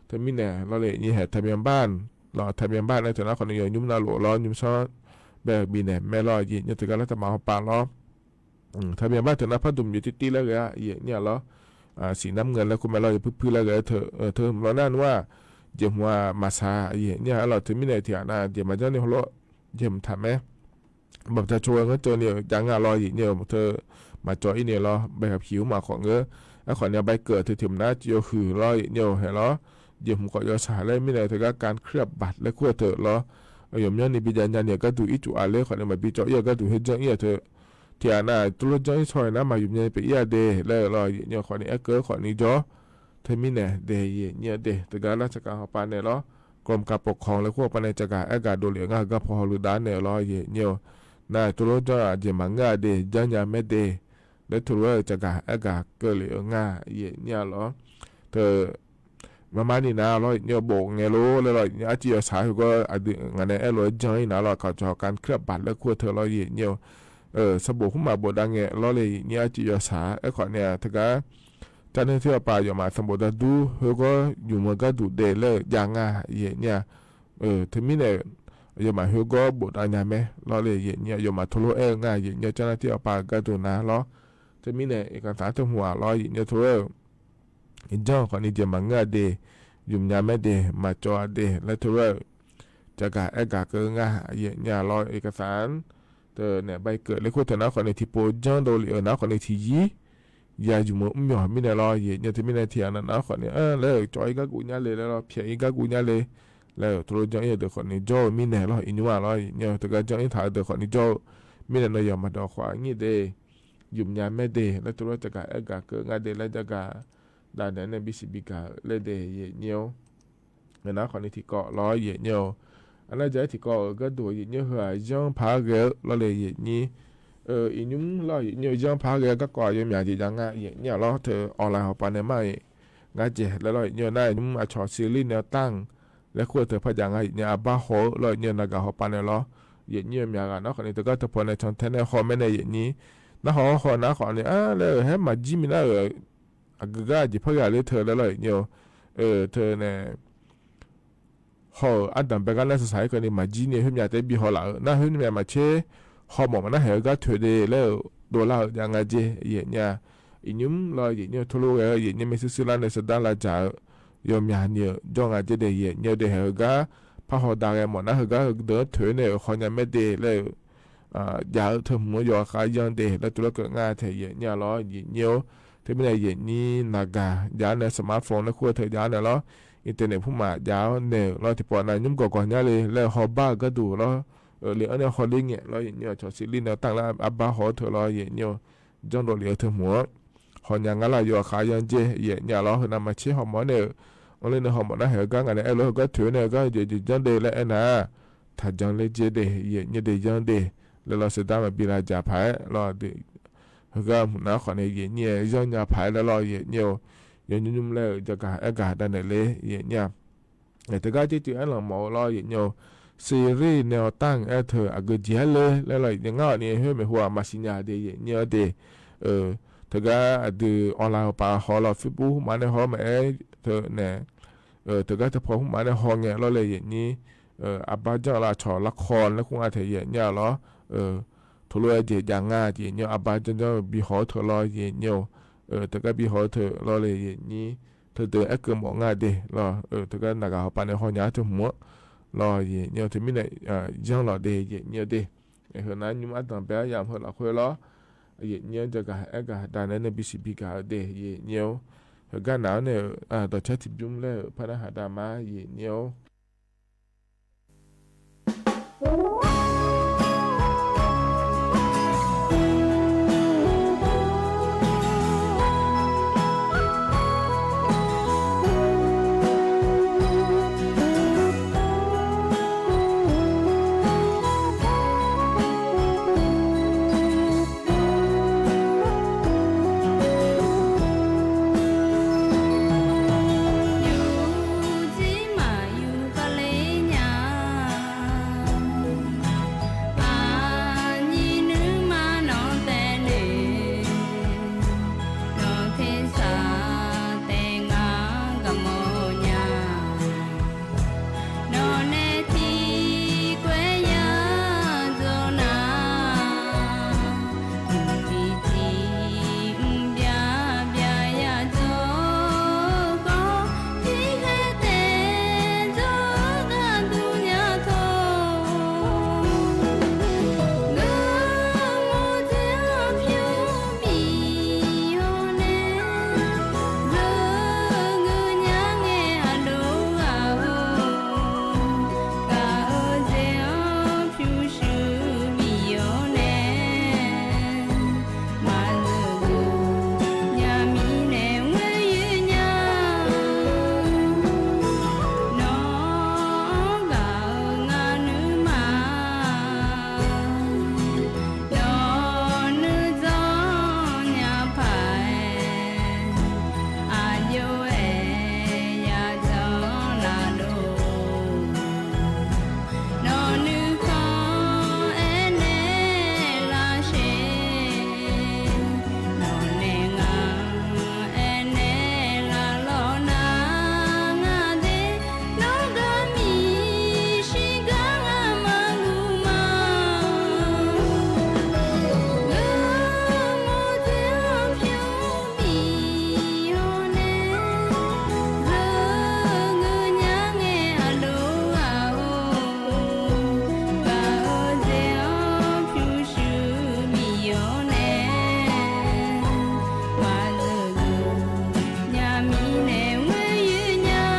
hteu miˉ nehˬ lawˇ leh nyiˇ hehꞈ ทะเบียนบ้าน lawˇ ทะเบียนบ้าน leh hteu naˉ hk'awꞈ ni yawˇ nyi mvuhˇ naˆ loꞈ lawˇ nyi mvuhˇ shawˉ beh biˇ nehˬ meh lawˇ yehˬ nyiˇ-oˬ, hteu gaˇ laˇ taˇ maˍ haw pa lawˇ ทะเบียนบ้าน hteu naˉ hpaˇ duˬ mvuhˇ miˬ ceh tiˉ tiˉ leh g'a yehˬ nyiˇ a lawˇ, siˍ naˉ mvuhˇ ngaˬ leh hk'oˆ meh lawˇ yehˬ puiˉ puiˉ leh g'a hteu, hteu lawˇ naˉ nu a, jehˬ mvuhˇ a maˍ shaˍ yehˬ nyiˇ a lawˇ, hteu miˉ nehˬ tiꞈ a na jehˬ maˍ jaˇ ni haw lo, jehˬ mvuhˇ htaꞈ meh baˬ ca chaw g'a ngaˇ ceuˬ ni-euˬ jaˇ ngaˇ lawˇ yehˬ nyiˇ-oˬ, hteu maˍ cawˬ iˉ neh lawˇ, bai hk'aˬ hpiˍ huˉ maˬ hk'awꞈ ngeuˉ, a hk'awꞈ ni a bai keunˍ hteu tiꞈ mvuhˇ naˉ ciˉ yawˇ huiˍ lawˇ yehˬ nyiˇ-oˬ, hehꞈ lawˇ jehˬ mvuhˇ k'awꞈ yaw shaˍ leh miˉ nehˬ hteu gaˇ การเคลือบบัตร leh hk'oˆ hteu lawˇ, yawˬ mvuhˇ nyi ni biˇ jaˇ nyi ni-euˬ gaˇ duˬ iˉ cuˬ a leh hk'awꞈ ni maˍ biˇ cawˬ iˉ a gaˇ duˬ heˆ jaˇ iˉ a hteu, tiꞈ a na hto lo jawˇ iˉ chaw e naˉ maˍ yuˬ nyi ni piꞈ iˉ a dehˬ leh lawˇ yehˬ nyiˇ-oˬ, hk'awꞈ ni ehˉ keu hk'awꞈ ni jawˇ, hteu miˉ nehˬ dehˬ yehˬ nyiˇ dehˬ, hteu gaˇ laˇ ca kaꞈ haw pa nehˬ lawˇ, กรมการปกครอง leh hk'oˆ haw pa nehˬ ca gaˬ ehˉ gaˬ do liꞈ ngaˇ hui gaˇ hpaw haw lo daꞈ nehˬ lawˇ yehˬ nyiˇ-oˬ, na hto lo jawˇ a jehˬ maˍ ngaˇ a dehˬ jaˇ nyi mehˉ dehˬ, leh hto lo ehˉ ca gaˬ ehˉ gaˬ keu liꞈ ngaˇ yehˬ nyiˇ a lawˇ, hteu maˇ maˇ ni na lawˇ yehˬ nyiˇ-oˬ, bon ngeh lo leh lawˇ yehˬ nyiˇ a ciˉ yaw shaˍ hui g'awˇ a dui ngaˬ neh ehˉ lo jaˇ iˉ na lawˇ, hk'aˬ cawˬ การเคลือบบัตร leh hk'oˆ hteu lawˇ yehˬ nyiˇ-oˬ, สมุด huˉ maˬ บท daꞈ ngeh lawˇ leh yehˬ nyiˇ a ciˉ yaw shaˍ ehˉ hk'awꞈ ni hteu gaˇ caˇ neˇ hteˇ awˬ pa yawˬ maˍ สมุด daꞈ duˇ hui g'awˇ yuˬ mvuh gaˇ duˬ dehˬ leh jaˇ ngaˇ yehˬ nyiˇ a, hteu miˉ nehˬ yawˬ maˍ hui g'awˇ บท daꞈ nyi mehˉ lawˇ leh yehˬ nyiˇ a yawˬ maˍ hto lo ehˉ ngaˇ yehˬ nyiˇ a caˇ neˇ hteˇ awˬ pa gaˇ duˬ na lawˇ, hteu miˉ nehˬ เอกสาร hteu hmuꞈ a lawˇ yehˬ nyiˇ hteu jaˇ hk'awꞈ ni jehˬ maˍ ngaˇ a dehˬ, yuˬ nyi mehˉ dehˬ, maˍ cawˬ a dehˬ leh hteu ca gaˬ ehˉ gaˬ keu ngaˇ yehˬ nyiˇ a lawˇ, เอกสาร hteu nehˬ bai keunˍ leh hk'oˆ hteu naˉ hk'awꞈ ni hti po jaˇ do liꞈ-euˬ naˉ hk'awꞈ ni hti yiˉ yaˇ yuˬ mvuh mvuhˇ miˬ haw miˉ nehˬ lawˇ yehˬ nyiˇ hteu miˉ nehˬ tiꞈ a na naˉ hk'awꞈ ni a leh cawˬ iˉ gaˇ gu nyaˇ le leh lawˇ, hpaꞈ iˉ gaˇ gu nyaˇ le leh hto lo jaˇ iˉ a deuˬ hk'awꞈ ni jawˇ miˉ nehˬ lawˇ, i nyi a lawˇ yehˬ nyiˇ hteu gaˇ jaˇ iˉ htaꞈ deuˬ hk'awꞈ ni jawˇ miˉ nehˬ nawˬ yawˬ maˍ dawˬ hk'awꞈ nyiˇ dehˬ, yuˬ nyi mehˉ dehˬ leh hto lo ca gaˬ ehˉ gaˬ keu ngaˇ dehˬ leh ca gaˬ daꞈ nehˬ nehˬ biˇ shiˍ biˇ gaˬ leh dehˬ yehˬ nyiˇ-oˬ, naˉ hk'awꞈ ni hti k'awꞈ lawˇ yehˬ nyiˇ-oˬ, a naˉ jaˇ iˉ hti k'awꞈ gaˇ duˬ yehˬ nyiˇ hui a yanˇ hpaˇ geh lawˇ leh yehˬ nyiˇ, i nyuˇ lawˇ yehˬ nyiˇ yanˇ hpaˇ geh gaˇ k'awꞈ yawˇ miˬ a jeˬ jaˇ ngaˇ yehˬ nyiˇ a lawˇ, hteu online haw pa nehˬ maˇ e ngaˇ jehˬ leh lawˇ yehˬ nyiˇ naˉ i nyuˇ a chaw si liˇ nehˬ tanˇ leh hk'oˆ hteu hpaˇ jaˇ ngaˇ yehˬ nyiˇ a baˇ haw lawˇ yehˬ nyiˇ naˍ gaˬ haw pa nehˬ lawˇ, yehˬ nyiˇ miˬ a g'a naˉ hk'awꞈ ni hteu gaˇ hteu hpaw nehˬ chaw htehˇ nehˬ haw mehˉ nehˬ yehˬ nyiˇ naˉ haw haw naˉ hk'awꞈ ni a leh hehˉ maˍ jiˇ miˬ naˉ a g'uiˬ g'aˇ jeˬ hpaˇ g'a le hteu leh lawˇ yehˬ nyiˇ-oˬ, hteu nehˬ haw-euˬ aˉ daꞈ beh g'aˇ naˇ suh shaˍ iˉ keu ni maˍ jiˇ nehˬ heuˆ mya tehꞈ biˇ haw laˬ-euˬ naˉ heuˆ nyi mya maˍ chehˇ, haw mawˬ maˍ naˉ hehˬ hui gaˇ htoꞈ e de leh-euˬ do laˇ-euˬ jaˇ ngaˇ jehˬ yehˬ nyiˇ a, i nyuˇ lawˇ yehˬ nyiˇ htawˇ lo g'aˇ yehˬ nyiˇ meh suhˉ suhˉ laˇ nehˬ suh daˇ la jaˇ-euˬ, yawˇ mya nyi-euˬ jawˇ ngaˇ jehˬ dehˬ yehˬ nyiˇ dehˬ hehˬ hui gaˇ hpaˇ haw daꞈ g'a mawˬ naˉ hui gaˇ hui deuˬ htoꞈ e nehˬ haw nyi mehˉ dehˬ leh-euˬ jaˇ-euˬ hteu hmuꞈ yawˬ hk'a yanˇ dehˬ leh hto lo keu ngaˇ htehꞈ yehˬ nyiˇ a lawˇ yehˬ nyiˇ-oˬ, hteu miˉ nehˬ yehˬ nyiˇ naˍ gaˬ jaˇ nehˬ smartphone leh hk'oˆ hteu jaˇ nehˬ lawˇ, internet hpuˇ maˬ jaˇ nehˬ lawˇ, teˇ pawˆ na nyuˇ gawˬ gawˬ nyaˇ le leh haw baˇ gaˇ duˬ lawˇ, le a nehˬ haw le ngehˬ lawˇ yehˬ nyiˇ chaw si liˇ nehˬ tanˇ leh a baˇ haw hteu lawˇ yehˬ nyiˇ-oˬ, jawˇ do liꞈ hteu hmuꞈ haw nyi ngaˇ laˇ yawˬ hk'a yanˇ jehˬ yehˬ nyiˇ a lawˇ, hui na maˍ chehˇ haw mawˬ nehˬ-euˬ, a leh nehˬ haw mawˬ naˉ hehˬ hui gaˇ ngaˬ nehˬ ehˉ lo hui gaˇ htoꞈ e nehˬ hui gaˇ hui jeˬ jeˬ jaˇ dehˬ leh ehˉ naˉ, htaꞈ jaˇ leh jehˇ dehˬ yehˬ nyiˇ dehˬ yanˇ dehˬ leh lawˇ suh daˇ maˍ biˇ la jaˇ hpaˍ-eˬ lawˇ, hui gaˇ mvuhꞈ naˉ hk'awꞈ nehˬ yehˬ nyiˇ yanˇ nyi hpaˍ-eˬ leh lawˇ yehˬ nyiˇ-oˬ, yawˇ nyi nyi leh-euˬ jaˇ gaˬ ehˉ gaˬ daꞈ nehˬ le yehˬ nyiˇ a, teh gaˇ ceˇ ceˇ ehˉ laˬ mawˬ-o lawˇ yehˬ nyiˇ-oˬ, Siri neh awˬ tanˇ ehˉ hteuꞈ aˬ geu jeˬ aˉ le leh law, ngaˬ awˬ nyi heuˆ mehˍ hu a maˍ shiˍ nyaˇ de yehˬ nyi-oˬ de. Heuˬ, htawˇ gaˇ aˬ dui online awˬ pa haw law Facebook maˇ nehˬ haw maˇ ehˉ hteuꞈ nehˬ, htawˇ gaˇ teˇ hpaw huˉ maˇ nehˬ haw ngeh law leh yehˬ nyi, a baˇ janˇ la chaw laˇ hk'aw leh k'oˆ ngaˇ htehꞈ yehˬ nyi a law, hto lo e jeˬ jaꞈ ngaˇ yehˬ nyi a baˇ janˇ janˇ biˇ haw hteuꞈ law yehˬ nyi-oˬ. Htawˇ gaˇ biˇ haw hteuꞈ law leh yehˬ nyi, htawˇ deuꞈ ehˉ keu mawꞈ ngaˇ de law, htawˇ gaˇ naˬ gaˬ haw pa nehˬ haw nyaˇ hteuꞈ mvuhꞈ law yehˬ nyi-oˬ. Htawˇ miˇ nehˬ yanˇ lawˬ de yehˬ nyi-oˬ de. Heuˬ naˉ nyi ma a danˍ beh a yaꞈ heuˆ laꞈ hk'oˆ law, yehˬ nyi-oˬ, jaˇ gaˬ ehˉ gaˬ daꞈ nehˬ neˇ biˇ shiˍ biˇ gaˬ-oˬ de yehˬ nyi-oˬ. Heuˬ gaˇ naˬ-oˬ nehˬ, dawˬ chehˇ tiꞈ juˇ leh heuˬ hpaˇ naˉ haꞈ daꞈ maˇ yehˬ nyi-oˬ. Yuˬ tcuhˉ maˍ yuˬ k'aˇ le nyaˇ, a nyi nuˇ ma nawˬ tehꞈ le, nawˬ hteˇ saˍ tehꞈ ngaˬ g'a mawˬ nyaˇ. Nawˬ nehˬ tiˉ kawehˇ yaˇ dawˇ naˍ, mvuhˇ miˬ tiˉ mvuhˇ byaˇ byaˇ yaˇ dawˇ k'aw, tiˉ hk'e te dawˇ g'a tuˬ nyaˇ htawˇ, g'a mawˬ teˇ awˬ hpyuˇ miˬ yaw nehˬ, zuhꞈ g'uiˬ nyaˇ ngeh a loˍ g'a-oˬ, kaꞈ uiˍ zeˬ awˬ hpyuˇ shuˍ miˬ yaw nehˬ, maˇ zuhꞈ g'uiˬ nyaˇ miˬ nehˬ g'uiˬ yuˬ nyaˇ. Nawˬ g'a-oˬ ngaˬ nuˇ ma, nawˬ nuˇ dawˇ nyaˇ hpaˍ-eˬ, a yawˇ ehˉ yaˇ dawˇ laˇ loˬ. Nawˬ nuˇ hkawˇ ehˉ nehˉ laˇ sheˍ, nawˬ nehˬ ngaˬ ehˉ nehˉ laˇ lawˬ naˍ, ngaˬ deˇ nawˬ g'a miˬ shiˍ gaˇ ngaˬ maˇ g'uˇ ma. G'a mawˬ teˇ awˬ hpyuˇ miˬ yaw nehˬ, zuhꞈ g'uiˬ nyaˇ ngeh a loˍ g'a-oˬ, kaꞈ uiˍ zeˬ awˬ hpyuˇ shuˍ miˬ yaw nehˬ, maˇ zuhꞈ g'uiˬ nyaˇ miˬ nehˬ g'uiˬ yuˬ nyaˇ.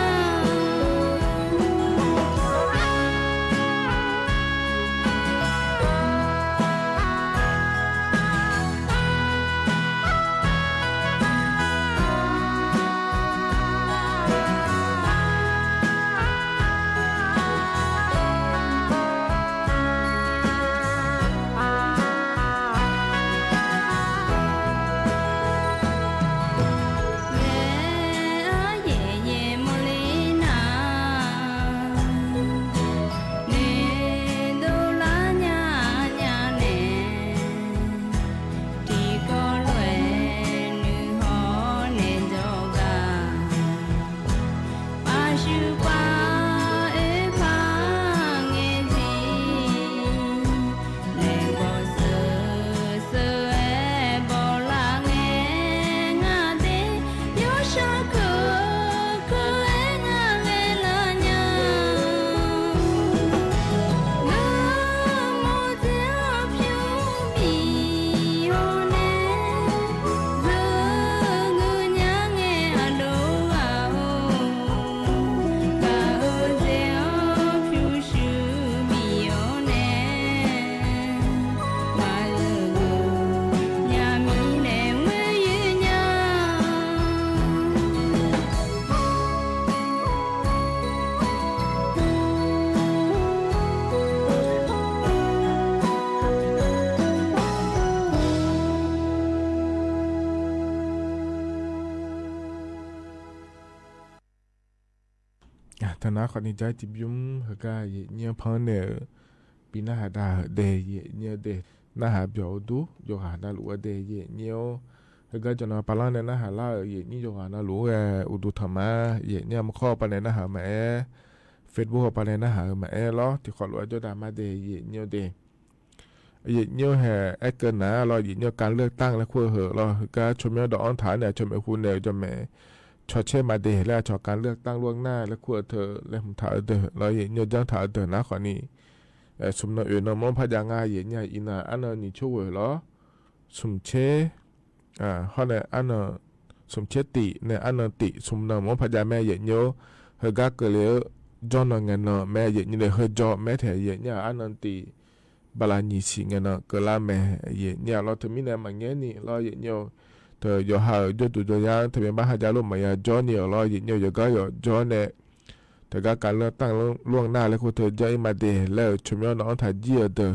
Lehˬ a yehˬ yehˬ mawˬ le naˍ, neˇ doˇ laˇ nyaˇ nyaˇ nehˬ, tiꞈ kawˆ loꞈ-ehˍ nuˬ hawˉ nehˬ jawˇ gaˇ. A shu paˇ eˬ hpaˇ ngeh tiˉ, lehˬ g'awˬ suhˍ suhˍ-ehˍ bawˬ laˇ ngeh ngaˬ deˇ, yawˇ shaˉ hkeuꞈ hkeuꞈ-ehˍ ngaˬ geh laˇ nyaˇ. G'a mawˬ teˇ awˬ hpyuˇ miˬ yaw nehˬ, zuhꞈ g'uiˬ nyaˇ ngeh a loˍ g'a-oˬ, Htaꞈ naˉ hk'awꞈ ni jaˇ tiꞈ biˇ mvuhˇ hk'e gaˇ yehˬ nyiˇ hpanˇ nehˬ, piˇ naˉ haˍ daꞈ deh yehˬ nyiˇ deh, naˉ haˍ byawˬ duˉ yawˇ g'aꞈ na loꞈ deh yehˬ nyiˇ-oˬ. Hk'e gaˇ jawˬ na pa laˇ neh naˉ haˍ laˇ-euˬ yehˬ nyiˇ yawˇ g'aꞈ na loꞈ-e uˍ duˬ htaꞈ ma, yehˬ nyiˇ a ma hk'awˇ pa neh naˉ haˍ maˇ-eˬ, Facebook pa neh naˉ haˍ maˇ-eˬ lawˬ, teˇ hk'awꞈ loꞈ-e jawˇ daꞈ maˇ deh yehˬ nyiˇ deh. Yehˬ nyiˇ hehꞈ ehˉ keu naˍ law, yehˬ nyiˇ การเลือกตั้ง leh hk'oˆ heuˬ law, hk'e gaˇ chaw miˇ dawˇ awˉ htaꞈ neh chaw mehˍ hu neh jaw mehˍ chaw chehˇ maˇ deh leh a chaw การเลือกตั้งล่วงหน้า leh hk'oˆ heuˬ leh htaꞈ deuˬ law, yehˬ nyiˇ jaˇ htaꞈ deuˬ naˉ hk'awꞈ ni, sum naw oˬ naw mawˇ hpaˇ jaˇ ngaˇ yehˬ nyiˇ iˉ naˍ aˉ naw nyi choˉ ve law, sum chehˇ hawˉ neh aˉ naw, sum chehˇ tiꞈ neh aˉ naw tiꞈ sum naw mawˇ hpaˇ jaˇ mehˍ yehˬ nyiˇ-oˬ. Hk'e gaˇ keu le-o, jawˇ naw ngaˬ naw mehˍ yehˬ nyiˇ leh hk'e jaw mehˍ htehꞈ yehˬ nyiˇ aˉ naw tiꞈ ba la nyi shiˍ ngaˬ naw keu laˇ mehˍ yehˬ nyiˇ a law. Hteˇ miˇ neh maˇ ngehˉ ni law yehˬ nyiˇ-oˬ, hteˇ yawˬ ha jawˇ tuˬ jawˇ yaˇ hteˇ ve maˇ ha jaˇ lo maˇ yaˇ jawˇ nyi-a law yehˬ nyiˇ-oˬ, yawˬ gaˇ yawˬ jawˇ neh hteˇ gaˇ การเลือกตั้งล่วงหน้า leh hk'oˆ hteˇ jaˇ iˉ maˇ deh leh chaw miˇ dawˇ awˉ htaꞈ jiˇ-a deuˬ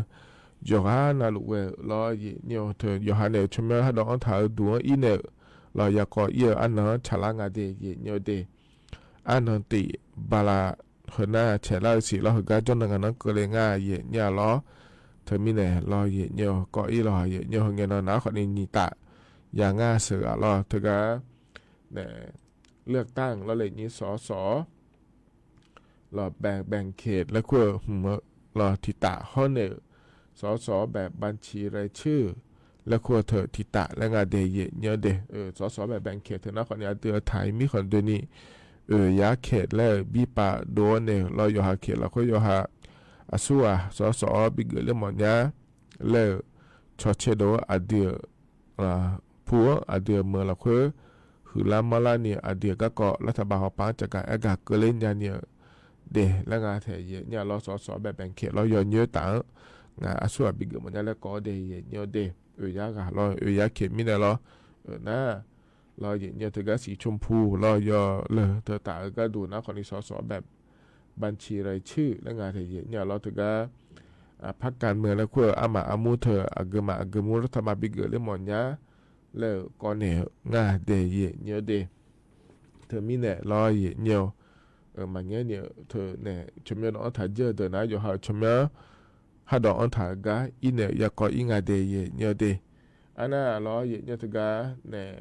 yawˬ g'aˇ na loꞈ ve law yehˬ nyiˇ-oˬ. Hteˇ yawˬ ha neh chaw miˇ haˉ dawˇ awˉ htaꞈ duˬ iˉ neh-euˬ law yaꞈ k'aw iˉ-eu aˉ naw chaꞈ laˇ ngaˇ deh yehˬ nyiˇ deh, aˉ naw tiꞈ ba la hk'e naˉ chehˇ laˇ-eu shiˍ law, hk'e gaˇ jawˇ naw ngaˬ naw keu le ngaˇ yehˬ nyiˇ a law. Hteˇ miˇ neh law yehˬ nyiˇ-oˬ, k'awꞈ iˉ law yehˬ nyiˇ-oˬ, hk'e ngaˬ naw naˉ hk'awꞈ ni nyi taꞈ yaꞈ ngaˇ suhˍ g'aꞈ law. Hteˇ gaˇ neh เลือกตั้ง law leh nyi sawˍ sawˍ law แบ่งเขต leh hk'oˆ law htiꞈ taꞈ hawˉ neh-euˬ sawˍ sawˍ แบบบัญชีรายชื่อ leh hk'oˆ hteˇ htiꞈ taꞈ leh ngaˇ deh yehˬ nyiˇ deh. Sawˍ sawˍ แบบแบ่งเขต hteˇ naˉ hk'awꞈ ni a dui a htaiˍ miˇ hk'awꞈ dui ni, oˬ yaˇ hkehꞈ leh biˇ paˍ dawˇ neh-euˬ law yawˬ ha hkehꞈ law hk'oˆ yawˬ ha a suˉ a sawˍ sawˍ biˇ geuꞈ leh mawˬ nyaˇ leh-euˬ chaw chehˇ dawˇ a dui hpu a dui meuˬ laˬ hk'oˆ huiˍ laˇ maˇ laˇ ni a dui gaˇ k'awꞈ laˇ htaꞈ ba haw paˍ caꞈ kaꞈ ehˉ gaˬ keu le nyi ni-euˬ deh leh ngaˇ htehꞈ yehˬ nyiˇ a law sawˍ sawˍ แบบแบ่งเขต law yawˬ nyi taꞈ ngaˬ a suˉ a biˇ geuꞈ mawˬ nyaˇ leh k'awꞈ deh yehˬ nyiˇ deh. Oˬ yaˇ g'aˇ law oˬ yaˇ hkehꞈ miˇ neh law naˉ law yehˬ nyiˇ hteˇ gaˇ shiˍ ชมพู law yawˬ leuˬ hteˇ taꞈ gaˇ duˬ naˉ hk'awꞈ ni sawˍ sawˍ แบบบัญชีรายชื่อ leh ngaˇ htehꞈ yehˬ nyiˇ a law hteˇ gaˇ พรรคการเมือง leh hk'oˆ a maˍ a muˇ hteˇ a geu maˍ a geu muˇ laˇ htaꞈ ba biˇ geuꞈ leh mawˬ nyaˇ leh-euˬ k'awꞈ neh ngaˇ deh yehˬ nyiˇ deh. Hteˇ miˇ neh law yehˬ nyiˇ-oˬ, maˇ ngehˉ ni hteˇ neh chaw miˇ dawˇ awˉ htaꞈ jiˇ deuˬ naˉ yawˬ ha chaw miˇ haˉ dawˇ awˉ htaꞈ gaˇ iˉ neh yaꞈ k'aw iˉ ngaˇ deh yehˬ nyiˇ deh. A naˉ law yehˬ nyiˇ hteˇ gaˇ neh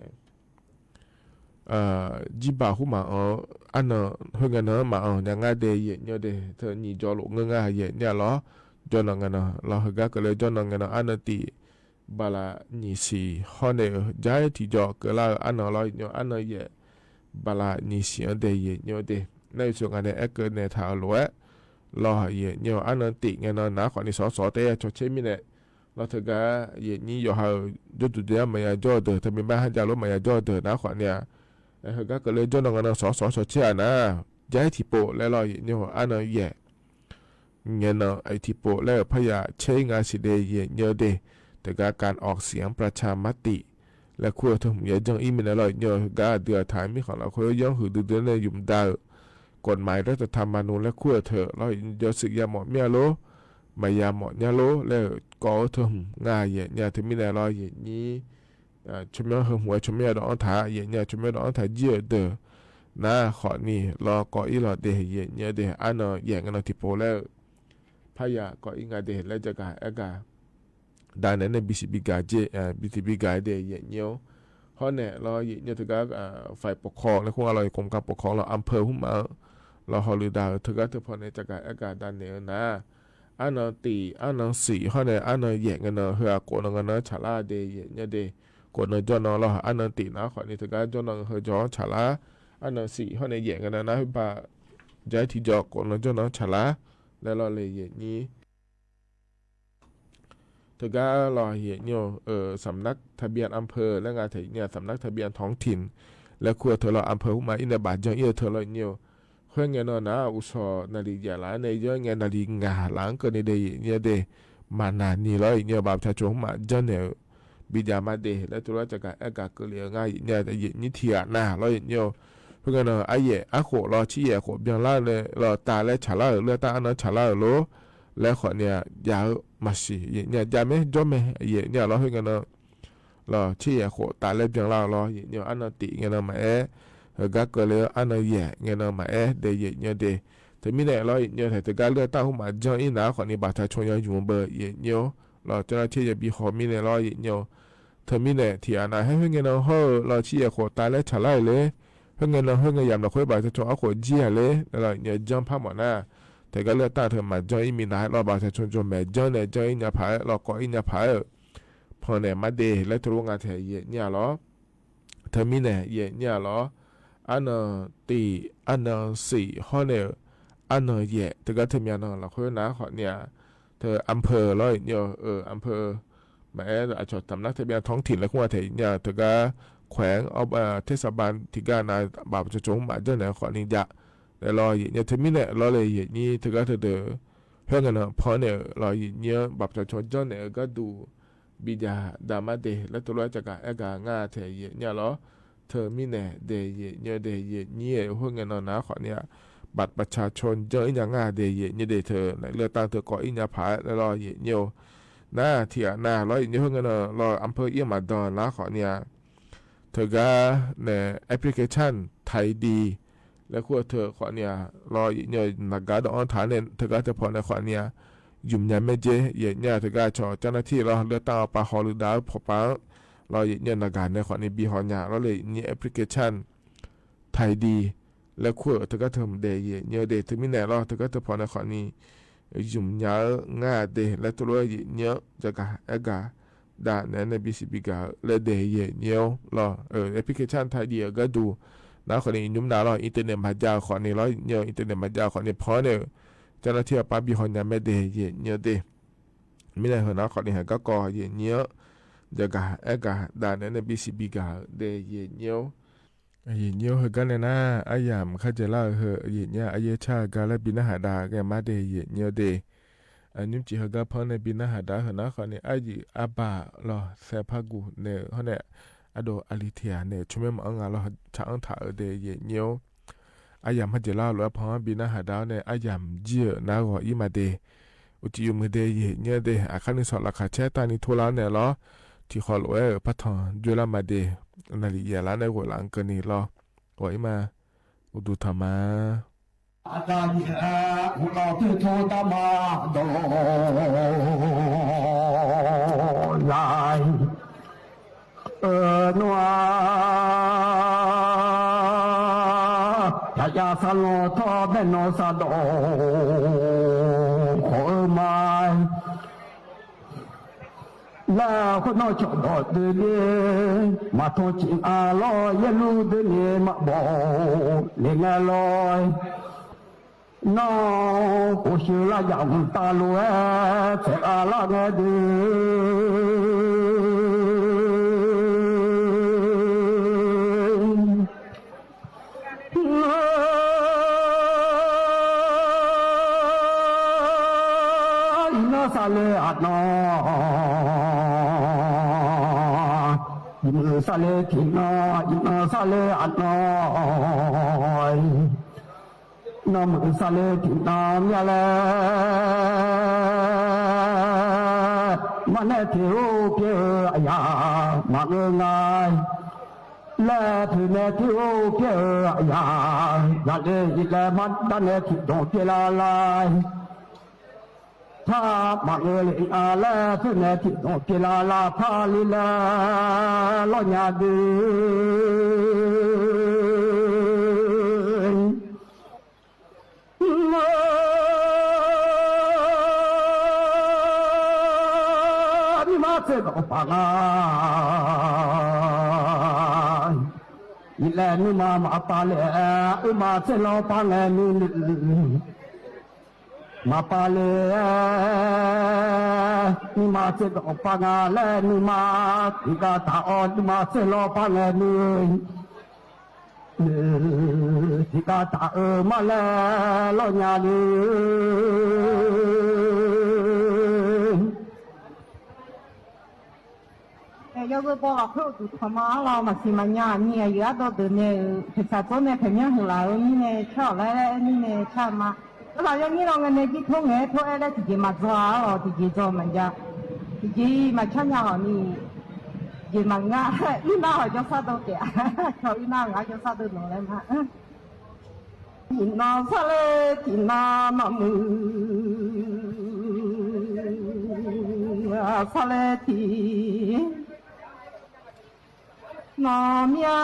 jiˇ baˬ huˉ maˍ-oˬ, a naw hui ngaˬ naw maˍ-oˬ, yaꞈ ngaˇ deh yehˬ nyiˇ deh. Hteˇ nyi jaw loꞈ ngeuˇ ngaˇ yehˬ nyiˇ a law, jawˇ naw ngaˬ naw law hk'e gaˇ keu leh jawˇ naw ngaˬ naw a naw tiꞈ ba la nyi shiˍ hawˉ neh-euˬ jaiˉ tiꞈ jaw keu laˇ-eu a naw law nyi a naw yehˬ ba la nyi shiˍ-anˉ deh yehˬ nyiˇ deh. Naˆ yuˬ shuˍ ngaˬ neh ehˉ keu neh htaꞈ loꞈ-e law yehˬ nyiˇ a naw tiꞈ ngaˬ naw naˉ hk'awꞈ ni sawˍ sawˍ teˇ yaˇ chaw chehˇ miˇ neh law hteˇ gaˇ yehˬ nyiˇ yawˬ ha-euˬ jawˇ tuˬ jawˇ yaˇ maˇ yaˇ jawˇ deuˬ hteˇ miˇ maˇ haˉ jaˇ lo maˇ yaˇ jawˇ deuˬ naˉ hk'awꞈ ni-a. Hui gaˇ keu leh jawˇ naw ngaˬ naw sawˍ sawˍ chaw chehˇ-a naˉ, jaiˉ tiꞈ poꞈ leh law yehˬ nyiˇ a naw yehˬ ngaˬ naw tiꞈ poꞈ leh-euˬ hpaˇ yaꞈ chehˇ ngaˇ shiˍ deh yehˬ nyiˇ deh. Hteˇ gaˇ การออกเสียงประชามติ leh hk'oˆ hteˇ hmuꞈ yaˇ jaˇ iˉ miˇ neh law nyi-oˬ, hui gaˇ a dui a htaiˍ miˇ hk'awꞈ laˬ hk'oˆ yawˇ huiˍ dui dui neh yuˬ daꞈ-eu กฎหมายรัฐธรรมนูญ leh hk'oˆ hteˇ law yehˬ nyiˇ jawˇ suhˍ yaˇ mawꞈ miˇ-a lo maˇ yaˇ mawꞈ nyaˇ lo leh-euˬ k'awꞈ hteˇ hmuꞈ ngaˇ yehˬ nyiˇ hteˇ miˇ neh law yehˬ nyiˇ chaw miˇ hui hmuꞈ-e chaw miˇ dawˇ awˉ htaꞈ yehˬ nyiˇ chaw miˇ dawˇ awˉ htaꞈ jiˇ-eu deuˬ naˉ hk'awꞈ ni law k'awꞈ iˉ law deh yehˬ nyiˇ deh a naw yehˬ ngaˬ naw tiꞈ poꞈ leh-euˬ hpaˇ yaꞈ k'awꞈ iˉ ngaˇ deh leh jaˇ kaꞈ ehˉ gaˬ daꞈ neh neh biˇ shiˍ biˇ gaˬ jeˇ biˇ tiꞈ biˇ gaˬ deh yehˬ nyiˇ-oˬ. Hawˉ nehˬ law yehˬ nyiˇ hteˇ gaˇ ฝ่ายปกครอง leh hk'oˆ a law yehˬ กรมการปกครอง law อำเภอ huˉ maˍ law haw luˬ daꞈ-euˬ hteˇ gaˇ hteˇ hpawˇ neh ca kaꞈ ehˉ gaˬ daꞈ nehˬ-eu naˉ, a naw tiꞈ a naw shiˍ hawˉ nehˬ a naw yehˬ ngaˬ naw hui a k'oꞈ naw ngaˬ naˉ chaꞈ laˇ deh yehˬ nyiˇ deh. K'oꞈ naw jawˇ naw law a naw tiꞈ naˉ hk'awꞈ ni hteˇ gaˇ jawˇ naw ngaˬ hui jawˇ chaꞈ laˇ, a naw shiˍ hawˉ nehˬ yehˬ ngaˬ naw naˉ hui baˬ jaiˉ tiꞈ jaw k'oꞈ naw jawˇ naw chaꞈ laˇ leh law leh yehˬ nyiˇ hteˇ gaˇ law yehˬ nyiˇ-oˬ, สำนักทะเบียนอำเภอ leh ngaˬ hteꞈ nyi สำนักทะเบียนท้องถิ่น leh hk'oˆ hteˇ law อำเภอ huˉ maˍ iˉ neh baˬ jaˇ iˉ-eu hteˇ law nyi-oˬ. Hk'e ngaˬ naw naˉ uˬ shaw naˍ riˍ yehˬ laˬ neh yawˇ ngaˬ naˍ riˍ ngaˬ laˬ keu neh deh yehˬ nyiˇ deh maˍ naˍ ni law yehˬ nyiˇ baˬ chaw chaw huˉ maˍ jaˇ nehˬ-euˬ biˇ jaˇ maˇ deh leh to laˇ ca kaꞈ ehˉ gaˬ keu leh-eu ngaˇ yehˬ nyiˇ tiꞈ g'aꞈ naˉ law yehˬ nyiˇ-oˬ. Hk'e ngaˬ naw a yehˬ aˉ k'oꞈ law chi yehˬ k'oꞈ byanˇ laˇ leh law taˍ leh chaꞈ laˇ-euˬ leh taˇ a naw chaꞈ laˇ-euˬ lo leh hk'awꞈ ni-a jaˇ-eu maˇ shiˍ yehˬ nyiˇ jaˇ mehˉ jawˇ mehˉ yehˬ nyiˇ law hk'e ngaˬ naw law chi yehˬ k'oꞈ taˍ leh byanˇ laˇ-euˬ law yehˬ nyiˇ a naw tiꞈ ngaˬ naw maˇ ehˉ Heuˬ gaˇ keu le, aˉ naw yehˬ ngeh naw maˍ ehˉ deh yehˬ nyi de. Hteꞈ miˉ nehˬ lawˇ yehˬ nyi hteꞈ teˇ g'aˇ leuˆ taˇ hoˉ maꞈ jaˇ iˉ naˍ aˉ hk'awꞈ ni baˬ htaꞈ chaw yaw yuˬ beuꞈ yehˬ nyi-oˬ lawˬ. Caˇ naˇ hteˇ yaˇ biˇ haw miˉ nehˬ lawˇ yehˬ nyi-oˬ. Hteꞈ miˉ nehˬ hteꞈ aꞈ naˍ heˉ, heˉ ngeh naw hawˉ-eu lawˬ, chi yehˬ k'oˍ taˍ leh chaˍ laˇ-e le. Heˉ ngeh naw heˉ ngeh yaꞈ nawˬ hk'oˆ baˬ chaw chaw aˉ k'oˍ jiˇ-a le. Lawˬ yehˬ nyi jaˇ hpaˇ mawˬ naˇ, hteꞈ g'aˇ leuˆ taˇ hteꞈ maˍ jaˇ iˉ miˬ naˍ lawˇ baˬ chaw chaw jawˬ mehˍ jaˇ nehˬ jaˇ iˉ nyi hpaˍ-e lawˬ k'awꞈ iˉ nyi hpaˍ-e. Hpaw nehˬ maˇ de leh to lo ngaˬ hteꞈ yehˬ nyi-a lawˬ. Hteꞈ miˉ nehˬ yehˬ nyi-a lawˬ. Aˉ naw teꞈ, aˉ naw siˍ hawˉ nehˬ-euˬ, aˉ naw yehˬ teˇ g'aˇ hteꞈ meh-a naw laˬ hk'oˆ naˉ hk'awꞈ ni-a. Hteꞈ อำเภอ lawˇ yehˬ nyi-oˬ, อำเภอ maꞈ ehˉ a cawˬ taˍ naˉ hteꞈ meh-a ท้องถิ่น leh hk'oˆ a hteꞈ nyi-a. Hteꞈ g'aˇ แขวง a hteˇ saˍ baˆ tiꞈ gaˇ na baˬ chaw chaw maꞈ jaˇ nehˬ hk'awꞈ ni jaˇ. Leh lawˬ yehˬ nyi hteꞈ miˉ nehˬ lawˇ leh yehˬ nyi teˇ g'aˇ hteꞈ deuˬ, heˉ ngeh naw hpaw nehˬ-euˬ lawˬ yehˬ nyi baˬ chaw chaw jaˇ nehˬ-euˬ gaˇ duˬ biˇ jaˇ daꞈ maˇ de leh to lo a ca kaꞈ ehˉ gaˬ ngaˇ hteꞈ yehˬ nyi-a lawˬ. Hteꞈ miˉ nehˬ deh yehˬ nyi de yehˬ nyi-e heˉ ngeh naw naˉ hk'awꞈ ni-a. บัตรประชาชน jaˇ iˉ nyi ngaˇ de yehˬ nyi de hteꞈ naꞈ leuˆ taˇ hteꞈ k'awꞈ iˉ nyi hpaˍ leh lawˬ yehˬ nyi-oˬ. Naˉ hteꞈ aꞈ naˍ lawˇ yehˬ nyi heˉ ngeh naw lawˬ อำเภอ iˉ maˍ dawˬ naˉ hk'awꞈ ni-a. Hteꞈ g'aˇ nehˬ application Thai Dee leh hk'oˆ hteꞈ hk'awꞈ ni-a lawˬ yehˬ nyi naˍ gaˍ dawˬ anˇ htaꞈ nehˬ hteꞈ g'aˇ hteꞈ hpaw nehˬ hk'awꞈ ni-a. Yumˍ nyaˍ meh jeˇ yehˬ nyi hteꞈ g'aˇ chaw caˇ naˇ hteˇ lawˬ leuˆ taˇ awˬ pa haw leuˆ daꞈ-aˉ hpaw paˍ lawˬ yehˬ nyi naˍ gaˍ nehˬ hk'awꞈ ni biˇ haw nyi lawˬ leh nyi application Thai Dee leh hk'oˆ hteꞈ g'aˇ hteꞈ mvuhꞈ deh yehˬ nyi de hteꞈ miˉ nehˬ lawˬ hteꞈ g'aˇ hteꞈ hpaw nehˬ hk'awꞈ ni yumˍ nyaˍ-euˬ ngaˇ de leh to lo yehˬ nyi-a ca kaꞈ ehˉ gaˬ daꞈ nehˬ nehˬ biˇ shiˍ biˇ gaˬ-euˬ leh deh yehˬ nyi-oˬ lawˬ. Application Thai Dee-a gaˇ duˬ naˉ hk'awꞈ ni nyi mvuhꞈ naˍ lawˬ internet maˍ jaˇ hk'awꞈ ni lawˬ nyi internet maˍ jaˇ hk'awꞈ ni hpaw nehˬ-euˬ caˇ naˇ hteˇ awˬ pa biˇ haw nyi meh deh yehˬ nyi de. Miˉ nehˬ hui naˉ hk'awꞈ ni hehꞈ gaˇ kawˬ yehˬ nyi-a ca kaꞈ ehˉ gaˬ daꞈ nehˬ nehˬ biˇ shiˍ biˇ gaˬ-euˬ deh yehˬ nyi-oˬ. Yehˬ nyi-oˬ, heuˬ gaˇ nehˬ naˉ aˉ yaꞈ mvuhꞈ hk'a jehˬ laˇ-euˬ hui yehˬ nyi-a a yehˬ chaˇ gaˇ leh biˇ naˉ haꞈ daꞈ geh maˇ deh yehˬ nyi-a de. Nyiˇ chi heuˬ gaˇ hpaw nehˬ biˇ naˉ haꞈ daꞈ hui naˉ hk'awꞈ ni aˉ yuˬ aˉ baˬ lawˬ sheh hpaˇ gu nehˬ hawˉ nehˬ aˉ dawˬ a liꞈ hteꞈ-a nehˬ chaw mehˉ ma aˉ ngaˬ lawˬ chaꞈ anˇ htaꞈ-euˬ deh yehˬ nyi-oˬ. Aˉ yaꞈ hk'a jehˬ laˇ lo a hpaw biˇ naˉ haꞈ daꞈ-a nehˬ aˉ yaꞈ mvuhꞈ jiˇ-euˬ naˉ g'awˬ iˉ maˬ de. Oˇ ceuˬ yoˬ meuˬ deh yehˬ nyi de. Aˬ hk'aˇ ni sawꞈ laꞈ hk'aˬ chehˇ taˇ ni hto laˇ nehˬ lawˬ. Htiꞈ hk'aw loꞈ-ehˉ-euˬ hpaˇ htawnˍ juˇ laˇ maˇ de. Naˍ liꞈ yehˬ laˇ nehˬ g'oꞈ laꞈ keu ni lawˬ. G'awˬ iˉ maˬ uˬ duˬ htaꞈ ma a ga yehˬ uꞈ lawˬ teˇ hto taˇ maˇ dawˬ laiˬ. Nawˬ-a, yaꞈ yaꞈ sa lawˬ htawˇ mehˆ nawˬ sa dawˬ k'awꞈ-eu ma leh, hk'oˆ nawˇ cawˬ dawˬ te le, maˍ htaw ciꞈ a lawˇ yehˇ luˇ deˇ le maꞈ bawˬ le ngaˬ lawˬ. Nawˬ k'oˍ shu laˇ yaꞈ mvuhˬ taˍ loˬ-ehˉ, cehꞈ a laˇ ngaˬ deuˬ. Iˉ nawˉ saˍ le aꞈ nawˬ, iˉ meuꞈ saˍ le htiꞈ nawˬ, iˉ nawˉ saˍ le aꞈ nawˬ, nawˬ meuꞈ saˍ le htiꞈ nawˬ meh leh, maˇ nehˉ hteꞈ oˇ piˇ-eu aꞈ yaꞈ maꞈ ngeu ngaˬ leh, hpeuꞈ meh hteˇ oˇ piˇ-eu aꞈ yaꞈ, yaꞈ le iˉ leh maˇ daꞈ nehˉ htiꞈ dawˬ piˇ la laiˬ. Htaˇ maꞈ ngeu le a leh, hpeuꞈ meh hteꞈ dawˬ piˇ la la hpaˇ le leh lawˇ nyi de. Nyi ma tcuh dawˬ paˍ ngaˬ, iˉ leh nyi ma maˍ pa leh, uˉ ma tcuh lawˇ paˍ ngaˬ nyi le. Maˍ pa le, nyi ma tcuh dawˬ paˍ ngaˬ leh nyi ma, tiꞈ g'a taˍ awˬ nyi ma tcuh lawˇ paˍ ngaˬ nyi. Tiꞈ g'a taˍ-euˬ maˇ leh lawˇ nyi le. Yawˇ g'euˆ bawˆ laˬ hk'oˆ tuˬ hk'awꞈ ma aˉ law maˍ shiˍ maˍ nyi-a, nyi-a yuˬ aˉ dawˇ deuˬ nehˬ, hpeꞈ shaˍ tcuhˉ mehˆ hpehꞈ nyaˇ hui laˬ-euˬ nyiˇ nehˬ chaˇ awˬ laˇ nyiˇ nehˬ chaˇ ma. Oˇ laˬ yawˇ nyiˇ law ngaˬ nehˬ jiˇ htoˇ ngaˬ htoˇ ehˉ leh tiꞈ jeˬ maˍ dzaw-a laˬ, tiꞈ jeˬ dzaw maˍ jaˇ, tiꞈ jeˬ maˍ chaˇ nyaˇ laˬ nyi. Jeˬ maˬ ngaˇ, uˉ naˇ awˬ jawˇ shaˉ dawˇ kehˬ, chaw uˉ naˇ ngaˬ jawˇ shaˉ dawˇ nawˬ leh maˇ. Tiꞈ naw shaˉ leh tiꞈ naw, nawˬ mui shaˉ leh tiꞈ nawˬ miˇ a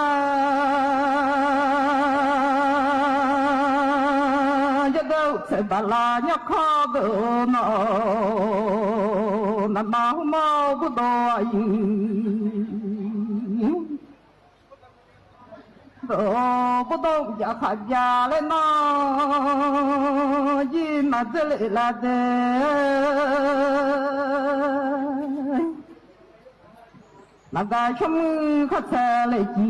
yawˇ dawˇ tsuhꞈ baˬ la nyaˇ hk'awˇ deuꞈ nawˬ, naˍ ma huˉ mawˇ buˇ dawˇ a yuˬ. Dawˇ buˇ dawˇ jaꞈ hk'aꞈ jaˇ leh nawˬ, jiˇ maˬ tcuhˉ le la deh. Naˍ gaˬ shawˉ meuˇ hk'a tcuhˉ leh ciˍ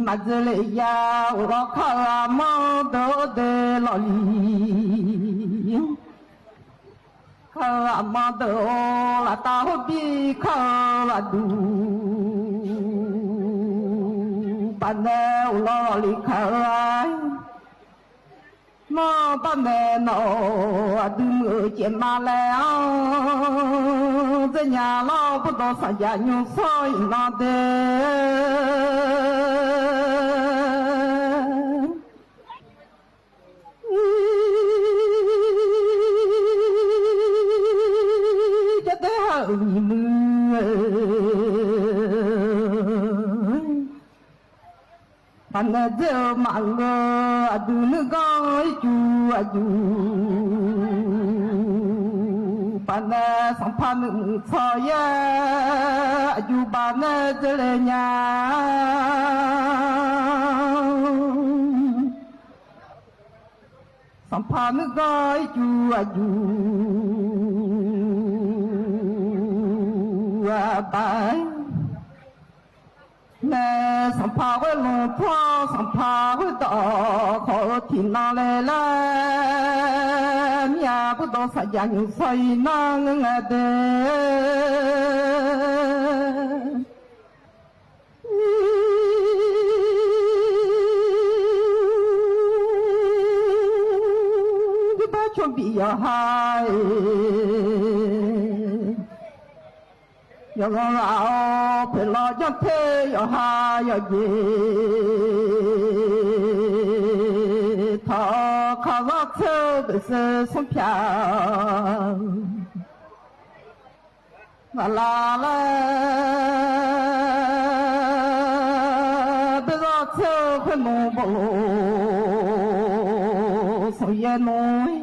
maˬ tcuhˉ le yaˇ, awˬ lawn hk'a g'a mawˇ dawˇ deh lawˬ liˬ. Hk'a g'a mawˇ dawˇ laˬ taˍ hoˉ biˇ hk'a g'a duˬ, baˬ nehˬ awˬ lawn lawˬ liˬ hk'a g'a mawˇ baˆ mehˍ nawˬ, a duˬ meuꞈ cehˬ ma leh a, tcuhˇ nyi lawˇ buˇ dawˇ shaˍ jaꞈ nyi shawˉ iˍ na deh. Ca teˇ ha uiˍ nyi mui, paˍ nehˬ dzeˇ maꞈ ngeu, a duˬ nuˇ gaˇ iˉ cuˬ a yuˬ, paˍ nehˬ sanˍ hpaˇ nuˇ meuꞈ tcuh yehˇ, a yuˬ baˬ nehˬ tcuhˉ leh nyi. Sanˍ hpaˇ nuˇ gaˇ iˉ cuˬ a yuˬ, a baˬ nehˬ sanˍ hpaˇ g'awˇ lonˍ hpawˇ, sanˍ hpaˇ g'awˇ dawꞈ hk'awꞈ tiꞈ na leh leh, miˇ a buˇ dawˇ shaˍ jaꞈ nyi shawˉ iˍ na ngaˬ deh. Duˇ baˆ chaw biꞈ yawˬ ha e, yawˬ lawn g'a-oˬ, hpeuꞈ law jaˇ hteˇ yawˬ ha yawˬ jeˬ, htaꞈ hk'a g'aˇ tsuhˇ beꞈ suh suhˉ hpaꞈ g'a la leh, beˇ zaˇ tsuhˇ hk'oˆ nawˬ bawˆ lo suhˍ yehˇ nawˬ.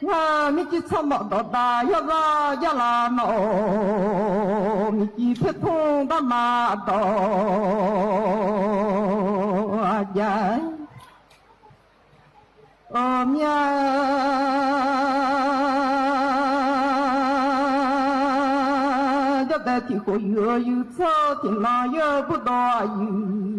Ngaˬ miˇ ciˇ tsuhˇ mawꞈ dawꞈ daꞈ yawˇ g'aˇ jaˇ la nawˬ, miˬ ciˍ hpehˇ htoˇ daˇ ma dawˬ a jaˇ. Awˬ miˇ a, jawˇ deh tiꞈ k'oꞈ yuˬ yuˬ tcuhˇ tiꞈ na yawˇ buˇ dawˇ a yuˬ.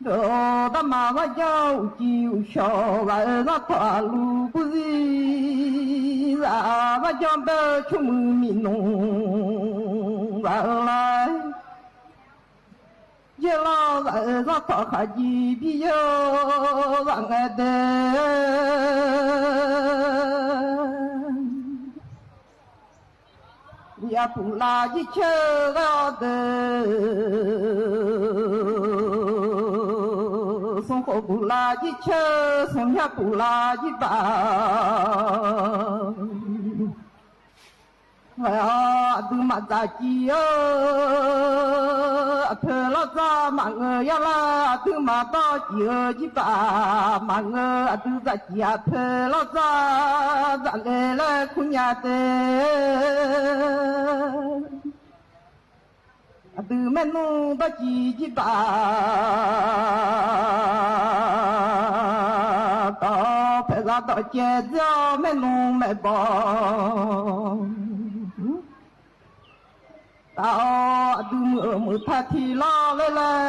Dawˬ daˇ ma vaˇ jaˇ uiˍ ci uiˍ shawˍ g'a-e, g'aˇ htawꞈ a luˬ buˇ ziˇ zaꞈ vaˇ jaˇ dawˇ, chuˇ mui miˬ noˬ g'a-e la. Yehˇ laˇ g'a-e, g'aˇ htawꞈ hk'aˬ ji biˇ yawˇ g'a ngeh deh. Yaꞈ puˍ la jiˇ chehˇ g'aˇ deh, suh k'oˍ puˍ la jiˇ chehˇ, suh yaˇ puˍ la jiˇ baˬ. Ngaˬ a duˬ maꞈ daꞈ ciˍ-oˬ, a hpeuꞈ lawˇ tcuhˇ maꞈ ngeu yaˇ laˇ, a duˬ maꞈ dawˇ ciˍ-oˬ, jiˇ baˬ maꞈ ngeu, a duˬ daꞈ ciˍ a hpeuꞈ lawˇ tcuhˇ daꞈ le leh hkuˇ nyi te. A duˬ mehˆ nuˇ dawˇ ciˍ jiˇ baˬ dawˬ hpehꞈ la dawꞈ ceh dzeˇ-oˬ, mehˆ nuˇ mehˆ bawˬ taˍ-oˬ, a duˬ meuꞈ meuꞈ htaˇ hti lawˇ le leh,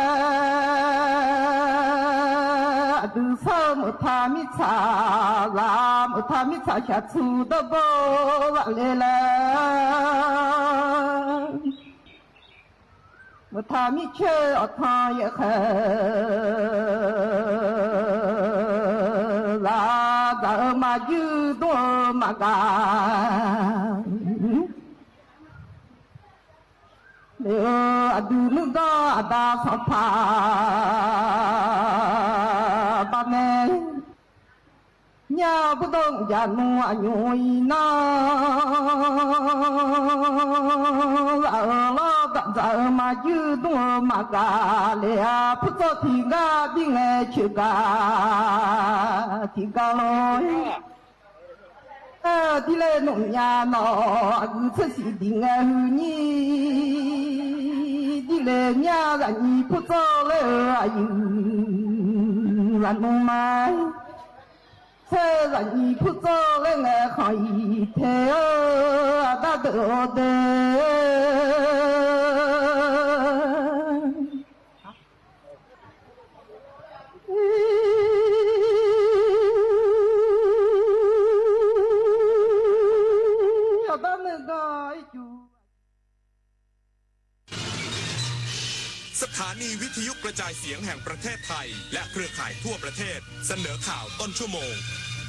a duˬ suhˉ meuꞈ htaˇ miˇ tsuhꞈ la, meuꞈ htaˇ miˇ tsuhꞈ shaˍ tsuhꞈ dawˇ bawˆ g'aꞈ le leh, meuꞈ htaˇ miˇ chehˇ awˬ htaˇ yehˬ hk'e Kaꞈ, a duˬ nuˇ dawˇ a daꞈ shaˍ hpaˍ baˆ meh, nyaˇ bvuhˆ dawˇ jaꞈ nu a nyu i naˇ, a lawˉ daꞈ daꞈ maˇ juˇ duˇ maˇ gaˬ leh, a hpu tawˇ tiꞈ gaˇ biˇ ngeh cheuˬ gaˬ tiꞈ gaˇ lo. Tiˇ leh nuꞈ nyi nawˬ a guˬ tsuhˇ shiˍ diˬ ngeh hui nyi, tiˇ leh nyaˇ zaꞈ nyi hpu tawˇ leh a yuˬ zaꞈ nu ma, tsuhˇ zaꞈ nyi hpu tawˇ leh ngeh hk'aw i hteˇ a daˇ deuꞈ a deh. สถานีวิทยุกระจายเสียงแห่งประเทศไทย และเครือข่ายทั่วประเทศ เสนอข่าวต้นชั่วโมง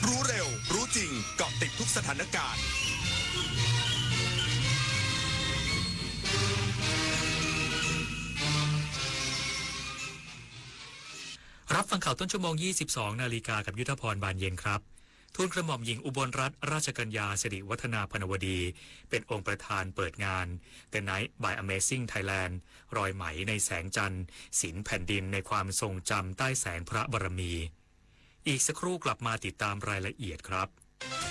รู้เร็ว รู้จริง เกาะติดทุกสถานการณ์ รับฟังข่าวต้นชั่วโมง ยี่สิบสองนาฬิกา กับยุทธพร บานเย็นครับ ทูลกระหม่อมหญิงอุบลรัตนราชกัญญา สิริวัฒนา พรรณวดี เป็นองค์ประธานเปิดงาน The Night by Amazing Thailand รอยไหมในแสงจันทร์ ศิลป์แผ่นดินในความทรงจำใต้แสงพระบารมี อีกสักครู่กลับมาติดตามรายละเอียดครับ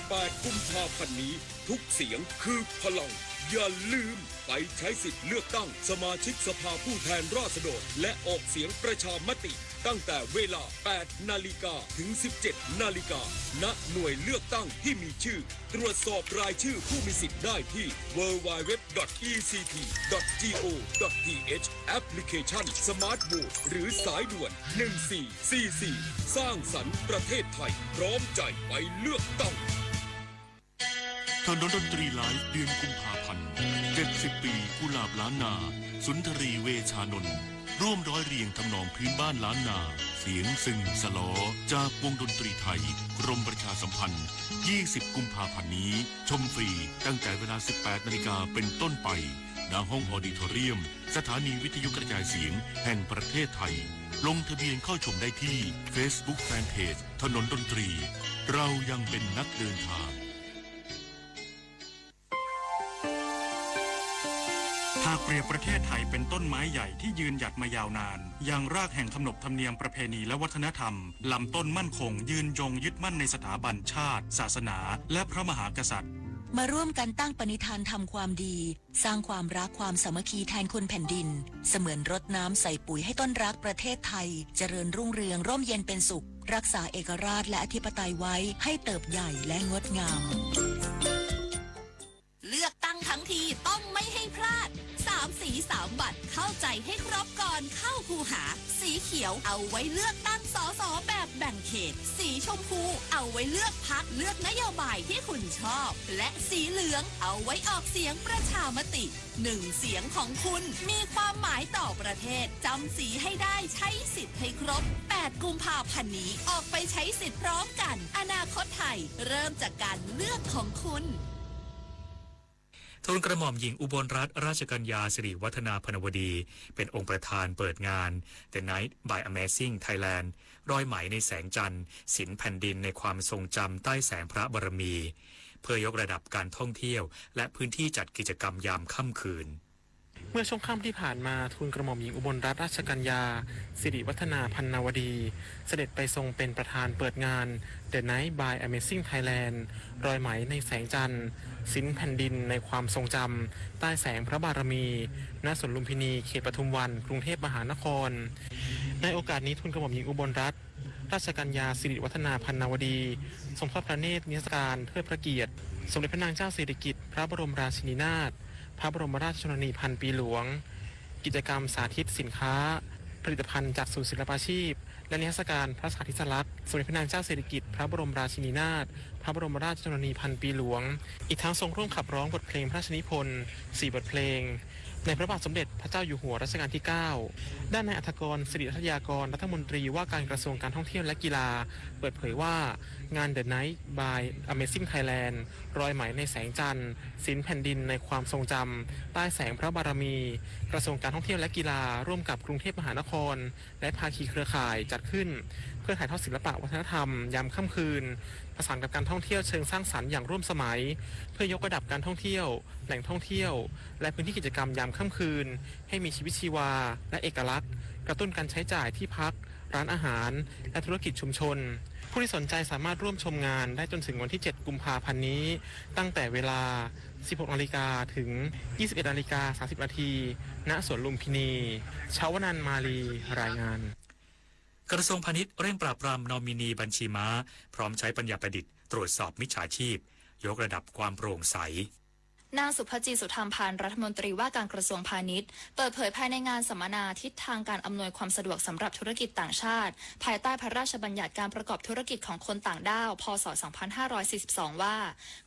แปดกุมภาพันธ์นี้ ทุกเสียงคือพลัง อย่าลืมไปใช้สิทธิ์เลือกตั้งสมาชิกสภาผู้แทนราษฎร และออกเสียงประชามติ ตั้งแต่เวลา แปดนาฬิกา ถึง สิบเจ็ดนาฬิกา ณ หน่วยเลือกตั้งที่มีชื่อ ตรวจสอบรายชื่อผู้มีสิทธิ์ได้ที่ ดับเบิลยู ดับเบิลยู ดับเบิลยู ดอท อี ซี ที ดอท จี โอ ดอท ที เอช แอปพลิเคชัน Smart Vote หรือสายด่วน หนึ่งสี่สี่สี่ สร้างสรรค์ประเทศไทย พร้อมใจไปเลือกตั้ง ถนนดนตรีไลฟ์ เดือนกุมภาพันธ์ เจ็ดสิบปีกุหลาบล้านนา สุนทรี เวชานนท์ ร่วมร้อยเรียงทำนองพื้นบ้านล้านนา เสียงซึ่งสะหลอ จากวงดนตรีไทย กรมประชาสัมพันธ์ ยี่สิบกุมภาพันธ์นี้ ชมฟรีตั้งแต่เวลา สิบแปดนาฬิกาเป็นต้นไป ณ ห้องออดิทอเรียม สถานีวิทยุกระจายเสียงแห่งประเทศไทย ลงทะเบียนเข้าชมได้ที่ Facebook Fanpage ถนนดนตรี เรายังเป็นนักเดินทาง หากเปรียบประเทศไทยเป็นต้นไม้ใหญ่ที่ยืนหยัดมายาวนาน ยังรากแห่งขนบธรรมเนียมประเพณีและวัฒนธรรม ลำต้นมั่นคง ยืนยงยึดมั่นในสถาบันชาติ ศาสนา และพระมหากษัตริย์ มาร่วมกันตั้งปณิธานทำความดี สร้างความรักความสามัคคีแทนคุณแผ่นดิน เสมือนรดน้ำใส่ปุ๋ยให้ต้นรักประเทศไทย เจริญรุ่งเรืองร่มเย็นเป็นสุข รักษาเอกราชและอธิปไตยไว้ให้เติบใหญ่และงดงาม เลือกตั้งทั้งทีต้องไม่ให้พลาด สามสีสามบัตร เข้าใจให้ครบก่อนเข้าคูหา สีเขียวเอาไว้เลือกตั้ง สส แบบแบ่งเขต สีชมพูเอาไว้เลือกพรรค เลือกนโยบายที่คุณชอบ และสีเหลืองเอาไว้ออกเสียงประชามติ หนึ่งเสียงของคุณมีความหมายต่อประเทศ จำสีให้ได้ ใช้สิทธิ์ให้ครบ แปดกุมภาพันธ์นี้ ออกไปใช้สิทธิ์พร้อมกัน อนาคตไทยเริ่มจากการเลือกของคุณ ทูลกระหม่อมหญิงอุบลรัตนราชกัญญา สิริวัฒนา พรรณวดี เป็นองค์ประธานเปิดงาน The Night by Amazing Thailand รอยไหมในแสงจันทร์ ศิลป์แผ่นดินในความทรงจำใต้แสงพระบารมี เพื่อยกระดับการท่องเที่ยว และพื้นที่จัดกิจกรรมยามค่ำคืน เมื่อช่วงค่ำที่ผ่านมา ทูลกระหม่อมหญิงอุบลรัตนราชกัญญา สิริวัฒนา พรรณวดี เสด็จไปทรงเป็นประธานเปิดงาน The Night by Amazing Thailand รอยไหมในแสงจันทร์ ศิลป์แผ่นดินในความทรงจำ ใต้แสงพระบารมี ณ สวนลุมพินี เขตปทุมวัน กรุงเทพมหานคร ในโอกาสนี้ ทูลกระหม่อมหญิงอุบลรัตนราชกัญญา สิริวัฒนา พรรณวดี ทรงทอดพระเนตรนิทรรศการเทิดพระเกียรติ สมเด็จพระนางเจ้าสิริกิติ์ พระบรมราชินีนาถ พระบรมราชชนนีพันปีหลวง กิจกรรมสาธิตสินค้า ผลิตภัณฑ์จากศูนย์ศิลปาชีพ และนิทรรศการพระสาธิสลักษณ์ สมเด็จพระนางเจ้าสิริกิติ์ พระบรมราชินีนาถ พระบรมราชชนนีพันปีหลวง อีกทั้งทรงร่วมขับร้องบทเพลงพระราชนิพนธ์ สี่บทเพลง ในพระบาทสมเด็จพระเจ้าอยู่หัวรัชกาลที่ เก้า ด้านนายอรรถกร ศิริรัตยากร รัฐมนตรีว่าการกระทรวงการท่องเที่ยวและกีฬา เปิดเผยว่า งาน The Night by Amazing Thailand รอยไหมในแสงจันทร์ ศิลป์แผ่นดินในความทรงจำ ใต้แสงพระบารมี กระทรวงการท่องเที่ยวและกีฬา ร่วมกับกรุงเทพมหานคร และภาคีเครือข่ายจัดขึ้น เพื่อถ่ายทอดศิลปะวัฒนธรรมยามค่ำคืน ผสานกับการท่องเที่ยวเชิงสร้างสรรค์อย่างร่วมสมัย เพื่อยกระดับการท่องเที่ยว แหล่งท่องเที่ยว และพื้นที่กิจกรรมยามค่ำคืน ให้มีชีวิตชีวา และเอกลักษณ์ กระตุ้นการใช้จ่ายที่พัก ร้านอาหาร และธุรกิจชุมชน ผู้ที่สนใจสามารถร่วมชมงานได้จนถึงวันที่ เจ็ด กุมภาพันธ์นี้ ตั้งแต่เวลา สิบหก นาฬิกา ถึง ยี่สิบเอ็ด นาฬิกา สามสิบ นาที ณ สวนลุมพินี ชาวนันท์ มาลี รายงาน กระทรวงพาณิชย์เร่งปราบปรามนอมินีบัญชีม้า พร้อมใช้ปัญญาประดิษฐ์ตรวจสอบมิจฉาชีพ ยกระดับความโปร่งใส นางสุภจี สุธรรมพันธ์ รัฐมนตรีว่าการกระทรวงพาณิชย์ เปิดเผยภายในงานสัมมนาทิศทางการอำนวยความสะดวกสำหรับธุรกิจต่างชาติ ภายใต้พระราชบัญญัติการประกอบธุรกิจของคนต่างด้าว พ.ศ. สองพันห้าร้อยสี่สิบสอง ว่า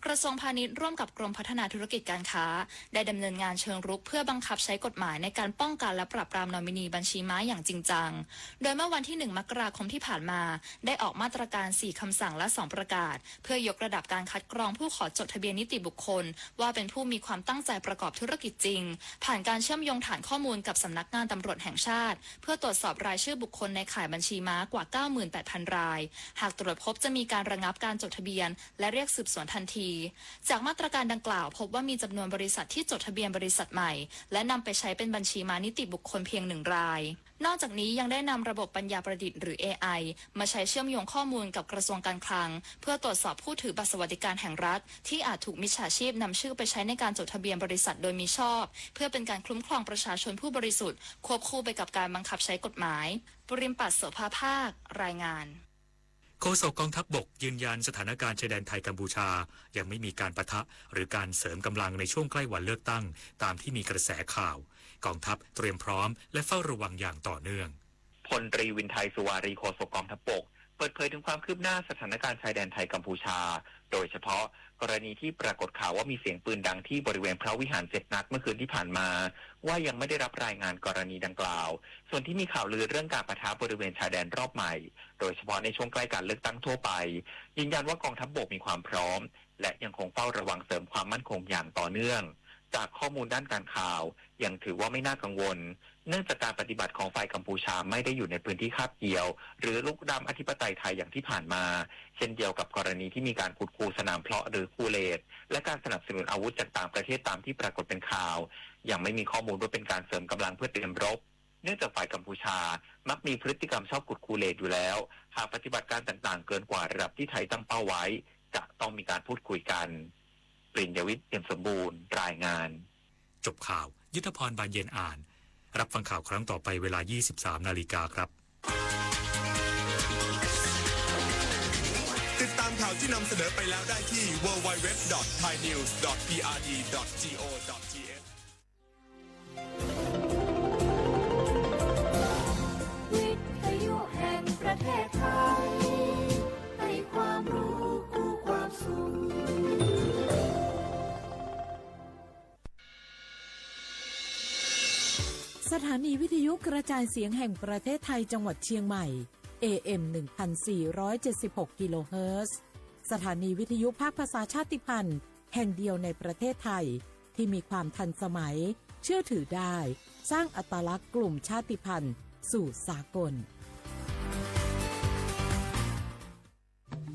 กระทรวงพาณิชย์ร่วมกับกรมพัฒนาธุรกิจการค้า ได้ดำเนินงานเชิงรุกเพื่อบังคับใช้กฎหมายในการป้องกันและปราบปรามนอมินีบัญชีม้าอย่างจริงจัง โดยเมื่อวันที่ หนึ่ง มกราคมที่ผ่านมา ได้ออกมาตรการ สี่ คำสั่งและ สอง ประกาศ เพื่อยกระดับการคัดกรองผู้ขอจดทะเบียนนิติบุคคล ว่าเป็นผู้มีความตั้งใจประกอบธุรกิจจริง ผ่านการเชื่อมโยงฐานข้อมูลกับสำนักงานตำรวจแห่งชาติ เพื่อตรวจสอบรายชื่อบุคคลในข่ายบัญชีม้ากว่า เก้าหมื่นแปดพัน ราย หากตรวจพบจะมีการระงับการจดทะเบียน และเรียกสืบสวนทันที จากมาตรการดังกล่าว พบว่ามีจำนวนบริษัทที่จดทะเบียนบริษัทใหม่ และนำไปใช้เป็นบัญชีม้านิติบุคคลเพียงหนึ่งราย นอกจากนี้ยังได้นำระบบปัญญาประดิษฐ์หรือ เอไอ มาใช้เชื่อมโยงข้อมูลกับกระทรวงการคลัง เพื่อตรวจสอบผู้ถือบัตรสวัสดิการแห่งรัฐ ที่อาจถูกมิจฉาชีพนำชื่อไปใช้ในการจดทะเบียนบริษัทโดยมิชอบ เพื่อเป็นการคุ้มครองประชาชนผู้บริสุทธิ์ ควบคู่ไปกับการบังคับใช้กฎหมาย ปริมปัตย์ โสภาภาค รายงาน โฆษกกองทัพบกยืนยันสถานการณ์ชายแดนไทยกัมพูชายังไม่มีการปะทะหรือการเสริมกำลังในช่วงใกล้วันเลือกตั้งตามที่มีกระแสข่าว กองทัพเตรียมพร้อมและเฝ้าระวังอย่างต่อเนื่อง พลตรี วินไทย สุวารี โฆษกกองทัพบก เปิดเผยถึงความคืบหน้าสถานการณ์ชายแดนไทยกัมพูชา โดยเฉพาะกรณีที่ปรากฏข่าวว่ามีเสียงปืนดังที่บริเวณพระวิหารเจ็ดนัดเมื่อคืนที่ผ่านมา ว่ายังไม่ได้รับรายงานกรณีดังกล่าว ส่วนที่มีข่าวลือเรื่องการปะทะบริเวณชายแดนรอบใหม่ โดยเฉพาะในช่วงใกล้การเลือกตั้งทั่วไป ยืนยันว่ากองทัพบกมีความพร้อม และยังคงเฝ้าระวังเสริมความมั่นคงอย่างต่อเนื่อง จากข้อมูลด้านการข่าวยังถือว่าไม่น่ากังวล เนื่องจากการปฏิบัติของฝ่ายกัมพูชาไม่ได้อยู่ในพื้นที่คาบเกี่ยว หรือรุกรานอธิปไตยไทยอย่างที่ผ่านมา เช่นเดียวกับกรณีที่มีการขุดคูสนามเพาะหรือคูเลต และการสนับสนุนอาวุธจากต่างประเทศตามที่ปรากฏเป็นข่าว ยังไม่มีข้อมูลว่าเป็นการเสริมกำลังเพื่อเตรียมรบ เนื่องจากฝ่ายกัมพูชามักมีพฤติกรรมชอบขุดคูเลตอยู่แล้ว หากปฏิบัติการต่างๆ เกินกว่าระดับที่ไทยตั้งเป้าไว้ จะต้องมีการพูดคุยกัน ปริญญวิทย์ เอี่ยมสมบูรณ์ รายงาน จบข่าว ยุทธพร บานเย็นอ่าน รับฟังข่าวครั้งต่อไปเวลา ยี่สิบสาม นาฬิกาครับ ติดตามข่าวที่นำเสนอไปแล้วได้ที่ ดับเบิลยู ดับเบิลยู ดับเบิลยู ดอท ไทยนิวส์ ดอท พีอาร์ดี ดอท จี โอ ดอท ที เอช วิทยุแห่งประเทศไทย ให้ความรู้คู่ความสุข สถานีวิทยุกระจายเสียงแห่งประเทศไทยจังหวัดเชียงใหม่ เอเอ็ม หนึ่งพันสี่ร้อยเจ็ดสิบหก กิโลเฮิรตซ์ สถานีวิทยุภาคภาษาชาติพันธุ์แห่งเดียวในประเทศไทย ที่มีความทันสมัย เชื่อถือได้ สร้างอัตลักษณ์กลุ่มชาติพันธุ์สู่สากล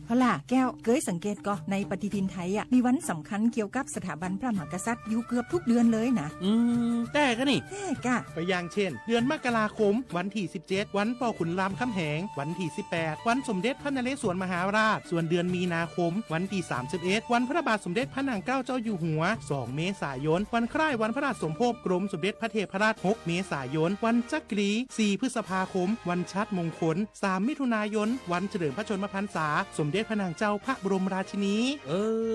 เอาล่ะ แก้ว เกยสังเกตก่อ ในปฏิทินไทยอะ มีวันสำคัญเกี่ยวกับสถาบันพระมหากษัตริย์อยู่เกือบทุกเดือนเลยนะ อืม แต่ก็นี่ แต่กะ ก็อย่างเช่น เดือนมกราคม วันที่ สิบเจ็ด วันปอขุนรามคำแหง วันที่ สิบแปด วันสมเด็จพระนเรศวรมหาราช ส่วนเดือนมีนาคม วันที่ สามสิบเอ็ด วันพระบาทสมเด็จพระนางเกล้าเจ้าอยู่หัว สอง เมษายน วันคล้ายวันพระราชสมภพกรมสมเด็จพระเทพรัตน์ หก เมษายน วันจักรี สี่ พฤษภาคม วันชาติมงคล สาม มิถุนายน วันเฉลิมพระชนมพรรษาสมเด็จ เจ้า พระบรมราชินี เอ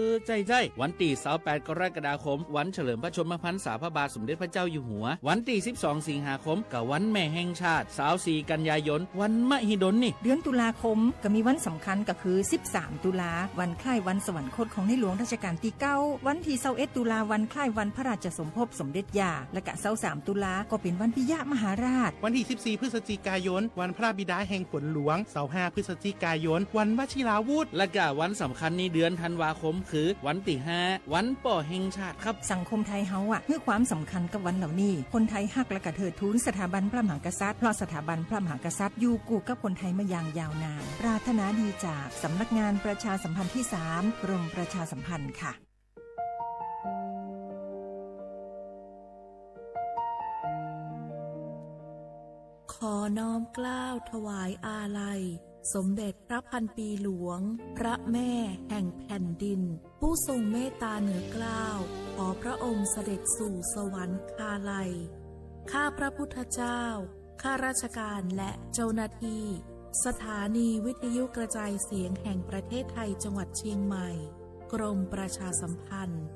อ ใจ้ ใจ้ วันตี้ ซาวแปด กรกฎาคม วันเฉลิมพระชนมพรรษาพระบาทสมเด็จพระเจ้าอยู่หัว วันตี้ สิบสอง สิงหาคม กับวันแม่แห่งชาติ ซาวสี่ กันยายน วันมหิดลนี่ เดือนตุลาคม ก็มีวันสำคัญก็คือ สิบสาม ตุลา วันคล้ายวันสวรรคตของในหลวงรัชกาลที่ เก้า วันตี้ ซาวเอ็ด ตุลา วันคล้ายวันพระราชสมภพสมเด็จย่า และกะ ซาวสาม ตุลา ก็เป็นวันปิยมหาราช วันตี้ สิบสี่ พฤศจิกายน วันพระบิดาแห่งฝนหลวง ซาวห้า พฤศจิกายน วันวชิราวุธ และกะวันสำคัญในเดือนธันวาคม คือวันตี้ ห้า วันป้อแห่งชาติครับ สังคมไทยเฮาอะ หื้อความสำคัญกับวันเหล่านี้ คนไทยฮักและกะเทิดทูนสถาบันพระมหากษัตริย์ เพราะสถาบันพระมหากษัตริย์อยู่คู่กับคนไทยมาอย่างยาวนาน ปรารถนาดีจากสำนักงานประชาสัมพันธ์ที่ สาม กรมประชาสัมพันธ์ค่ะ ขอน้อมเกล้าถวายอาลัย สมเด็จพระพันปีหลวง พระแม่แห่งแผ่นดิน ผู้ทรงเมตตาเหนือเกล้า ขอพระองค์เสด็จสู่สวรรคาลัย ข้าพระพุทธเจ้า ข้าราชการและเจ้าหน้าที่ สถานีวิทยุกระจายเสียงแห่งประเทศไทยจังหวัดเชียงใหม่ กรมประชาสัมพันธ์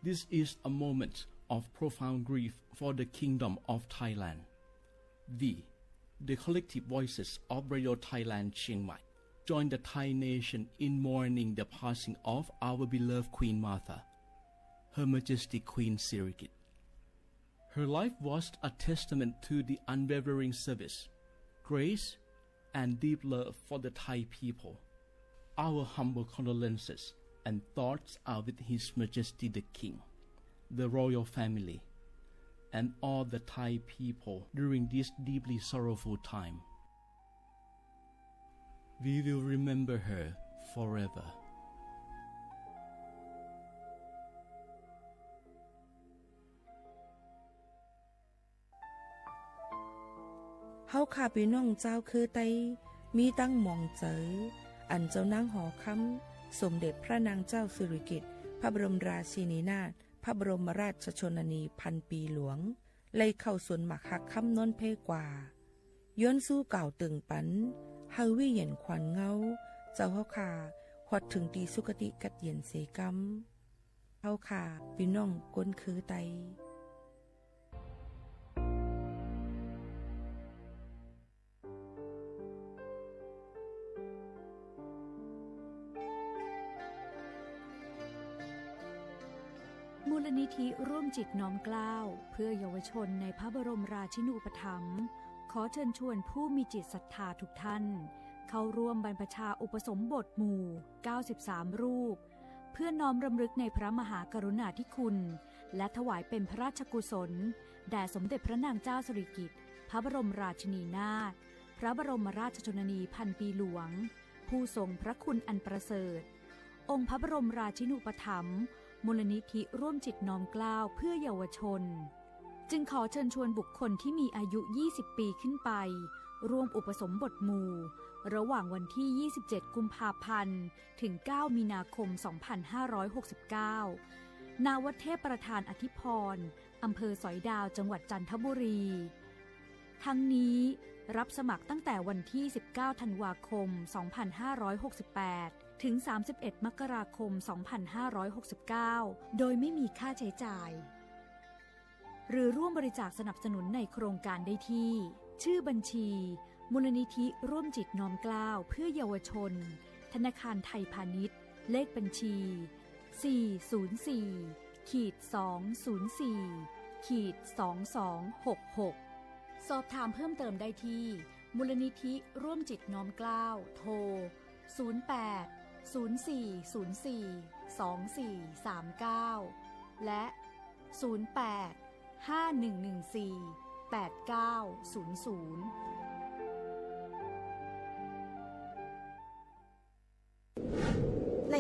This is a moment of profound grief for the Kingdom of Thailand. We, the collective voices of Radio Thailand Chiang Mai, join the Thai nation in mourning the passing of our beloved Queen Mother, Her Majesty Queen Sirikit. Her life was a testament to the unwavering service, grace, and deep love for the Thai people. Our humble condolences and thoughts are with His Majesty the King, the royal family, and all the Thai people during this deeply sorrowful time. We will remember her forever. ႁဝ်းၶႃႈ ပီႈၼွင်ႉၸၢဝ်းၶိူဝ်းတႆး မီးတၢင်းမွင်ၸႂ် ဢၼ် เจ้านางหอคำ สมเด็จพระนางเจ้าสิริกิติ์ พระบรมราชินีนาถ พระบรมราชชนนีพันปีหลวง လႆႈၶဝ်ႈသူၼ်မၢၵ်ႇႁၢၵ်ႈၶမ်း ၼွၼ်းၽေးၵႂႃႇ ယွၼ်းသူးၵၢဝ်ႇတိူင်ႇပၼ် ႁႂ်ႈဝိၺိၺ်ႇၶႂၼ်ငဝ်း ၸဝ်ႈႁဝ်းၶႃႈ ႁွတ်ႈထိုင်တီႈ သုၵတိ ၵတ်းယဵၼ်သေၵမ်း ႁဝ်းၶႃႈ ပီႈၼွင်ႉၵူၼ်းၶိူဝ်းတႆး มูลนิธิร่วมจิตน้อมเกล้าเพื่อเยาวชนในพระบรมราชินูปถัมภ์ ขอเชิญชวนผู้มีจิตศรัทธาทุกท่าน เข้าร่วมบรรพชาอุปสมบทหมู่ เก้าสิบสาม รูป เพื่อน้อมรำลึกในพระมหากรุณาธิคุณ และถวายเป็นพระราชกุศล แด่สมเด็จพระนางเจ้าสิริกิติ์ พระบรมราชินีนาถ พระบรมราชชนนีพันปีหลวง ผู้ทรงพระคุณอันประเสริฐ องค์พระบรมราชินูปถัมภ์ มูลนิธิร่วมจิตน้อมเกล้าเพื่อเยาวชน จึงขอเชิญชวนบุคคลที่มีอายุ ยี่สิบ ปีขึ้นไป ร่วมอุปสมบทหมู่ ระหว่างวันที่ ยี่สิบเจ็ด กุมภาพันธ์ ถึง เก้า มีนาคม สองพันห้าร้อยหกสิบเก้า ณ วัดเทพประธานอธิพรณ์ อำเภอสอยดาว จังหวัดจันทบุรี ทั้งนี้ รับสมัครตั้งแต่วันที่ สิบเก้า ธันวาคม สองพันห้าร้อยหกสิบแปด ถึง สามสิบเอ็ด มกราคม สองพันห้าร้อยหกสิบเก้า โดยไม่มีค่าใช้จ่าย หรือร่วมบริจาคสนับสนุนในโครงการได้ที่ ชื่อบัญชี มูลนิธิร่วมจิตน้อมเกล้าเพื่อเยาวชน ธนาคารไทยพาณิชย์ เลขบัญชี สี่ศูนย์สี่ ขีด สองศูนย์สี่ ขีด สองสองหกหก สอบถามเพิ่มเติมได้ที่ มูลนิธิร่วมจิตน้อมเกล้า โทร ศูนย์แปด ศูนย์สี่ศูนย์สี่ สองสี่สามเก้า และ ศูนย์แปด ห้าหนึ่งหนึ่งสี่ แปดเก้าศูนย์ศูนย์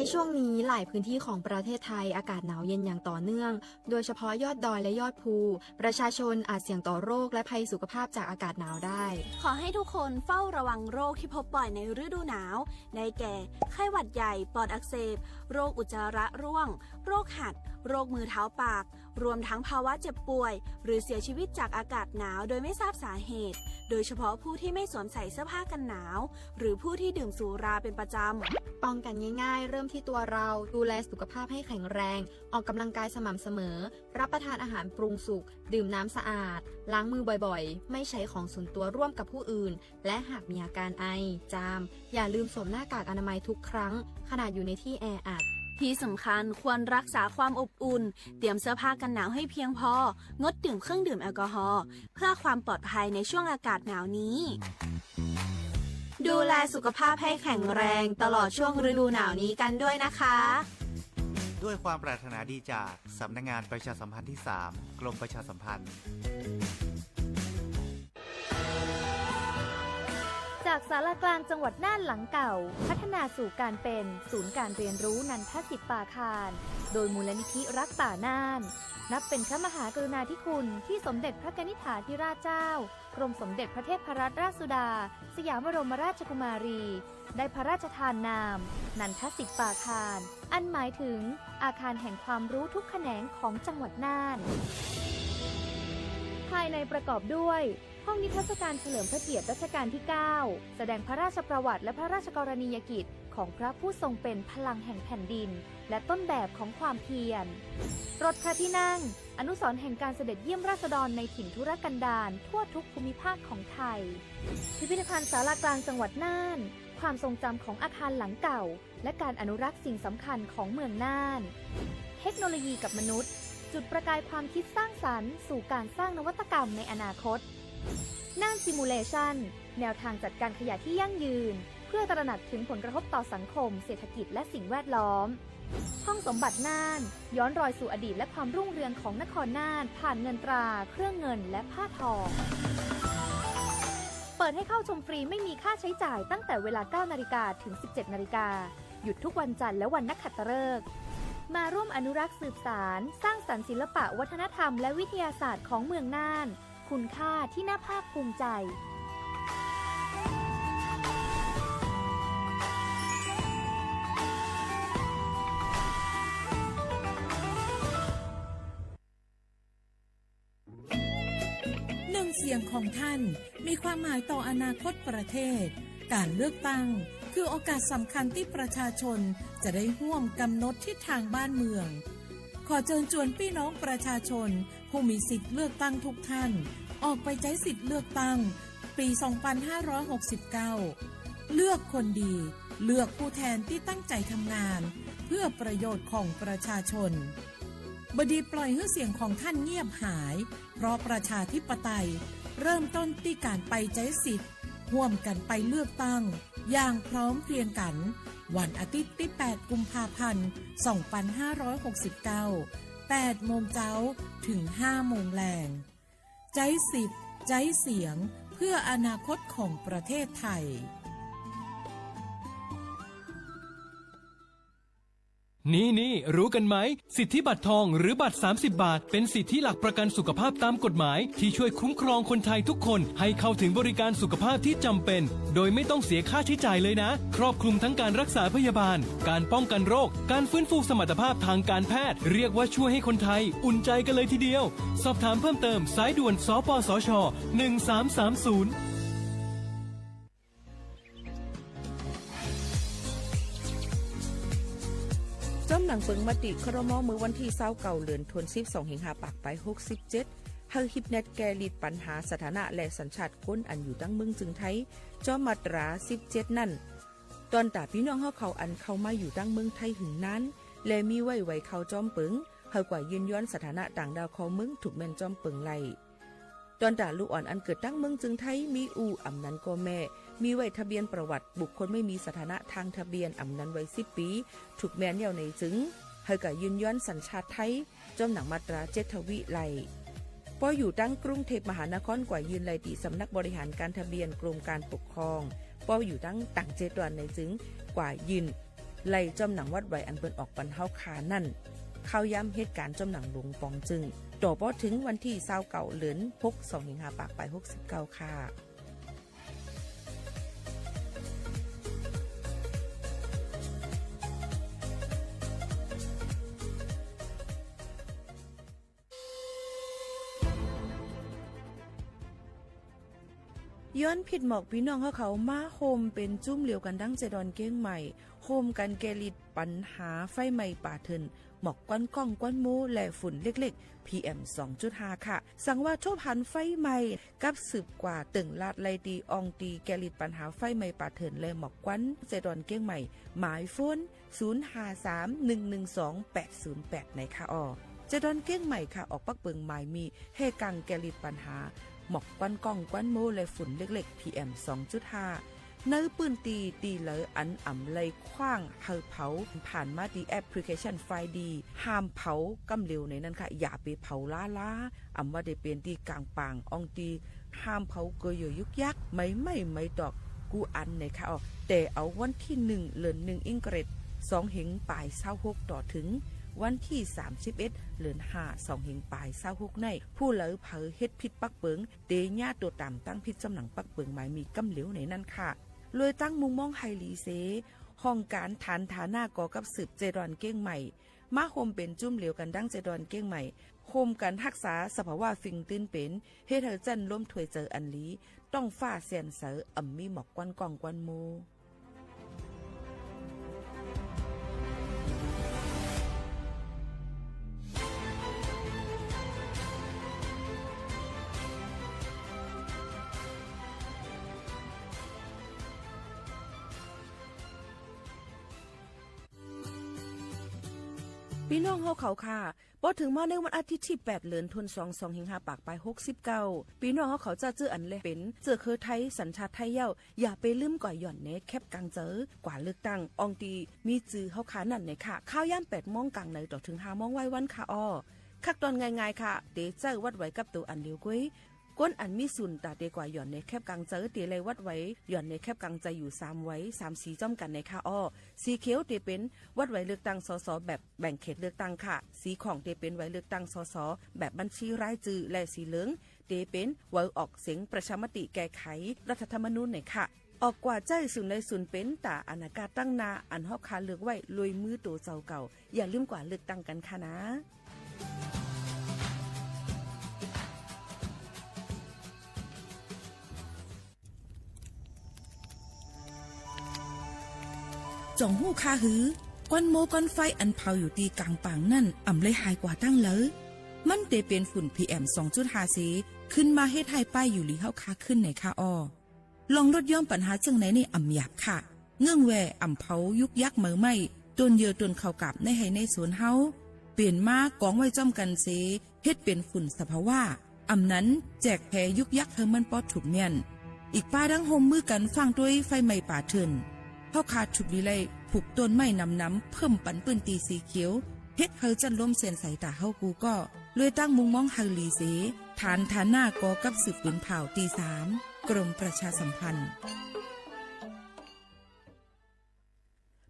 ในช่วงนี้หลายพื้นที่ของประเทศไทยอากาศหนาวเย็นอย่างต่อเนื่อง โดยเฉพาะยอดดอยและยอดภู ประชาชนอาจเสี่ยงต่อโรคและภัยสุขภาพจากอากาศหนาวได้ ขอให้ทุกคนเฝ้าระวังโรคที่พบบ่อยในฤดูหนาว ได้แก่ ไข้หวัดใหญ่ ปอดอักเสบ โรคอุจจาระร่วง โรคหัด โรคมือเท้าปาก รวมทั้งภาวะเจ็บป่วย หรือเสียชีวิตจากอากาศหนาวโดยไม่ทราบสาเหตุ โดยเฉพาะผู้ที่ไม่สวมใส่เสื้อผ้ากันหนาว หรือผู้ที่ดื่มสุราเป็นประจำ ป้องกันง่ายๆ เริ่มที่ตัวเรา ดูแลสุขภาพให้แข็งแรง ออกกำลังกายสม่ำเสมอ รับประทานอาหารปรุงสุก ดื่มน้ำสะอาด ล้างมือบ่อยๆ ไม่ใช้ของส่วนตัวร่วมกับผู้อื่น และหากมีอาการไอ จาม อย่าลืมสวมหน้ากากอนามัยทุกครั้ง ขณะอยู่ในที่แออัด ที่สำคัญควรรักษาความอบอุ่น เตรียมเสื้อผ้ากันหนาวให้เพียงพอ งดดื่มเครื่องดื่มแอลกอฮอล์ เพื่อความปลอดภัยในช่วงอากาศหนาวนี้ ดูแลสุขภาพให้แข็งแรงตลอดช่วงฤดูหนาวนี้กันด้วยนะคะ ด้วยความปรารถนาดีจากสำนักงานประชาสัมพันธ์ที่สาม กรมประชาสัมพันธ์ จากศาลากลางจังหวัดน่านหลังเก่า พัฒนาสู่การเป็นศูนย์การเรียนรู้นันทสิทธิ์ป่าคาน โดยมูลนิธิรักป่าน่าน นับเป็นพระมหากรุณาธิคุณที่สมเด็จพระกนิษฐาธิราชเจ้า กรมสมเด็จพระเทพรัตนราชสุดา สยามบรมราชกุมารี ได้พระราชทานนาม นันทสิทธิ์ป่าคาน อันหมายถึงอาคารแห่งความรู้ทุกแขนงของจังหวัดน่าน ภายในประกอบด้วย ห้องนิทรรศการเฉลิมพระเกียรติรัชกาลที่ เก้า แสดงพระราชประวัติและพระราชกรณียกิจของพระผู้ทรงเป็นพลังแห่งแผ่นดิน และต้นแบบของความเพียร รถพระที่นั่ง อนุสรณ์แห่งการเสด็จเยี่ยมราษฎรในถิ่นทุรกันดารทั่วทุกภูมิภาคของไทย พิพิธภัณฑ์ศาลากลางจังหวัดน่าน ความทรงจำของอาคารหลังเก่า และการอนุรักษ์สิ่งสำคัญของเมืองน่าน เทคโนโลยีกับมนุษย์ จุดประกายความคิดสร้างสรรค์สู่การสร้างนวัตกรรมในอนาคต น่าน Simulation แนวทางจัดการขยะที่ยั่งยืน เพื่อตระหนักถึงผลกระทบต่อสังคม เศรษฐกิจ และสิ่งแวดล้อม ห้องสมบัติน่าน ย้อนรอยสู่อดีตและความรุ่งเรืองของนครน่าน ผ่านเงินตรา เครื่องเงิน และผ้าทอ เปิดให้เข้าชมฟรีไม่มีค่าใช้จ่ายตั้งแต่เวลา เก้านาฬิกา ถึง สิบเจ็ดนาฬิกา หยุดทุกวันจันทร์และวันนักขัตฤกษ์ มาร่วมอนุรักษ์สืบสาน สร้างสรรค์ศิลปะวัฒนธรรมและวิทยาศาสตร์ของเมืองน่าน คุณค่าที่น่าภาคภูมิใจ หนึ่งเสียงของท่านมีความหมายต่ออนาคตประเทศ การเลือกตั้งคือโอกาสสำคัญที่ประชาชนจะได้ร่วมกำหนดทิศทางบ้านเมือง ขอเชิญชวนพี่น้องประชาชนผู้มีสิทธิ์เลือกตั้งทุกท่าน ออกไปใช้สิทธิ์เลือกตั้งปี สองพันห้าร้อยหกสิบเก้า เลือกคนดี เลือกผู้แทนที่ตั้งใจทำงาน เพื่อประโยชน์ของประชาชน บ่ดีปล่อยหื้อเสียงของท่านเงียบหาย เพราะประชาธิปไตยเริ่มต้นที่การไปใช้สิทธิ์ ร่วมกันไปเลือกตั้งอย่างพร้อมเพรียงกัน วันอาทิตย์ที่ แปด กุมภาพันธ์ สองพันห้าร้อยหกสิบเก้า แปดโมงเจ๊า ถึง ห้าโมงแลง ใจ๊สิทธิ์ ใจ๊เสียง เพื่ออนาคตของประเทศไทย นี่นี่ รู้กันไหม สิทธิบัตรทองหรือบัตร สามสิบบาท เป็นสิทธิหลักประกันสุขภาพตามกฎหมาย ที่ช่วยคุ้มครองคนไทยทุกคนให้เข้าถึงบริการสุขภาพที่จำเป็น โดยไม่ต้องเสียค่าใช้จ่ายเลยนะ ครอบคลุมทั้งการรักษาพยาบาล การป้องกันโรค การฟื้นฟูสมรรถภาพทางการแพทย์ เรียกว่าช่วยให้คนไทยอุ่นใจกันเลยทีเดียว สอบถามเพิ่มเติมสายด่วน สปสช หนึ่งสามสามศูนย์ ၸွမ်းၼင်ႇပိူင်မတိ ครม. မိူဝ်ႈဝၼ်းထီႉ သၢဝ်းၵဝ်ႈ လိူၼ်ထူၼ်ႈသိပ်း သွင်ႁဵင်ႁႃႈပၢၵ်ႇ ပၢႆႁူၵ်းသိပ်းၸဵတ်း ႁႂ်ႈႁိပ်ႈၼႅတ်ႈၵႄႈလိတ်ႈပၼ်ႁႃ သထႃႇၼ လႄႈ သၼ်သၢတ်ႈၵူၼ်းဢၼ်ယူႇတၢင်းမိူင်းၸိုင်ႈထႆး ၸွမ်းမၢတ်ႉတြႃႇ သိပ်းၸဵတ်းၼၼ်ႉ တွၼ်ႈတႃႇပီႈၼွင်ႉႁဝ်းၶဝ် ဢၼ်ၶဝ်ႈမႃးယူႇတၢင်းမိူင်းထႆးႁိုင်ၼၢၼ်း လႄႈ မီးဝႆႉဝႂ်ၶဝ်ႈၸွမ်းပိူင် ႁႂ်ႈၵႂႃႇယိုၼ်ႈယွၼ်း သထႃႇၼ တၢင်ႇတၢဝ်ႈၶဝ်ႈမိူင်း ထုၵ်ႇမႅၼ်ႈၸွမ်းပိူင်လႆႈ တွၼ်ႈတႃႇလုၵ်ႈဢွၼ်ႇ ဢၼ်ၵိူတ်ႇတၢင်းမိူင်းၸိုင်ႈထႆး မီးဢူႈ ဢမ်ႇၼၼ်ၵေႃႈမႄႈ မီးဝႆႉ ทะเบียนประวัติบุคคลไม่มีสถานะทางทะเบียน ဢမ်ႇၼၼ် ใบสิบปี ထုၵ်ႇမႅၼ်ႈယဝ်ႉၼႆၸိုင် ႁႂ်ႈၵႂႃႇယိုၼ်ႈယွၼ်း သၼ်သၢတ်ႈထႆး ၸွမ်းၼင်ႇမၢတ်ႉတြႃႇ ၸဵတ်း ทวี လႆႈ ပေႃးယူႇတၢင်း กรุงเทพมหานคร ၵႂႃႇယိုၼ်ႈလႆႈတီႈ สำนักบริหารการทะเบียน กรมการปกครอง ပေႃးယူႇတၢင်းတၢင်ႇၸႄႈတွၼ်ႈၼႆၸိုင် ၵႂႃႇယိုၼ်ႈ လႆႈၸွမ်းၼင်ႇ วัด ဝႆႉ ဢၼ်ပိူၼ်ႈဢွၵ်ႇပၼ်ႁဝ်းၶႃႈၼၼ်ႉ ၶၢဝ်းယၢမ်းႁဵတ်းၵၢၼ် ၸွမ်းၼင်ႇလူင်ပွင်ၸိုင်ႈ တေႃႇပေႃးထိုင် วันที่ ซาวเก้า เดือนหก สองพันห้าร้อยหกสิบเก้า ค่ะ ယွၼ်းၽိတ်ႈမွၵ်ႇ ပီႈၼွင်ႉႁဝ်းၶဝ် မႃးႁူမ်ႈပဵၼ်ၸုမ်းလဵဝ်ၵၼ် တင်းၸႄႈတွၼ်ႈၵဵင်းမႂ်ႇ ႁူမ်ႈၵၼ်ၵႄႈလိတ်ႈပၼ်ႁႃ ไฟไหม้ป่าเถื่อน မွၵ်ႇၵႂၼ်းၵွင်ႉၵႂၼ်းမူဝ်း လႄႈ ฝุ่นเล็กๆ พีเอ็ม สองจุดห้า ค่ะ သင်ဝႃႈ ထူပ်းႁၼ် ไฟไหม้ กลับสืบกว่า တိူင်ႇလၢတ်ႈလႆႈတီႈ อองค์การแก้ไขปัญหาไฟไหม้ป่าเถื่อนและหมอกควัน ၸႄႈတွၼ်ႈၵဵင်းမႂ်ႇ หมายโฟน ศูนย์ห้าสามหนึ่งหนึ่งสองแปดศูนย์แปด ၼႆၶႃႈဢေႃႈ။ ၸႄႈတွၼ်ႈၵဵင်းမႂ်ႇၶႃႈ ဢွၵ်ႇပၵ်းပိူင်မၢႆမီႈ ႁႄႉၵင်ႈၵႄႈလိတ်ႈပၼ်ႁႃ หมอกควัน กล้องควัน โมเลกุล และ ฝุ่นเล็กๆ พีเอ็ม สองจุดห้า ၼႂ်းပိုၼ်ႉတီႈ တီႈလႂ် ဢၼ်ဢမ်ႇလႆႈၶႂၢင်ႉႁႂ်ႈၽဝ် ၽၢၼ်ႇမႃးတီႈ แอปพลิเคชัน ไฟดี ႁၢမ်ႈၽဝ်ၵမ်းလဵဝ်ၼႆၼၼ်ႉၶႃႈ။ ယႃႇပေၽဝ်လႃးလႃး ဢမ်ႇဝႃႈတေပဵၼ်တီႈၵၢင်ပၢင် ဢွင်ႈတီႈ ႁၢမ်ႈၽဝ်ၵူဝ်ယိူဝ်ႇယုၵ်းယၵ်း မႆမႆႉမႆတွၵ်ႇ ၵူႈဢၼ်ၼႆၶႃႈဢေႃႈ။ တႄႇဢဝ် วันที่หนึ่ง เดือนหนึ่ง อิงเกรด สองเพ็ญ ปลาย ซาวหก တေႃႇထိုင် วันที่สามสิบเอ็ด เดือนห้า สองเพ็ญ ปลาย ซาวหก ၼႆႉ ၽူႈလႂ်ၽႂ်ႁဵတ်းၽိတ်းပၵ်းပိူင် တေၺႃးတူတ်ႈတၢမ်ႇတၢင်းၽိတ်း ၸွမ်းၼင်ႇပၵ်းပိူင်မၢႆမီႈၵမ်းလဵဝ်ၼႆၼၼ်ႉၶႃႈ။ လူၺ်ႈတၢင်းမုင်ႈမွင်းႁႂ်ႈလီသေ ႁွင်ႈၵၢၼ် ฐานฐานะก่อกับสืบ ၸႄႈတွၼ်ႈၵဵင်းမႂ်ႇ မႃးႁူမ်ႈပဵၼ်ၸုမ်းလဵဝ်ၵၼ် တင်းၸႄႈတွၼ်ႈၵဵင်းမႂ်ႇ ႁူမ်ႈၵၼ် รักษาสภาวะ ၾိင်ႈတိုၼ်းပဵၼ် ႁဵတ်းႁႂ်ႈၸၼ်ႉလူမ်းထူၺ်ႈၸႂ်ဢၼ်လီ ท้องฟ้าแจ่มใส ဢမ်ႇမီးမွၵ်ႇၵႂၼ်းၵွင်ႉၵႂၼ်းမူဝ်း ပီႈၼွင်ႉႁဝ်းၶဝ်ၶႃႈ ပေႃးထိုင်မႃးၼႂ်းဝၼ်းဢႃးတိတ်ႉ ที่แปด เดือนธันวาคม สองเพ็ญ สองร้อยแปดสิบเก้า ပီႈၼွင်ႉႁဝ်းၶဝ် ၸႃႉၸိူဝ်းဢၼ်လႄႈပဵၼ် ၸိူဝ်ႉၶိူဝ်းထႆး สัญชาติไทย ယဝ်ႉ ယႃႇပေလိုမ်းၵႂႃႇယွၼ်ႇၼႄၶႅပ်းၵၢင်ၸႂ် ၵႂႃႇလိူၵ်ႈတင်ႈ ဢွင်ႈတီႈမီးၸိုဝ်ႈႁဝ်းၶႃႈၼၼ်ႉၼႆၶႃႈ။ ၶၢဝ်းယၢမ်း แปดโมง ၵၢင်ၼႂ် တေႃႇထိုင် ห้าโมง ဝၢႆးဝၼ်းၶႃႈဢေႃႈ။ ขั้นตอนง่ายๆ ၶႃႈ တေၸႂ်ႉ วัด ဝႆႉ ၵပ်းတူဝ်ဢၼ်လဵဝ်ၵူၺ်း။ ၵူၼ်းဢၼ်မီးသုၼ်ႇတႃႇတေၵႂႃႇယွၼ်ႇၼႄၶႅပ်းၵၢင်ၸႂ် တေလႆႈ วัด ဝႆႉ ယွၼ်ႇၼႄၶႅပ်းၵၢင်ၸႂ်ယူႇ သၢမ်ဝႆႉ သၢမ်သီၸွမ်းၵၼ်ၼႆၶႃႈဢေႃႈ။ သီၶဵဝ်တေပဵၼ် วัด ဝႆႉ เลือกตั้ง สส แบบแบ่งเขตเลือกตั้ง ၶႃႈ။ သီၶွင်ႇတေပဵၼ် วัด เลือกตั้ง สส แบบบัญชีรายชื่อ လႄႈ သီလိူင်တေပဵၼ် วัด ออกเสียงประชามติ แก้ไขรัฐธรรมนูญ ၼႆၶႃႈ။ ဢွၵ်ႇၵႂႃႇၸႂ်ႉသုၼ်ႇလႆႈသုၼ်ႇပဵၼ် တႃႇဢၼႃႇၵၢတ်ႈတၢင်းၼႃႈ ဢၼ်ႁဝ်းၶႃႈလိူၵ်ႈဝႆႉ လူၺ်ႈမိုဝ်းတူဝ်ၸဝ်ႈၵဝ်ႇ။ ယႃႇလိုမ်းၵႂႃႇလိူၵ်ႈတင်ႈၵၼ်ၶႃႈၼႃ။ ၸွင်ႇႁူႉၶႃႈႁိုဝ် ၵႂၼ်းမူဝ်းၵႂၼ်းၾႆး ဢၼ်ၽဝ်ယူႇတီႈၵၢင်ပၢင်ၼၼ်ႉ ဢမ်ႇလႆႈႁၢႆၵႂႃႇတၢင်းလႂ်။ မၼ်းတေပဵၼ်ၾုၼ်ႇ พีเอ็ม สองจุดห้า သေ ၶိုၼ်းမႃးႁဵတ်းႁၢႆႉပၢႆးယူႇလီႁဝ်းၶႃႈၶိုၼ်း ၼႆၶႃႈဢေႃႈ။ လွင်ႈလူတ်းယွမ်းပၼ်ႁႃၸိူင်ႉၼႆၼႆႉ ဢမ်ႇယၢပ်ႇၶႃႈ။ ငိူင်ႉဝႄႈ ဢမ်ႇၽဝ်ယုၵ်းယၵ်းမႂ်မႆႉ တူၼ်ႈယိူဝ်ႈတူၼ်ႈၶဝ်ႈၵၢပ်ႇ ၼႂ်းႁႆႈၼႂ်းသူၼ်ႁဝ်း ပိၼ်ႇမႃးၵွင်ဝႆႉၸွမ်းၵၼ်သေ ႁဵတ်းပဵၼ်ၾုၼ်ႇ สภาวะ ဢမ်ႇၼၼ် ၸႅၵ်ႇၽႄယုၵ်းယၵ်းႁႂ်ႈမၼ်းပေႃးထုၵ်ႇမႅၼ်ႈ။ ဢိၵ်ႇပႃးတင်း ႁူမ်ႈမိုဝ်းၵၼ်ၾၢင်ႉတူၺ်း ไฟไหม้ป่าเถื่อน ႁဝ်းၶႃႈထုၵ်ႇလီလႆႈ ၽုၵ်ႇတူၼ်ႈမႆႉၼမ်ၼမ် ၽိူမ်ႉပၼ်ပိုၼ်ႉတီႈသီၶဵဝ် ႁဵတ်းႁႂ်ႈၸၼ်ႉလူမ်းသႅၼ်ႇသႂ် တႃႇႁဝ်းၵူႈၵေႃႉ လူၺ်ႈတၢင်းမုင်ႈမွင်းႁႂ်ႈလီသေ ฐานฐานะก่อกับสืบ กรมประชาสัมพันธ์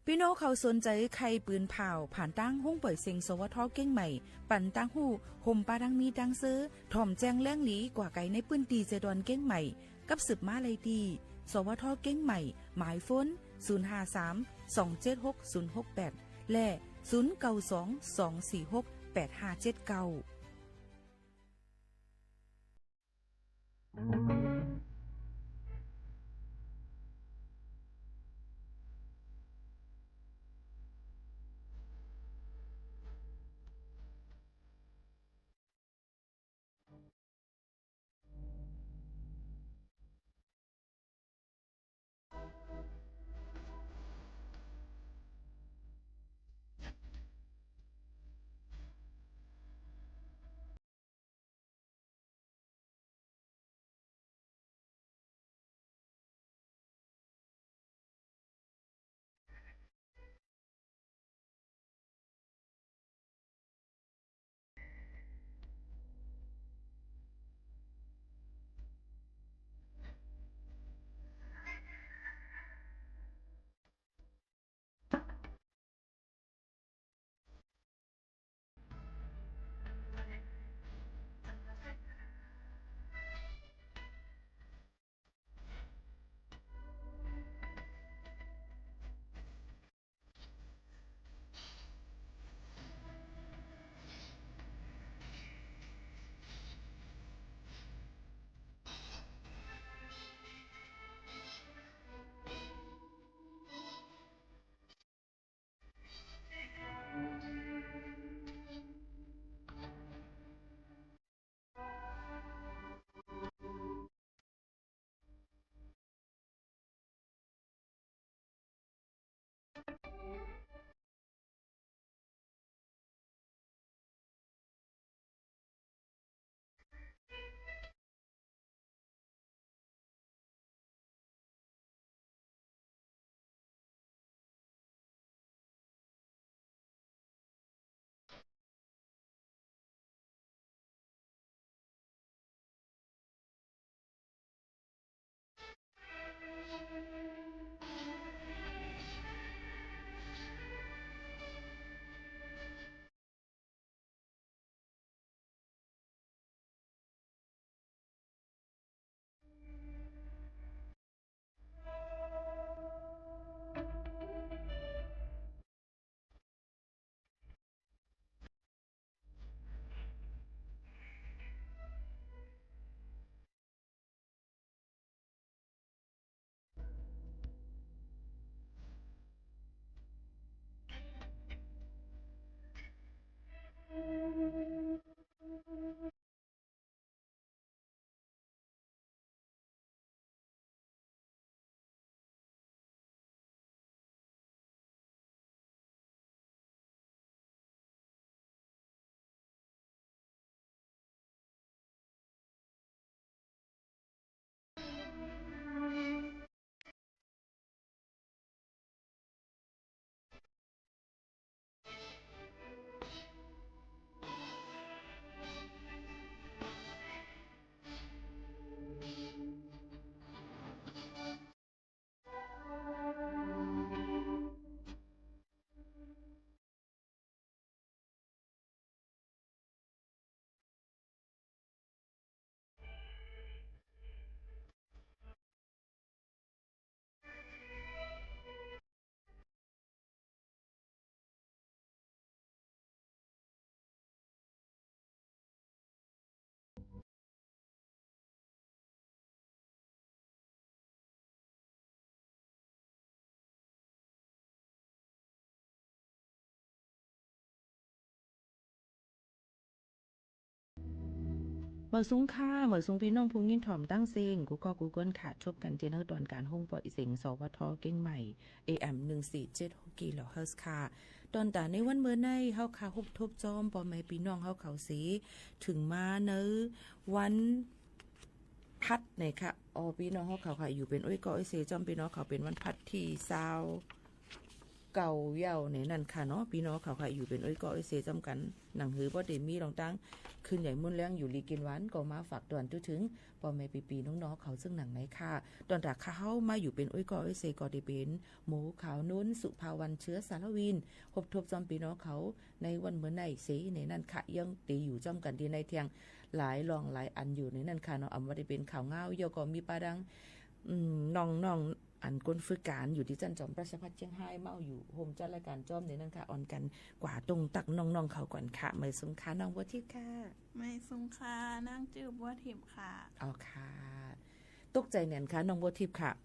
ပီႈၼွင်ႉၶဝ်သူၼ်ၸႂ်ၶႂ်ႈပိုၼ်ၽၢဝ်ႇ ၽၢၼ်ႇတၢင်းႁူင်းပွႆႇသဵင် สวท ၵဵင်းမႂ်ႇ ပၼ်တၢင်းႁူႉ ႁူမ်ႈပႃးတၢင်းမီးတၢင်းသိူဝ်း ထွမ်ႇၸႅင်ႈလႅင်းလီ ၵႂႃႇၵႆၼႂ်းပိုၼ်ႉတီႈၸႄႈတွၼ်ႈၵဵင်းမႂ်ႇ กลับสืบ မႃးလႆႈတီႈ สวท ၵဵင်းမႂ်ႇ หมายโฟน ศูนย์ห้าสามสองเจ็ดหกศูนย์หกแปด และ ศูนย์เก้าสองสองสี่หกแปดห้าเจ็ดเก้า မႂ်ႇသုင်ၶႃႈ မႂ်ႇသုင်ပီႈၼွင်ႉၽူႈငိၼ်းထွမ်ႇတင်းသဵင်ႈ ၵူႈၵေႃႉၵူႈၵူၼ်းၶႃႈ။ ထူပ်းၵၼ်တီႈၼႂ်းတွၼ်ႈၵၢၼ်ႁူင်းပွႆႇသဵင် သဝထ เชียงใหม่ เอ เอ เอ็ม หนึ่งสี่เจ็ดหกกิโลเฮิรตซ์ ၶႃႈ။ တွၼ်ႈတႃႇၼႂ်းဝၼ်းမိူဝ်ႈၼႆႉ ႁဝ်းၶႃႈႁူပ်ႉထူပ်းၸွမ်း ပေႃႈမႄႈပီႈၼွင်ႉႁဝ်းၶဝ်သေ ထိုင်မႃးၼႂ်းဝၼ်း ၽတ်းၼႆႉၶႃႈ။ ဢေႃႈ ပီႈၼွင်ႉႁဝ်းၶဝ်ၶႃႈ ယူႇပဵၼ်ဢူၺ်းၵေႃႉဢူၺ်းသေၸွမ်း ပီႈၼွင်ႉၶဝ် ပဵၼ်ဝၼ်းၽတ်းထီႉသၢဝ်းၵဝ်ႈယဝ်ႉၼႆၼၼ်ႉၶႃႈၼေႃႈ။ ပီႈၼွင်ႉၶဝ်ၶႃႈ ယူႇပဵၼ်ဢူၺ်းၵေႃႉဢူၺ်းသေၸွမ်းၵၼ် ၼင်ႇႁိုဝ်ပေႃးတေမီးလွင်ႈတၢင်း ၶိုၼ်ႈယႂ်ႇမူၼ်ႈလႅင်း ယူႇလီၵိၼ်ဝၢၼ် ၵေႃႈမႃးၾၢၵ်ႇတွၼ်ႈတိုဝ်းထိုင် ပေႃႈမႄႈပီႈပီႈၼွင်ႉၼွင်ႉၶဝ် ၸိူင်ႉၼင်ႇၼႆၶႃႈ။ တွၼ်ႈတႃႇၶႃႈႁဝ်းမႃးယူႇပဵၼ်ဢူၺ်းၵေႃႉဢူၺ်းသေၵေႃႈ တေပဵၼ် မူဝ်ၶၢဝ်ၼူၼ်း သုၽႃႇဝၼ်ႇ เชื้อสารวิน ႁူပ်ႉထူပ်းၸွမ်းပီႈၼွင်ႉၶဝ် ၼႂ်းဝၼ်းမိူဝ်ႈၼႆႉသေၼႆၼၼ်ႉၶႃႈ။ ယင်းတေယူႇၸွမ်းၵၼ်တီႈၼႆႈထႅင်ႈ လၢႆလွင်ႈလၢႆဢၼ်ယူႇၼႆၼၼ်ႉၶႃႈၼေႃႈ။ ဢမ်ႇဝႃႈတေပဵၼ်ၶၢဝ်ႇငၢဝ်း ယဝ်ႉၵေႃႈမီးပႃးတင်း ဢိုမ်ႇ ၼွင်ႉၼွင်ႉ ဢၼ်ၵူၼ်းၾိုၵ်းၵၢၼ်ယူႇတီႈၸၼ်ႉၸွမ် ราชภัฏเชียงราย မႃးယူႇႁူမ်ႈၸတ်းလၢႆးၵၢၼ်ၸွမ်းၼႆၼၼ်ႉၶႃႈ။ ဢွၼ်ၵၼ်ၵႂႃႇတူင်ႉတၵ်ႉၼွင်ႉၼွင်ႉၶဝ်ၵွၼ်ႇၶႃႈ။ မႂ်ႇသုင်ၶႃႈ ၼွင်ႉบัวทิพย์ၶႃႈ။ မႂ်ႇသုင်ၶႃႈ ၼၢင်းၸိူဝ်ႉ บัวทิพย์ၶႃႈ။ ဢေႃႈၶႃႈ တူၵ်းၸႂ်ၼႅၼ်ႈၶႃႈ ၼွင်ႉบัวทิพย์ၶႃႈ။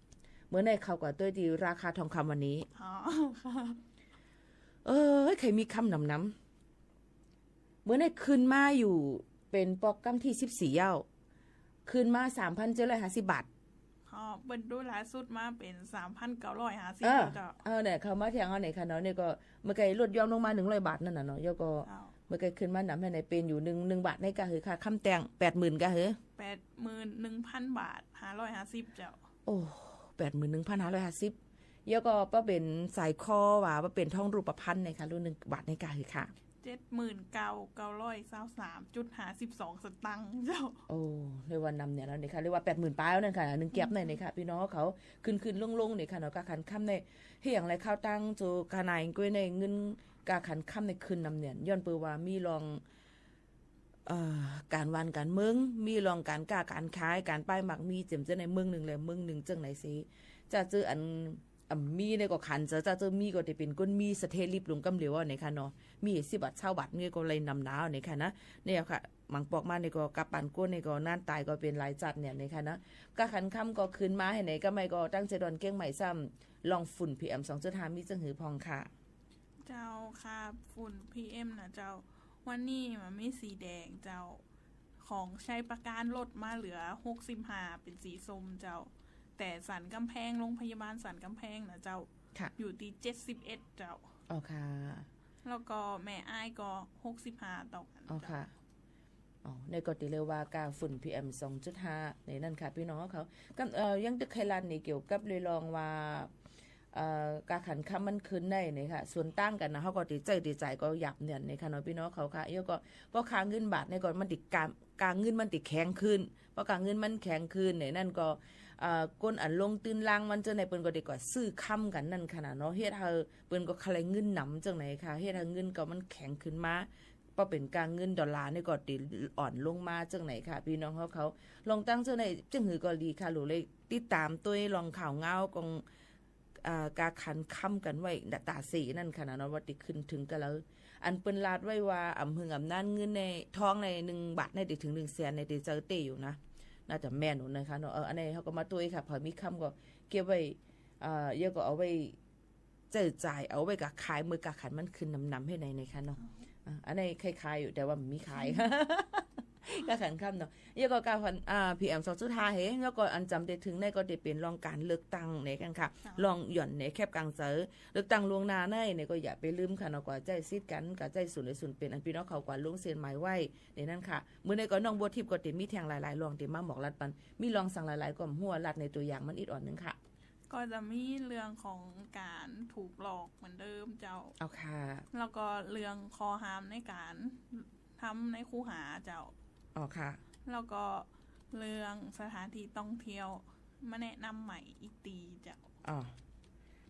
မိူဝ်ႈၼႆႉၶဝ်ႈၵႂႃႇတူၺ်းတီႈ ราคาทองคำวันนี้ ဢေႃႈၶႃႈ ဢိူဝ်ႈ ၶႂ်ႈမီးၶမ်းၼမ်ၼမ် မိူဝ်ႈၼႆႉၶိုၼ်ႈမႃးယူႇ ပဵၼ်ပွၵ်ႈၵမ်းထီႉသိပ်းသီႇယဝ်ႉ ၶိုၼ်ႈမႃး สามพันเจ็ดร้อยห้าสิบบาท ဢေႃႈ ပိူၼ်ႈတူဝ်းလၢႆသုတ်းမႃးပဵၼ် สามพันเก้าร้อยห้าสิบ ဢေႃႈ ၸဝ်ႈ ဢေႃႈ ၼႆႉ ၶဝ်ႈမႃးထႅင်ႈဢဝ်ၼႆၶႃႈၼေႃႈ။ ၼႆႉၵေႃႈ မိူဝ်ႈၵႆႈလူတ်းယွမ်းလူင်းမႃး ၼိုင်ႈร้อยบาท ၼၼ်ႉၼႃႇၼေႃႈ။ ယဝ်ႉၵေႃႈ ဢေႃႈ မိူဝ်ႈၵႆႈၶိုၼ်ႈမႃးၼမ်ႁႂ်ႈၼႆ ပဵၼ်ယူႇၼိုင်ႈ ၼိုင်ႈบาทၼႆႉၵႃႈႁိုဝ်ၶႃႈ ၶမ်းတႅင်ႈ แปดหมื่นၵႃႈႁိုဝ် แปดหมื่นหนึ่งพันบาท ห้าร้อยห้าสิบ ၸဝ်ႈ ဢေႃႈ แปดหมื่นหนึ่งพันห้าร้อยห้าสิบ ယဝ်ႉၵေႃႈ ပေႃးပဵၼ် สร้อยคอ ဝႃႈ ပေႃးပဵၼ် ทองรูปพรรณ ၼႆႉၶႃႈ လူၺ်ႈၼိုင်ႈบาทၼႆႉၵႃႈႁိုဝ်ၶႃႈ เจ็ดหมื่นเก้าพันเก้าร้อยสามสิบสามจุดห้าสิบสองสตางค์ ၸဝ်ႈ ဢေႃႈ เรียกว่านำเนี่ยแล้วนะคะ เรียกว่าแปดหมื่นปลายแล้วนั่นค่ะ ၼိုင်ႈၵႅပ်ႈၼႆႉนะคะ ပီႈၼွင်ႉၶဝ် ၶိုၼ်ႈၶိုၼ်ႈလူင်းလူင်းၼႆႉၶႃႈၼေႃႈ။ ၵႃႈၶၼ်ၶမ်းၼႆႉ ႁဵတ်းသင်လႄႈ ၶၢဝ်းတၢင်းၸူဝ်ႈၵႃႈၼႆႉၵူၺ်းၼႆႉ ငိုၼ်းၵႃႈၶၼ်ၶမ်းၼႆႉ ၶိုၼ်ႈၼမ်ၼႅၼ်ႈ ယွၼ်ႉပိူဝ်ႈဝႃႈမီးလွင်ႈ ဢိူဝ်ႇ ၵၢၼ်ဝၢၼ်ႈၵၢၼ်မိူင်း မီးလွင်ႈၵၢၼ်ၵႃႉၵၢၼ်ၶၢႆ ၵၢၼ်ပၢႆးမၢၵ်ႈမီး ၸဵမ်ၸိူဝ်းၼႆႉ မိူင်းၼိုင်ႈလႄႈမိူင်းၼိုင်ႈ ၸိူင်ႉၼႆသေ ၸႃႉၸိူဝ်းဢၼ် ဢမ်ႇမီးၼႆႉၵေႃႈ ၶၢၼ်ၸႂ်၊ ၸႃႉၸိူဝ်းမီးၵေႃႈ တေပဵၼ်ၵူၼ်းမီးသထေးလိပ်းလူင်ၵမ်းလဵဝ်ဢေႃႈၼႆၶႃႈၼေႃႈ။ မီးသိပ်းဝၢတ်ႇ သၢဝ်းဝၢတ်ႇၼႆႉၵေႃႈ လႆႈၼမ်ၼႃႇဢေႃႈၼႆၶႃႈၼႃႇ။ ၼႆႉၶႃႈ မၢင်ပွၵ်ႈမႃးၼႆႉၵေႃႈ ၵၢပ်ႈပၢၼ်ၵူၼ်းၼႆႉၵေႃႈ ၼၢၼ်းတၢႆၵေႃႈ ပဵၼ်လၢႆၸၢတ်ႈၼႆႉၼႆၶႃႈၼႃႇ။ ၵႃႈၶၼ်ၶမ်းၵေႃႈ ၶိုၼ်ႈမႃးႁႂ်ႈၼႆ ၵမ်းၼႆႉၵေႃႈ တၢင်းၸႄႈတွၼ်ႈၵဵင်းမႆႇသမ်ႉ လွင်ႈၾုၼ်ႇ พีเอ็มสองจุดห้า မီးၸိူင်ႉႁိုဝ်ၽွင်ႈၶႃႈ။ ၸဝ်ႈၶႃႈ ၾုၼ်ႇ พีเอ็ม ၼႃႇၸဝ်ႈ ဝၼ်းၼႆႉ မၼ်းမီးသီလႅင်ၸဝ်ႈ ของชัยปราการ ลดมาเหลือหกสิบห้า เป็นสีส้มเจ้า แต่สันกำแพง โรงพยาบาลสันกำแพงนะเจ้า ค่ะ อยู่ที่เจ็ดสิบเอ็ด เจ้า อ๋อค่ะ แล้วก็แม่อ้ายก็ หกสิบห้า เต้ากั๋น อ๋อ เจ้า ค่ะ อ๋อ นี่ก็เรียกว่าค่าฝุ่น พีเอ็มสองจุดห้า ในนั้นค่ะ พี่น้องเขา ก็ เอ่อ ยังจะใครลานในเกี่ยวกับเรื่องว่า ဢိူဝ်ႇ ၵႃႈၶၼ်ၶမ်းမၼ်းၶိုၼ်ႈၼႆႉၼႆၶႃႈ သူၼ်ႇတၢင်းၵၼ်ၼႃႇ ႁဝ်းၵေႃႈတေၸႂ်ႉတေၸၢႆႇၵေႃႈယၢပ်ႇၼႅၼ်ႈၼႆၶႃႈၼေႃႈ ပီႈၼွင်ႉၶဝ်ၶႃႈ။ ယဝ်ႉၵေႃႈ ပေႃးၵႃႈငိုၼ်းဝၢတ်ႇၼႆႉၵေႃႈ မၼ်းတေၵႃႈ ၵႃႈငိုၼ်းမၼ်းတေၶႅင်ၶိုၼ်ႈ ပေႃးၵႃႈငိုၼ်းမၼ်းၶႅင်ၶိုၼ်ႈၼႆၼၼ်ႉၵေႃႈ ဢိူဝ်ႇ ၵူၼ်းဢၼ်လူင်းတိုၼ်းလၢင်းမၼ်းၸိူဝ်းၼႆႉ ပိူၼ်ႈၵေႃႈတေၵႂႃႇသိုဝ်ႉၶမ်းၵၼ်ၼၼ်ႉၶႃႈၼႃႇၼေႃႈ ႁဵတ်းႁႂ်ႈပိူၼ်ႈၵေႃႈၶႂ်ႈလႆႈငိုၼ်းၼမ်ၸိူင်ႉၼႆၶႃႈ ႁဵတ်းႁႂ်ႈငိုၼ်းၵေႃႈမၼ်းၶႅင်ၶိုၼ်ႈမႃး ပေႃးပဵၼ်ၵႃႈငိုၼ်းတေႃႇလႃႇၼႆႉၵေႃႈ တေဢွၼ်ႇလူင်းမႃးၸိူင်ႉၼႆၶႃႈ ပီႈၼွင်ႉႁဝ်းၶဝ်။ လွင်ႈတၢင်းၸိူဝ်းၼႆႉ ၸိူင်ႉႁိုဝ်ၵေႃႈလီၶႃႈ လူဝ်ႇလႆႈတိတ်းတၢမ်းတူၺ်း လွင်ႈၶၢဝ်ႇငၢဝ်းၵွင်ႈ ဢႃႇ ၵႃႈၶၼ်ၶမ်းၵၼ်ဝႆႉ တႃႇသေႇၼၼ်ႉၶႃႈၼႃႇၼေႃႈ ဝႃႈတေၶိုၼ်ႈထိုင်ၵႃႈလႂ်။ ဢၼ်ပိူၼ်ႈလၢတ်ႈဝႆႉဝႃႈ ဢမ်ႇႁိုင်ဢမ်ႇၼၢၼ်း ငိုၼ်းၼႆႉ ထွင်းၼႆႉ ၼိုင်ႈဝၢတ်ႇၼႆႉ တေထိုင်ၼိုင်ႈသႅၼ်ၼႆႉ တေၸႂ်ႈတႄႉယူႇၼႃႇ ၼႃႈတေမႅၼ်ႈယူႇၼႃႇၶႃႈၼေႃႈ။ ဢိူဝ်ႇ ဢၼ်ၼႆႉႁဝ်းၵေႃႈမႃးတူၺ်းၶႃႈ ၽႂ်မီးၶမ်းၵေႃႈ ၵဵပ်းဝႆႉ ဢႃႇ ယဝ်ႉၵေႃႈဢဝ်ဝႆႉ ၸႂ်ႉၸၢႆႇ ဢဝ်ဝႆႉၵႂႃႇၶၢႆ မိူဝ်ႈၵႃႈၶၼ်မၼ်းၶိုၼ်ႈၼမ်ၼမ်ႁဵတ်းၼႆၼႆၶႃႈၼေႃႈ။ ဢႃႇ ဢၼ်ၼႆႉၶႂ်ႈၶၢႆယူႇ တႄႉဝႃႈမီးၶၢႆ ၵႃႈၶၼ်ၶမ်းၼေႃႈ။ ယဝ်ႉၵေႃႈၵႃႈၶၼ် ဢႃႇ ပီႇဢႅမ်ႇ သွင်သုတ်းႁႃႈ ႁေ ယဝ်ႉၵေႃႈဢၼ်ၸမ်တေထိုင်ၼႆႉၵေႃႈ တေပဵၼ်လွင်ႈၵၢၼ်လိူၵ်ႈတင်ႈၼႆၶႃႈ ၶႃႈ လွင်ႈယွၼ်ႇၼႄၶႅပ်းၵၢင်ၸႂ် လိူၵ်ႈတင်ႈလူင်ႈၼႃႈၼႆႉၼႆၵေႃႈ ယႃႇပေလိုမ်းၶႃႈၼေႃႈ ၵႂႃႇၸႂ်ႉသိတ်ႉၵၼ် ၵႂႃႇၸႂ်ႉသုၼ်ႇလႆႈသုၼ်ႇပဵၼ် ဢၼ်ပီႈၼွင်ႉၶဝ်ၵႂႃႇလူင်းသဵၼ်ႈမၢႆဝႆႉၼႆၼၼ်ႉၶႃႈ။ မိူဝ်ႈၼႆႉၵေႃႈ ၼွင်ႉပူဝ်ႇထိပ်ႉၵေႃႈ တေမီးထႅင်ႈလၢႆလၢႆလွင်ႈ တေမႃးမွၵ်ႇလၢတ်ႈပၼ် မီးလွင်ႈသင်လၢႆလၢႆၵေႃႈ ဢမ်ႇႁူႉ လၢတ်ႈၼႄတူဝ်ယၢင်ႇမၼ်းဢိတ်းဢွၼ်ႇၼိုင်ႈၶႃႈ။ ก็จะมีเรื่องของการถูกหลอกเหมือนเดิมเจ้า ဢေႃႈၶႃႈ แล้วก็เรื่องข้อห้ามในการทำในคูหาเจ้า ဢေႃႈၶႃႈ แล้วก็เรื่องสถานที่ท่องเที่ยวมาแนะนำใหม่อีกทีเจ้า ဢေႃႈ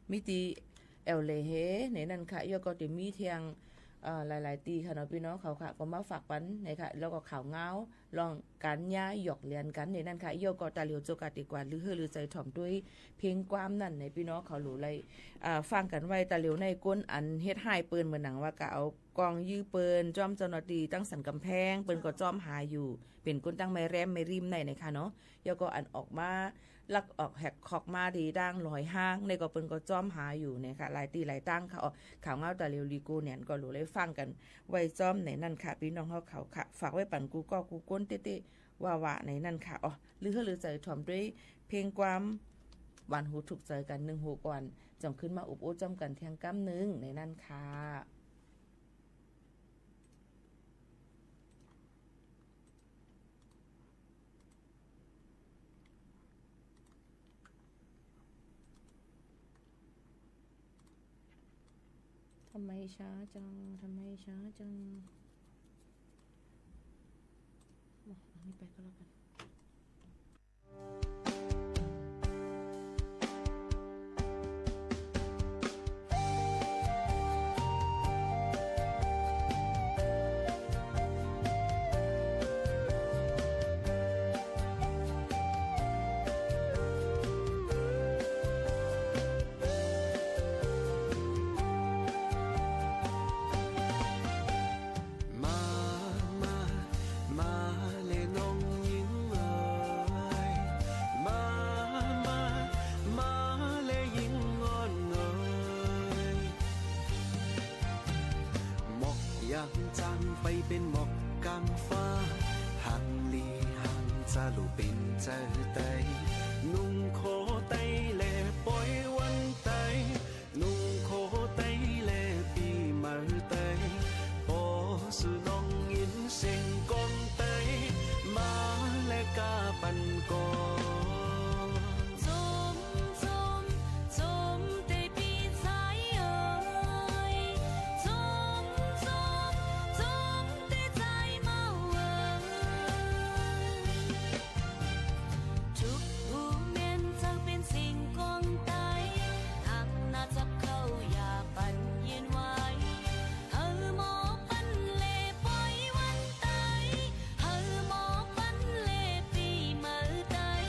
မီးတီႈ ဢႅဝ်ႇလႄႇႁေ ၼႆၼၼ်ႉၶႃႈ ယဝ်ႉၵေႃႈတေမီးထႅင်ႈ ဢိူဝ်ႇ လၢႆလၢႆတီႈၶႃႈၼေႃႈ ပီႈၼွင်ႉၶဝ်ၶႃႈ ၵေႃႈမႃးၾၢၵ်ႇပၼ်ၼႆၶႃႈ ယဝ်ႉၵေႃႈၶၢဝ်ႇငၢဝ်း လွင်ႈၵၢၼ်ၺႃးယွၵ်ႇလႅၼ်ၵၼ်ၼႆၼၼ်ႉၶႃႈ ယဝ်ႉၵေႃႈ တေႃႈလဵဝ်ၸူဝ်ႈၵႃႈတေၵႂႃႇလိုဝ်ႈႁိူဝ်ႉလိုဝ်ႈၸႂ်ထွမ်ႇတူၺ်း ၽဵင်းၵႂၢမ်းၼၼ်ႉၼႆ ပီႈၼွင်ႉၶဝ်လူဝ်ႇလႆႈ ဢႃႇ ၾၢင်ႉၵၼ်ဝႆႉ တေႃႈလဵဝ်ၼႆႉ ၵူၼ်းဢၼ်ႁဵတ်းႁၢႆႉပိူၼ်ႈ မိူၼ်ၼင်ႇဝႃႈ ၵႂႃႇဢဝ် ၵွင်ႈယိုဝ်းပိူၼ်ႈ ၸွမ်းၸဝ်ႈၼႃႈတီႈ တၢင်းသၼ်ၵမ်ႇၽႅင်း ပိူၼ်ႈၵေႃႈၸွမ်းႁႃယူႇ ပဵၼ်ၵူၼ်းတၢင်းမႆႈရႅမ်းမႆႈရိမ်းၼႆႉၼႆၶႃႈၼေႃႈ ယဝ်ႉၵေႃႈဢၼ်ဢွၵ်ႇမႃး လၵ်ႉဢွၵ်ႇႁႅၵ်ႇၶွၵ်ႈမႃးတီႈတၢင်းလွႆႁၢင်းၼႆႉၵေႃႈ ပိူၼ်ႈၵေႃႈၸွမ်းႁႃယူႇၼႆၶႃႈ လၢႆတီႈလၢႆတၢင်းၶႃႈ ဢေႃႈ ၶၢဝ်ႇငၢဝ်းတေႃႈလဵဝ်လီၵူဝ်ၼႆၵေႃႈ လူဝ်ႇလႆႈၾၢင်ႉၵၼ်ဝႆႉၸွမ်းၼႆၼၼ်ႉၶႃႈ ပီႈၼွင်ႉႁဝ်းၶဝ်ၶႃႈ ၾၢၵ်ႇဝႆႉပၼ်ၵူႈၵေႃႉၵူႈၵူၼ်းတႄႉတႄႉ ဝႃႈဝႃႈၼႆၼၼ်ႉၶႃႈ။ ဢေႃႈ လိုၵ်ႉႁိူဝ်းလိုဝ်ႈၸႂ်ထွမ်ႇတူၺ်း เพลงความ หวานหูถูกใจกัน ၼိုင်ႈႁူဝ်ၵွၼ်ႇ ၸင်ႇၶိုၼ်းမႃးဢုပ်ႇဢူဝ်းၸွမ်းၵၼ်ထႅင်ႈၵမ်းၼိုင်ႈၼႆၼၼ်ႉၶႃႈ။ ทำไมช้าจัง ทำไมช้าจัง อ๋อ อันนี้ไปก็แล้วกัน Maˇ maˇ, maˇ leh nawˬ nyi ngaˬ, maˇ maˇ, maˇ leh nyi ngaˬ. หมอกยามจางไปเป็นหมอกกลางฟ้า ห่างลีห่างจาลูกเป็นเจ้าไต นุ่งโขไตและปอยวันไต นุ่งโขไตและปีใหม่ไต ปอสื่อน้องยินเสียงกลองไต มาและกาปันกอ Cawm cawm cawm te piˇ caiˇ ơi, cawm cawm cawm te caiˇ maˇ ơi. Cuˇ uˇ mehˇ caˇ pehnˇ cehˬ kawˆ taiˍ, htaꞈ naˆ caˇ hkawˇ yaꞈ paˍ yehˬ vaˇ, hawˉ mawˬ paˇ leh pawehˇ vaˇ taiˍ, hawˉ mawˬ paˇ leh piˇ maˍ taiˍ.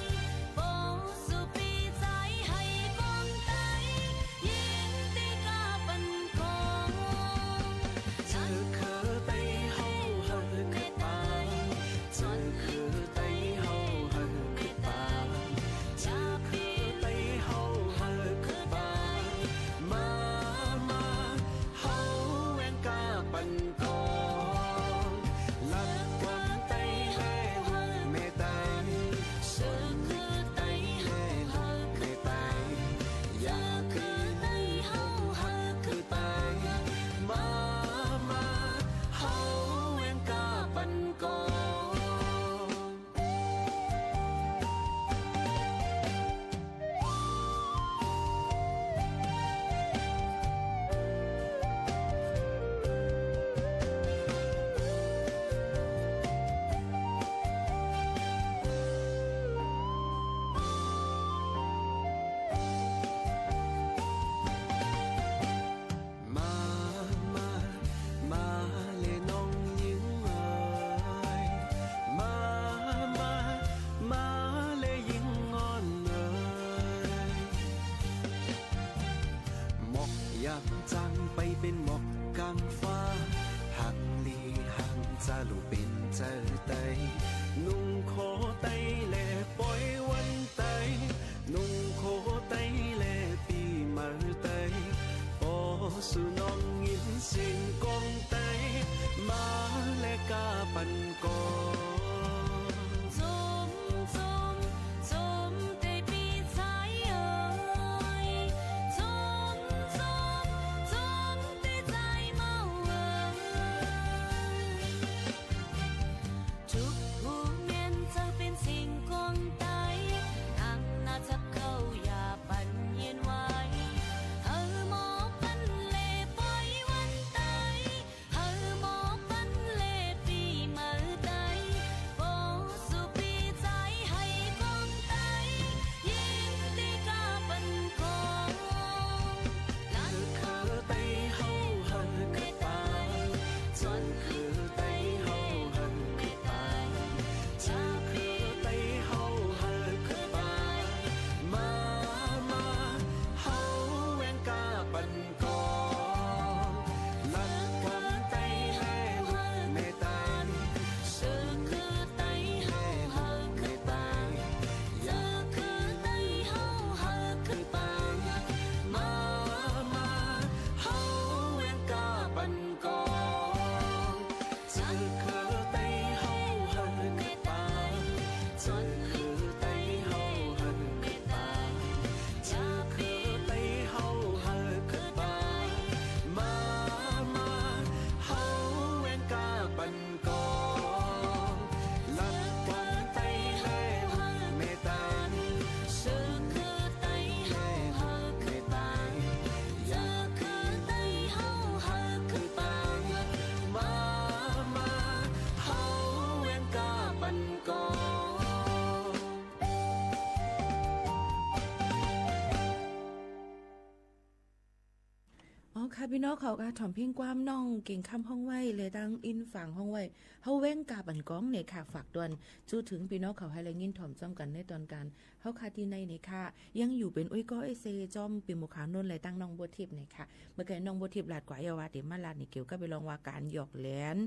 พี่น้องเขาค่ะ ถอมเพียงความน่องเก่งคำห้องไหว้ และตั้งอินฝางห้องไหว้ เฮาแว้งกาบั่นกองเนี่ยค่ะ ฝากตอน จู้ถึงพี่น้องเขา ให้ได้ยินถอมจ้อมกันในตอนการ เฮาค่ะ ที่ในเนี่ยค่ะ ยังอยู่เป็นอุ้ยก้อเอเซ จ้อมปีหมู่ขาวนนท์ และตั้งน้องบัวทิพย์เนี่ยค่ะ เมื่อกี้น้องบัวทิพย์ลาดกว่าเยาว่าเดี๋ยวมาลาดนี่เกี่ยวกับไปลองว่าการหยอกแหลน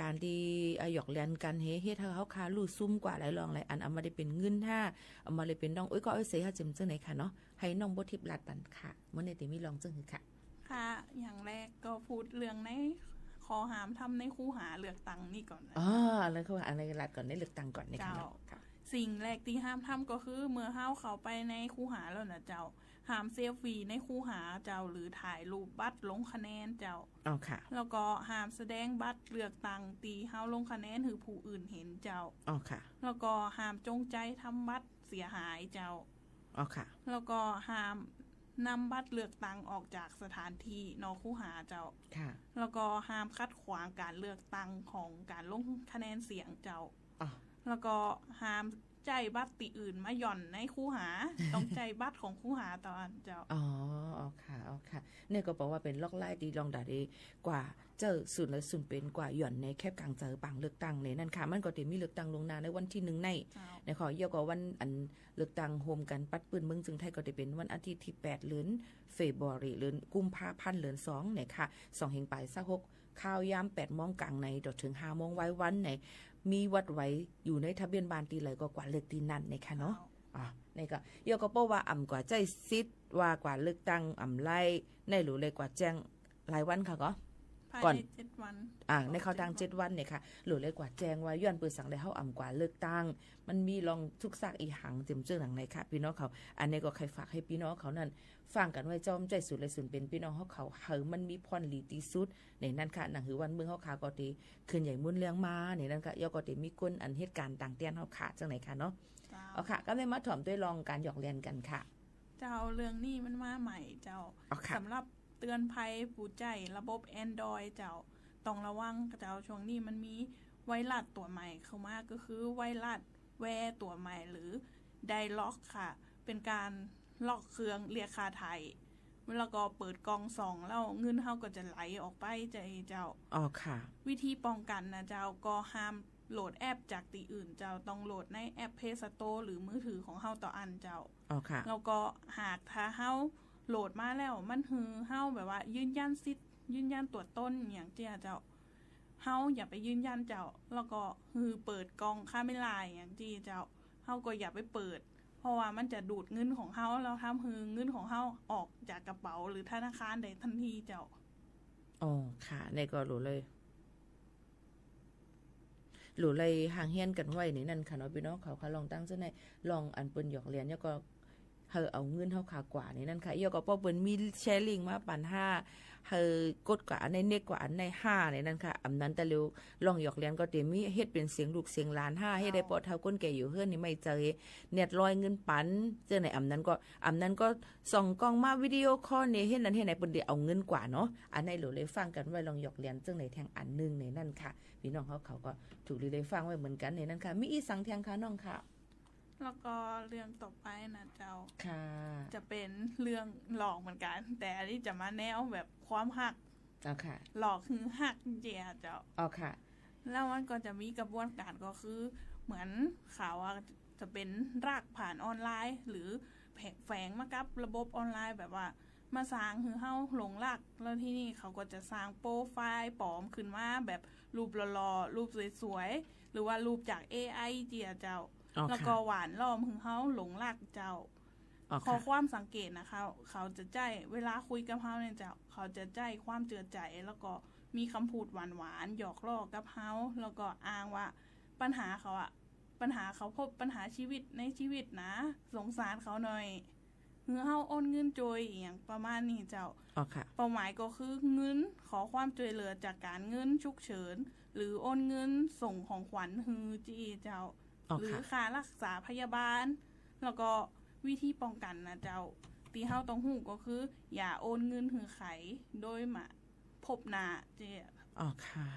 การที่อ่ะหยอกแหลนกันเฮเฮ็ดให้เฮาค่ะลู่ซุ่มกว่าหลายรองหลายอัน เอามาได้เป็นเงินห้า เอามาได้เป็นน้องอุ้ยก้อเอเซห้าเจมเจ้าไหนค่ะเนาะ ให้น้องบัวทิพย์ลาดปันค่ะ เมื่อในเดี๋ยวมีลองเจ้าหือค่ะ ค่ะ อย่างแรกก็พูดเรื่องใน ข้อห้ามทำในคูหาเลือกตั้งนี่ก่อนนะ อ๋อ อะไรเขาว่าอะไร ลาดก่อนในเลือกตั้งก่อนในค่ะ เจ้า เนาะ ค่ะ สิ่งแรกที่ห้ามทำก็คือ เมื่อเฮาเข้าไปในคูหาแล้วนะเจ้า ห้ามเซลฟี่ในคูหาเจ้า หรือถ่ายรูปบัตรลงคะแนนเจ้า อ๋อค่ะ แล้วก็ห้ามแสดงบัตรเลือกตั้งที่เฮาลงคะแนนหื้อผู้อื่นเห็นเจ้า อ๋อค่ะ แล้วก็ห้ามจงใจทำบัตรเสียหายเจ้า อ๋อค่ะ แล้วก็ห้ามนำบัตรเลือกตั้งออกจากสถานที่นอกคูหาเจ้า ค่ะ แล้วก็ห้ามขัดขวางการเลือกตั้งของการลงคะแนนเสียงเจ้า อ๋อ แล้วก็ห้ามใจ๊บัตรตี้อื่นมาหย่อนในคูหา ต้องใจ๊บัตรของคูหาเต้าอั้นเจ้า อ๋อ อ๋อค่ะ อ๋อค่ะ เนี่ยก็บอกว่าเป็นล็อกไล่ที่ลองด่าดีกว่า เจ้าศูนย์และศูนย์เป็นกว่าหย่อนในแคปกลางเจอปางเลือกตั้งในนั่นค่ะ มันก็จะมีเลือกตั้งล่วงหน้าในวันที่หนึ่งใน เจ้า ในขอเยอะกว่าวันอันเลือกตั้งโฮมกันปัดปืนเมืองจึงไทยก็จะเป็นวันอาทิตย์ที่แปดเดือนเฟบรุรี เดือนกุมภาพันธ์ เดือนสองเนี่ยค่ะ สองเฮงปลายซะหก ข้าวยามแปดโมงกลางในต่อถึงห้าโมงไว้วันใน มีวัดไว้อยู่ในทะเบียนบ้านตีไหลก็กว่าเลือกตีนั่นในค่ะเนาะ เจ้า อ๋อ ในก็เยอะก็เพราะว่าอ่ำกว่าใจ๊สิทธิ์ว่ากว่าเลือกตั้งอ่ำไล่ ในหลูเลยกว่าแจ้งหลายวันค่ะก็ ภายใน ก่อน เจ็ดวัน อ่า ในเข้าตั้งเจ็ดวันเนี่ยค่ะ หลูเลยกว่าแจ้งว่าย้อนปืนสังเลยเฮาอ่ำกว่าเลือกตั้ง มันมีลองทุกข์ซากอีหังเต็มเจื้อหลังในค่ะ พี่น้องเขา อันนี้ก็ใครฝากให้พี่น้องเขานั่น ฟังกันไว้จ้อมใจ๊ศูนย์และศูนย์เป็นพี่น้องเขาเขา เฮามันมีพรหลีที่สุดในนั่นค่ะ หนังหือวันเมืองเขาค่ะก็ตีคืนใหญ่มุ่นเรื่องมาในนั่นค่ะ ย่อก็ตีมีก้นอันเหตุการณ์ต่างเตี้ยนเขาค่ะจังไหนค่ะเนาะ เจ้า เอาค่ะ ก็เลยมาถอมด้วยลองการหยอกเล่นกันค่ะ เจ้า เรื่องนี้มันมาใหม่เจ้า เอาค่ะ สำหรับเตือนภัยผู้ใจ๊ระบบ Android เจ้า ต้องระวังเจ้า ช่วงนี้มันมีไวรัสตัวใหม่เข้ามา ก็คือไวรัสแวร์ตัวใหม่หรือ Dialog ค่ะ เป็นการล็อกเครื่องเรียกค่าไถ่ แล้วก็เปิดกล่องส่อง แล้วเงินเฮาก็จะไหลออกไปเจ้า อ๋อค่ะ วิธีป้องกันนะเจ้า ก็ห้ามโหลดแอปจากตี้อื่นเจ้า ต้องโหลดในแอป Play Store หรือมือถือของเฮาเต้าอั้นเจ้า อ๋อค่ะ แล้วก็หากถ้าเฮาโหลดมาแล้ว มันหื้อเฮาแบบว่ายืนยันสิทธิ์ ยืนยันตั๋วตนอย่างเจ้า เฮาอย่าไปยืนยันเจ้า แล้วก็หื้อเปิดกล่องคาเมล่าอย่างเจ้า เฮาก็อย่าไปเปิด เพราะว่ามันจะดูดเงินของเฮา แล้วทำหื้อเงินของเฮาออกจากกระเป๋าหรือธนาคารได้ทันทีเจ้า อ๋อค่ะ ในก็หลูเลย หลูเลยห่างเฮี้ยนกันไว้ในนั่นค่ะเนาะ พี่น้องเขาค่ะ ลองตั้งเจ้าใน ลองอันเปิ้นหยอกเล่น แล้วก็ เฮาเอาเงินเฮาขากว่าในนั่นค่ะ เอี้ยก็ป้อเปิ้นมีแชร์ลิงก์มาปันห้า เฮากดกว่าอันในเน็ตกว่าอันในห้าในนั่นค่ะ อำนั้นแต่เร็ว ลองหยอกเล่นก็เตมีเฮ็ดเป็นเสียงลูกเสียงหลานห้า เฮ็ดได้ป้อเฒ่าคนแก่อยู่เฮือนนี่ไม่เจอ เน็ตร้อยเงินปัน เจ้าไหนอำนั้นก็ อำนั้นก็ส่องกล้องมาวิดีโอคอลเนี่ย เฮ็ดนั้นเฮ็ดไหนเปิ้นเดเอาเงินกว่าเนาะ อันในหลูเลยฟังกันไว้ลองหยอกเล่นเจ้าไหนแทงอันหนึ่งในนั่นค่ะ พี่น้องเขาเขาก็ถูกเลยฟังไว้เหมือนกันในนั่นค่ะ มีอีสังแทงค่ะน้องค่ะ แล้วก็เรื่องต่อไปนะเจ้า ค่ะ จะเป็นเรื่องหลอกเหมือนกัน แต่อันนี้จะมาแนวแบบความฮัก เอาค่ะ หลอกหื้อฮักเจียเจ้า เอาค่ะ แล้วมันก็จะมีกระบวนการก็คือ เหมือนเขาอะจะเป็นรักผ่านออนไลน์ หรือแฝงมากับระบบออนไลน์ แบบว่ามาสร้างหื้อเฮาหลงรัก แล้วที่นี่เขาก็จะสร้างโปรไฟล์ปลอมขึ้นมาแบบรูปหล่อๆ รูปสวยๆ หรือว่ารูปจาก เอไอ เจียเจ้า อ๋อค่ะ แล้วก็หว่านล้อมหื้อเฮาหลงรักเจ้า อ๋อค่ะ ขอความสังเกตนะคะ เขาจะใจ๊ เวลาคุยกับเฮาเนี่ยเจ้า เขาจะใจ๊ความเจือใจ๋ แล้วก็มีคำพูดหวานๆ หยอกล้อกับเฮา แล้วก็อ้างว่าปัญหาเขาอะ ปัญหาเขาพบปัญหาชีวิตในชีวิตนะ สงสารเขาหน่อย หื้อเฮาโอนเงินโจย อย่างประมาณนี้เจ้า อ๋อค่ะ เป้าหมายก็คือเงิน ขอความช่วยเหลือจากการเงินฉุกเฉิน หรือโอนเงินส่งของขวัญหื้อเจ้า อ๋อค่ะ หรือค่ารักษาพยาบาล แล้วก็วิธีป้องกันนะเจ้า ตี้เฮาต้องฮู้ก็คือ อย่าโอนเงินหื้อใครโดยมาพบหน้าเจ้า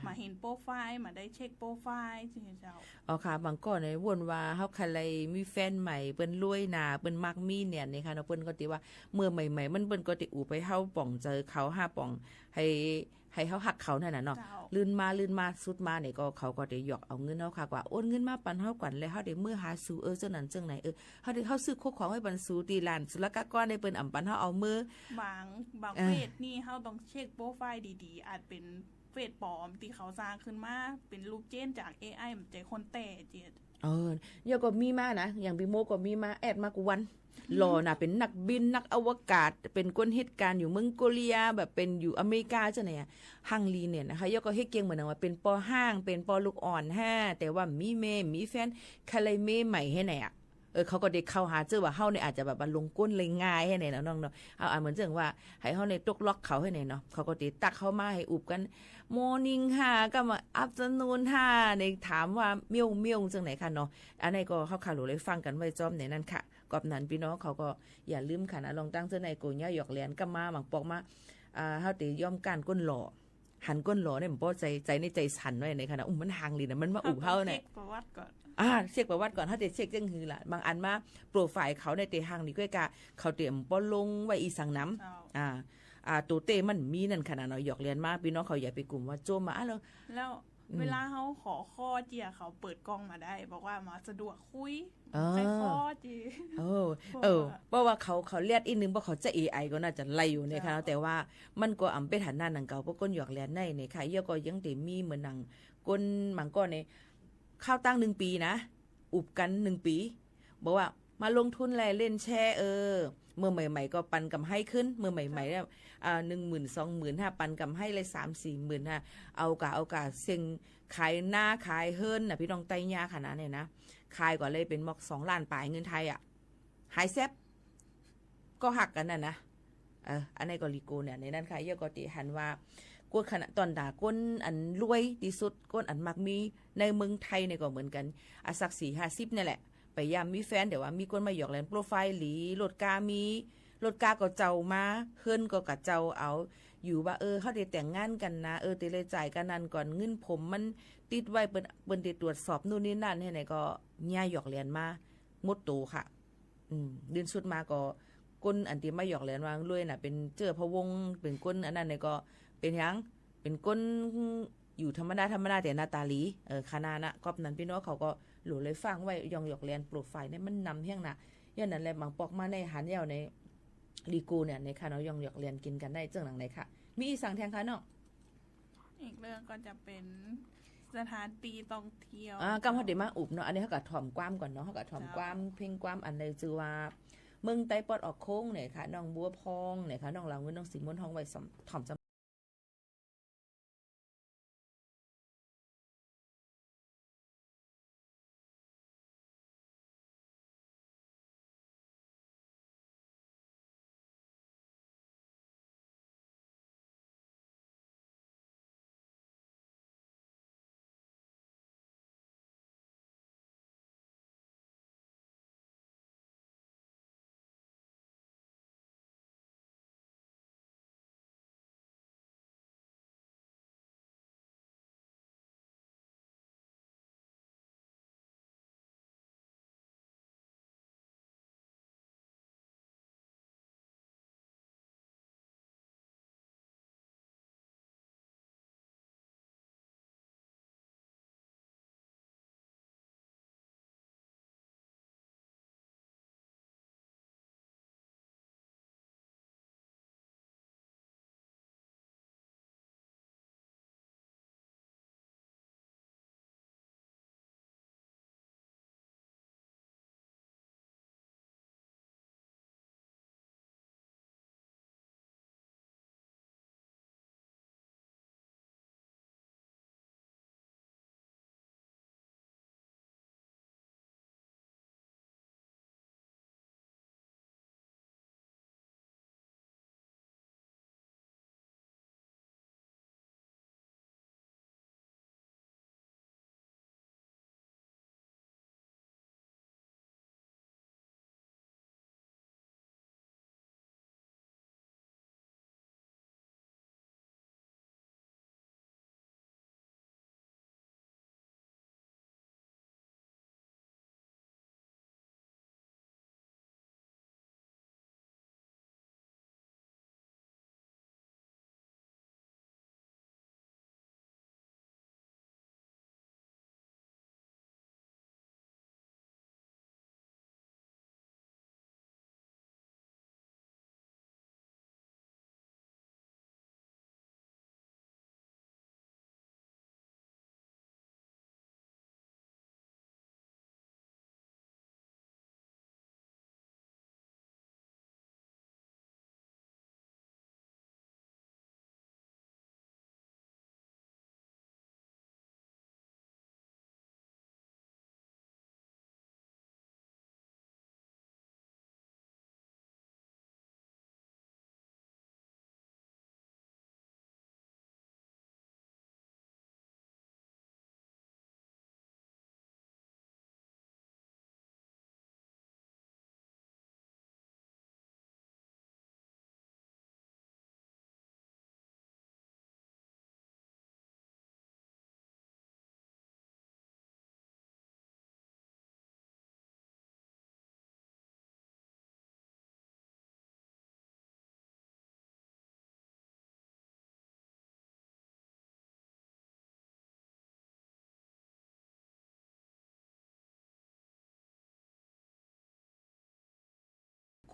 Maˍ heˍ โปรไฟล์ maˍ ได้เช็ค โปรไฟล์ เจ้า Awˬ hk'aˇ บางกรณี วนว่า เฮาใครมีแฟนใหม่ เปิ้นรวยนา เปิ้นมักมีเนี่ย นี่ค่ะเนาะ เปิ้นก็ติว่า เมื่อใหม่ๆ มัน เปิ้นก็ติอุบให้เฮาป่องเจอเขา ห้าป่อง ให้ ให้เฮาฮักเขานั่นน่ะเนาะ เจ้า ลื่นมา ลื่นมา สุดมาเนี่ยก็ เขาก็ติหยอกเอาเงินเฮาค่ะ กว่าโอนเงินมาปันเฮาก่อน แล้วเฮาติเมือหาสู เออ เจ้านั้นเจ้าไหน เออ เฮาติ เฮาซื้อโคของไว้ปันสู ตีร้านศุลกากรเนี่ย เปิ้นอ่ำปันเฮาเอาเมือ บาง บางเฟซนี่ เฮาต้องเช็ค โปรไฟล์ ดีๆ อาจเป็นเฟซปลอม ที่เขาสร้างขึ้นมา เป็นรูปเจนจาก เอไอ มันใจ้คนแต๊เจียด เออ เดี๋ยวก็มีมานะ อย่างปีโมก็มีมา แอดมากู้วัน หล่อนะ เป็นนักบิน นักอวกาศ เป็นคนเหตุการณ์อยู่เมืองเกาหลี แบบเป็นอยู่อเมริกาเจ้าไหนอะ ฮังลีเนี่ยนะคะ เดี๋ยวก็เฮ็ดเก่งเหมือนกันว่าเป็นปอห้าง เป็นปอลูกอ่อนห้า แต่ว่ามีแม่ มีแฟน ใครเลยเมย์ใหม่ให้ไหนอะ เออ เขาก็เดเข้าหาเจ้าว่าเฮาเนี่ยอาจจะแบบว่าลงก้นเลยง่ายให้ไหนเนาะน้องเนาะ เอาอ่ะเหมือนเจ้าว่า ให้เฮาเนี่ยตกล็อกเขาให้ไหนเนาะ เขาก็เดตักเข้ามาให้อุบกัน morning ค่ะ ก็มา afternoon ค่ะ ในถามว่าเมี่ยวเมี่ยวจังไหนค่ะเนาะ อันนี้ก็เฮาค่ะหลูเลยฟังกันไว้จอมในนั้นค่ะ กอบนั้นพี่น้องเขาก็อย่าลืมค่ะนะ ลองตั้งเจ้าในโกเนี้ยหยอกแหลนก็มาบางปอกมา อ่า เฮาเตยอมก้านก้นหล่อ หันก้นหล่อเนี่ย มันป้อใจ ใจในใจสั่นไว้ในขณะ อุ้มมันห่างลีนะ มันมาอุบเฮาเนี่ย เช็คประวัติก่อน อ่า เช็คประวัติก่อน เฮาเตเช็คจังหือล่ะ บางอันมา โปรไฟล์ เขาเนี่ยเตห่างลีก้อยกะ เขาเตมป้อลงไว้อีสังน้ำ อ่า อ่า ตัวเต้มันมีนั่นขนาดเนาะ หยอกเลียนมา พี่น้องเขาอย่าไปกลุ่มว่าโจมมา อ่ะ แล้ว แล้ว เวลาเขาขอข้อเจียเขาเปิดกล้องมาได้ บอกว่ามาสะดวกคุย เออ ใครข้อจี เออ เพราะว่า เออ เพราะว่าเขา เขาเลียดอีกนึง เพราะเขาจะ เอไอ ก็น่าจะไล่อยู่เนี่ยค่ะ เจ้า แต่ว่ามันก็อำเป็นฐานะหนังเก่า เพราะก้นหยอกเลียนในเนี่ยค่ะ เยอะก็ยังเต็มมีเหมือนหนังก้นมังกรเนี่ย เข้าตั้งหนึ่งปีนะ อุบกันหนึ่งปี บอกว่ามาลงทุนแหละ เล่นแชร์ เออ เมื่อใหม่ๆ ก็ปันกำไรขึ้น เมื่อใหม่ๆ เนี่ย อ่า หนึ่งหมื่น สองหมื่น ห้า ปันกำไรเลย สามสี่หมื่น ห้า เอากะ เอากะเซ็ง ขายนาขายเฮิรนน่ะ พี่น้องไต้ยาขนาดเนี่ยนะ ขายกว่าเลยเป็นม็อกสองล้านปลายเงินไทยอ่ะ หายแซบ ก็หักกันน่ะนะ เออ อันนี้ก็ลีโกเนี่ย ในนั้นค่ะ เยอะก็ติหันว่า ก้นขนาดตอนด่าก้นอันรวยที่สุด ก้นอันมักมีในเมืองไทยเนี่ยก็เหมือนกัน อาศักสี่ห้าสิบเนี่ยแหละ ไปยามมีแฟน แต่ว่ามีก้นมาหยอกแหลนโปรไฟล์หลี รถกามี รถกาก็เจ้ามา เฮิรนก็กะเจ้าเอา อยู่ว่า เออ เขาได้แต่งงานกันนะ เออ แต่เลยจ่ายกันนั่นก่อน เงินผมมันติดไว้ เปิ้น เปิ้นได้ตรวจสอบนู่นนี่นั่นให้ไหนก็ เนี่ยหยอกแหลนมา หมดโตค่ะ อืม เดือนสุดมาก็ ก้นอันที่มาหยอกแหลนวางรวยน่ะ เป็นเจ้าพะวง เป็นก้นอันนั้นเนี่ยก็ เป็นหยัง เป็นก้นอยู่ธรรมดาธรรมดา แต่หน้าตาหลี เออ ขนาดน่ะ ก๊อบนั้นพี่น้องเขาก็หลูเลยฟังไว้ ยองหยอกแหลนโปรไฟล์เนี่ยมันนำเฮี้ยงน่ะ ย้อนนั้นแหละ บางปอกมาในหันยาวใน ลีกูเนี่ย ในค่ะเนาะ ยองหยอกแหลนกินกันได้เจ้าหนังไหนค่ะ มีอีสังแทงค่ะเนาะ อีกเรื่องก็จะเป็นสถานที่ท่องเที่ยว อ่า กำเขาเดี๋ยวมาอุบเนาะ อันนี้เขาก็ถ่อมความก่อนเนาะ เขาก็ถ่อมความ เจ้า เพ่งความอันใดจือว่า เมืองใต้ปอดออกโค้งเนี่ยค่ะ น้องบัวพองเนี่ยค่ะ น้องลาวเงิน น้องสีม่วงทองไว้สำ ถ่อมจำ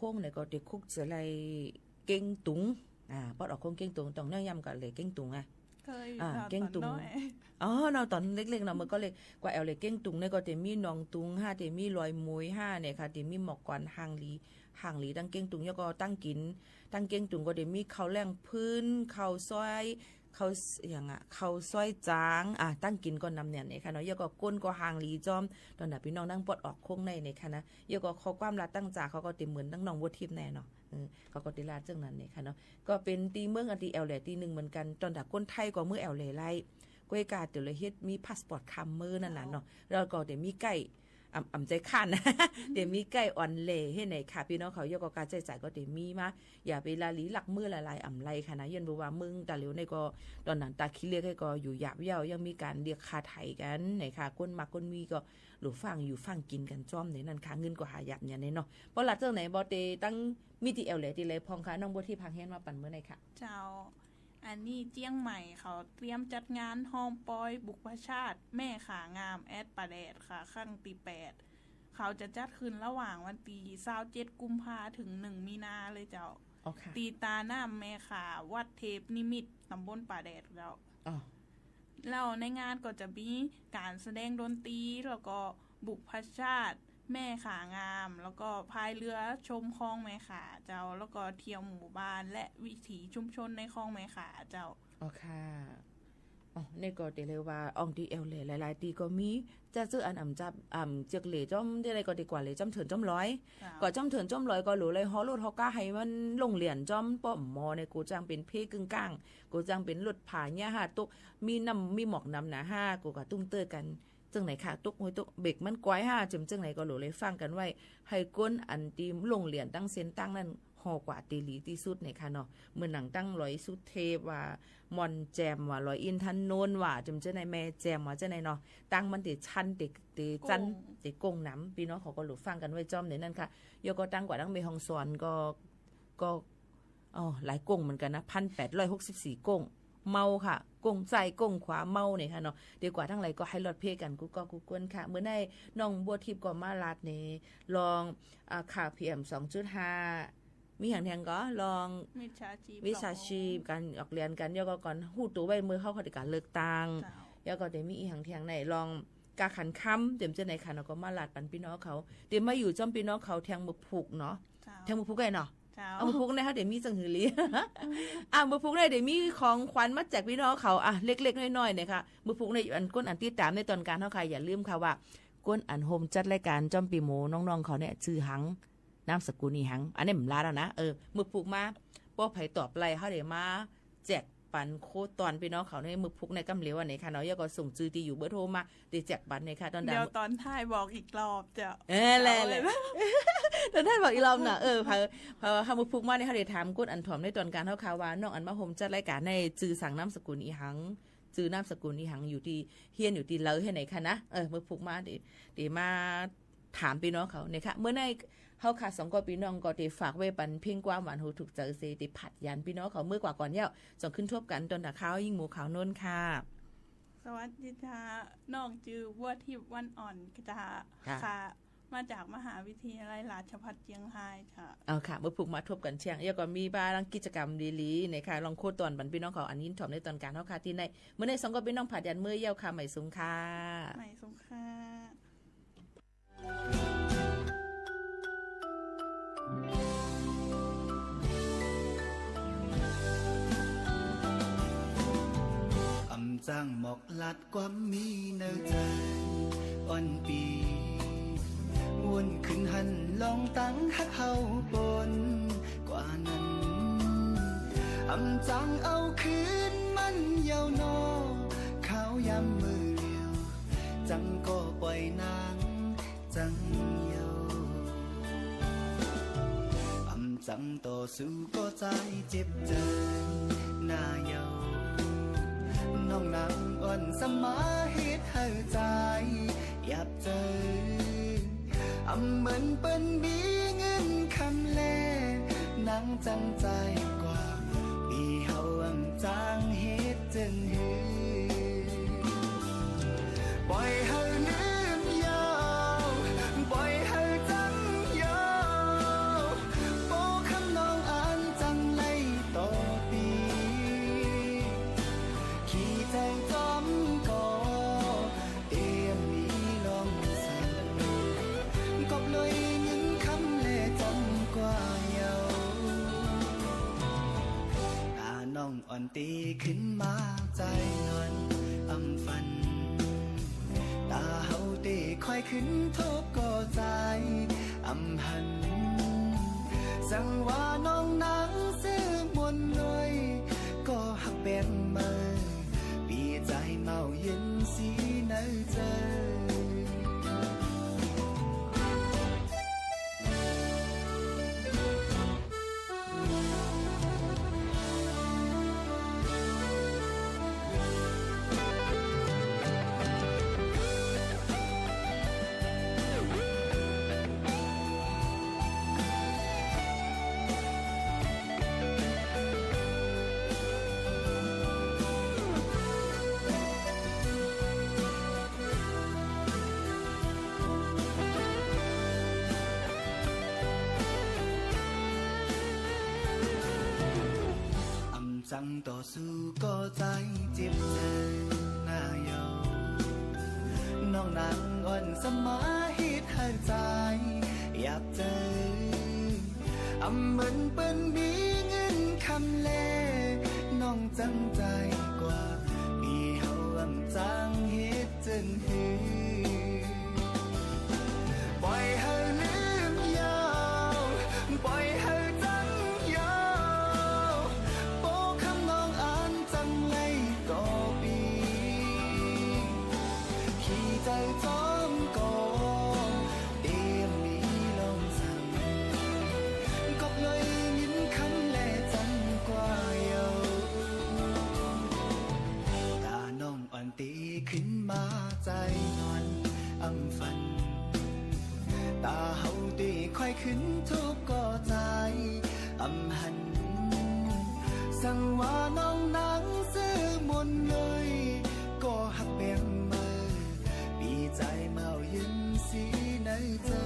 โค้งเนี่ยก็เตะคุกเสือไลเก้งตุง อ่า ปอดออกโค้งเก้งตุง ตรงนั้นย่ำก็เลยเก้งตุงอ่ะ เก้งตุง อ๋อ เนาะ ตอนเล็กๆ เนาะ เมื่อก็เลย กว่าแอวเลยเก้งตุงเนี่ยก็เตะมีหนองตุงห้า เตะมีลอยมุยห้าเนี่ยค่ะ เตะมีหมอกกวันห่างหลี ห่างหลีตั้งเก้งตุง แล้วก็ตั้งกิน ตั้งเก้งตุงก็เตะมีข้าวแล้งพื้น ข้าวซอย ข้าวอย่างอ่ะ ข้าวซอยจาง อ่ะ ตั้งกินก็นำเนี่ยเนี่ยค่ะเนาะ แล้วก็ก้นก็ห่างหลีจอม ตอนนั้นพี่น้องนั่งปอดออกโค้งในเนี่ยค่ะนะ แล้วก็ข้อความลาตั้งจ่าเขาก็เตะเหมือนตั้งน้องบัวทิพย์แน่เนาะ เออ เขาก็เตะลาเจ้านั้นเนี่ยค่ะเนาะ ก็เป็นตีเมืองอันตีแอวแหล่ตีหนึ่งเหมือนกัน ตอนนั้นคนไทยก็เมือแอวแหล่ไล่ กล้วยกาเต๋อเลยเฮ็ดมีพาสปอร์ตคำเมอร์นั่นน่ะเนาะ แล้วก็เดี๋ยวมีใกล้ อ่ำอ่ำใจขั้น เดี๋ยวมีใกล้อ่อนแหล่ให้ไหนค่ะ พี่น้องเขายกก็การใช้จ่ายก็เดี๋ยวมีมา อย่าไปลาลีหลักมือละลายอ่ำไรค่ะนะ ย้อนบอกว่าเมืองตาเหลียวในก็ ตอนนั้นตาขี้เรียกให้ก็อยู่หยาบเย้า ยังมีการเรียกค่าไถ่กันไหนค่ะ ก้นมากก้นมีก็หลูฟังอยู่ฟังกินกันจ้อมในนั่นค่ะ เงินก็หายากเนี่ยในเนาะ เพราะหลักเจ้าไหนบอเตตั้งมีตีแอวแหล่ตีไรพองค่ะ น้องบัวที่พังเฮียนมาปั่นเมื่อไหร่ค่ะ เจ้า อันนี้เจียงใหม่เขาเตรียมจัดงานห้อมปอยบุพชาติแม่ขางามแอดป่าแดดค่ะ ครั้งที่แปด เขาจะจัดขึ้นระหว่างวันที่ซาวเจ็ดกุมภาถึงหนึ่งมีนาเลยเจ้า อ๋อค่ะ ตีตาน้ำแม่ขาวัดเทพนิมิตตำบลป่าแดดเจ้า อ๋อ แล้วในงานก็จะมีการแสดงดนตรี แล้วก็บุพชาติแม่ขางาม แล้วก็พายเรือชมคลองแม่ขาเจ้า แล้วก็เที่ยวหมู่บ้านและวิถีชุมชนในคลองแม่ขาเจ้า อ๋อค่ะ อ๋อ นี่ก็เต๋เลยว่า อ่องตีแอวแหล่หลายๆ ตีก็มี จะซื้ออันอ่ำจับ อ่ำเจือกเหล่จ้อมได้เลยก็ดีกว่าเลย จ้อมเถินจ้อมลอย เจ้า กว่าจ้อมเถินจ้อมลอยก็หลูเลย ฮอรถฮอก้าให้มันลงเหรียญจ้อม ป้อมหมอในกูจ้างเป็นเพกึ่งกลาง กูจ้างเป็นรถผ่าเนี่ยห้าตุ๊ก มีน้ำมีหมอกน้ำหนาห้า กูกับตุ้มเตอร์กัน เจิ่งไหนค่ะ ตุ๊กห้วยตุ๊กเบรกมันกวายห้า เจิมเจิ่งไหนก็หลูเลยฟังกันไว้ ให้ก้นอันตีลงเหรียญตั้งเส้นตั้งนั่น ฮอกว่าตีหลีที่สุดเนี่ยค่ะเนาะ เมื่อหนังตั้งลอยสุเทพว่า มอนแจมว่า ลอยอินทนนท์ว่า เจิมเจ้าในแม่แจมว่าเจ้าในเนาะ ตั้งมันเตะชันเตะเตะจัน โก่ง เตะโก่งหนำ พี่น้องเขาก็หลูฟังกันไว้จ้อมในนั่นค่ะ ยกก็ตั้งกว่าตั้งเมฮองสอนก็ ก็ อ๋อ หลายโก่งเหมือนกันนะ พันแปดร้อยหกสิบสี่ โก่ง เมาค่ะ โก่งซ้ายโก่งขวาเมาเนี่ยค่ะเนาะ เดี๋ยวกว่าทั้งหลายก็ให้รอดเพกันกูก็กูกวนค่ะ เมื่อในน้องบัวทิพย์ก็มาลาดเนี่ย ลอง อ่า ข่าว พีเอ็ม สองจุดห้า มีอย่างแทงก็ลอง มิจฉาชีพ มิจฉาชีพ หลอกลวง การออกเรียนกัน แล้วก็ก่อนหู้ตัวไว้เมื่อเข้าเขาในการเลือกตั้ง เจ้า แล้วก็เดี๋ยวมีอีกอย่างแทงในลอง กาขันคำ เดี๋ยวจะในขันเราก็มาลาดปันพี่น้องเขา เดี๋ยวมาอยู่จ้อมพี่น้องเขาแทงมือผูกเนาะ เจ้า แทงมือผูกได้เนาะ เจ้า เอามือผูกได้เขาเดี๋ยวมีจังหือหลี อ่ะ มือผูกได้เดี๋ยวมีของขวัญมาแจกพี่น้องเขา อ่ะ เล็กๆ น้อยๆ เนี่ยค่ะ มือผูกในอันก้นอันติดตามในตอนการเท่าใครอย่าลืมค่ะว่า ก้นอันโฮมจัดรายการจ้อมปีโมน้องๆ เขาเนี่ย ชื่อหัง นามสกุลอีหัง อันนี้ผมลาดแล้วนะ เออ มือผูกมา ป้อไผ่ตอบไรเขาเดี๋ยวมาแจกปันโค้ดตอนพี่น้องเขาในมือผูกในกำเหลวอันไหนค่ะเนาะ แล้วก็ส่งจือตีอยู่เบอร์โทรมา เดี๋ยวแจกปันในค่ะ ตอน เดี๋ยวตอนท้ายบอกอีกรอบเจ้า เออ แหละ เอาเลย แหละ ตอนท้ายบอกอีกรอบน่ะ เออ พอ พอเขามือผูกมาเนี่ยเขาเดี๋ยวถามก้นอันถ่อมในตอนการเท่าค่ะว่า น้องอันมาโฮมจัดรายการในจือสังนามสกุลอีหัง จือ นามสกุลอีหัง อยู่ที่เฮียนอยู่ที่เลอให้ไหนคะนะ เออ มือผูกมาเดี๋ยว เดี๋ยวมาถามพี่น้องเขาเนี่ยค่ะ เมื่อในเฮาค่ะสองก็พี่น้องก็เดี๋ยวฝากไว้ปันเพียงความหวานหูถูกใจเซเดี๋ยวผัดยันพี่น้องเขาเมื่อกว่าก่อนเย้า สองขึ้นทบกันตอนหน้าข้าวยิ่งหมูขาวนนท์ค่ะ สวัสดีค่ะ น้องจือบัวทิพย์วันอ่อนกระจา ค่ะ ค่ะ มาจากมหาวิทยาลัยราชภัฏเชียงรายค่ะ เอาค่ะ เมื่อผูกมาทบกันเชียง แล้วก็มีบ้ารังกิจกรรมดีๆ เนี่ยค่ะ ลองโค้ดตอนปันพี่น้องเขาอันยินถ่อมในตอนการเท่าค่ะที่ใน เมื่อในสองก็พี่น้องผัดยันเมื่อเย้าค่ะ ใหม่สูงค่ะ ใหม่สูงค่ะ อำจังหมอกลัดความมีเนอใจ อ่อนปี วนขึ้นหันลองตั้งฮักเฮาปนกว่านั้น อำจังเอาคืนมันเยาวนอ ข้าวยามมือเดียว จังก็ปล่อยนาง จังเยา อำจังต่อสู้ก็ใจเจ็บใจ หน้าเยา น้องนางอ่อนสมาเหตุให้ใจ หยาบใจ อำเหมือนเปิ้นมีเงินคำแล นางจังใจกว่า ปีเฮาอำจังเหตุจึงหือ ปล่อยให้ลืมยาว ปล่อยให้จังยาว Teˇ hkui maˇ caiˇ nawˬ อำพัน taˇ haoˍ teˇ hkawehˇ hkuiˇ htoˆ kawˆ caiˇ อำพัน Saˍ vaˇ nawˬ naˉ suh mvuhˇ loiˉ kawˆ haꞈ pehˍ meuˇ, piˇ caiˇ maoˬ yehˬ shiˍ naˉ ceuˬ ဢမ်ႇၸၢင်ႈ ต่อสู้ kawˆ caiˇ เจ็บ ceuˬ naˇ yoˬ. Nawˬ naˉ awˬ suhˍ maˇ heˆ htaiˍ caiˇ yaꞈ ceuˬ, อำพัน เปิ้น biˇ เงิน คำ leh, nawˬ จัง caiˇ กว่า piˇ haoˍ อำ จัง heˆ ceuˬ hui ปล่อย hui leuˉ yaˇ oˬ, ปล่อย hui จัง yaˇ oˬ, โป คำ nawˬ อัน จัง leh กอ piˇ, ขี caiˇ จ้อม กอ teˇ miˬ lawˬ saˍ, กอ loꞈ-e เงิน คำ leh จัง กว่า yaˇ oˬ. Taˇ nawˬ อัน teˇ hkui maˇ caiˇ nawˬ อำพัน, taˇ haoˍ teˇ hkawehˇ hkuiˇ htoˆ kawˆ caiˇ อำพัน. Saˍ vaˇ nawˬ naˉ suh mvuhˇ loiˉ kawˆ haꞈ pehˍ meuˇ, piˇ caiˇ maoˬ yehˬ shiˍ naˉ ceuˬ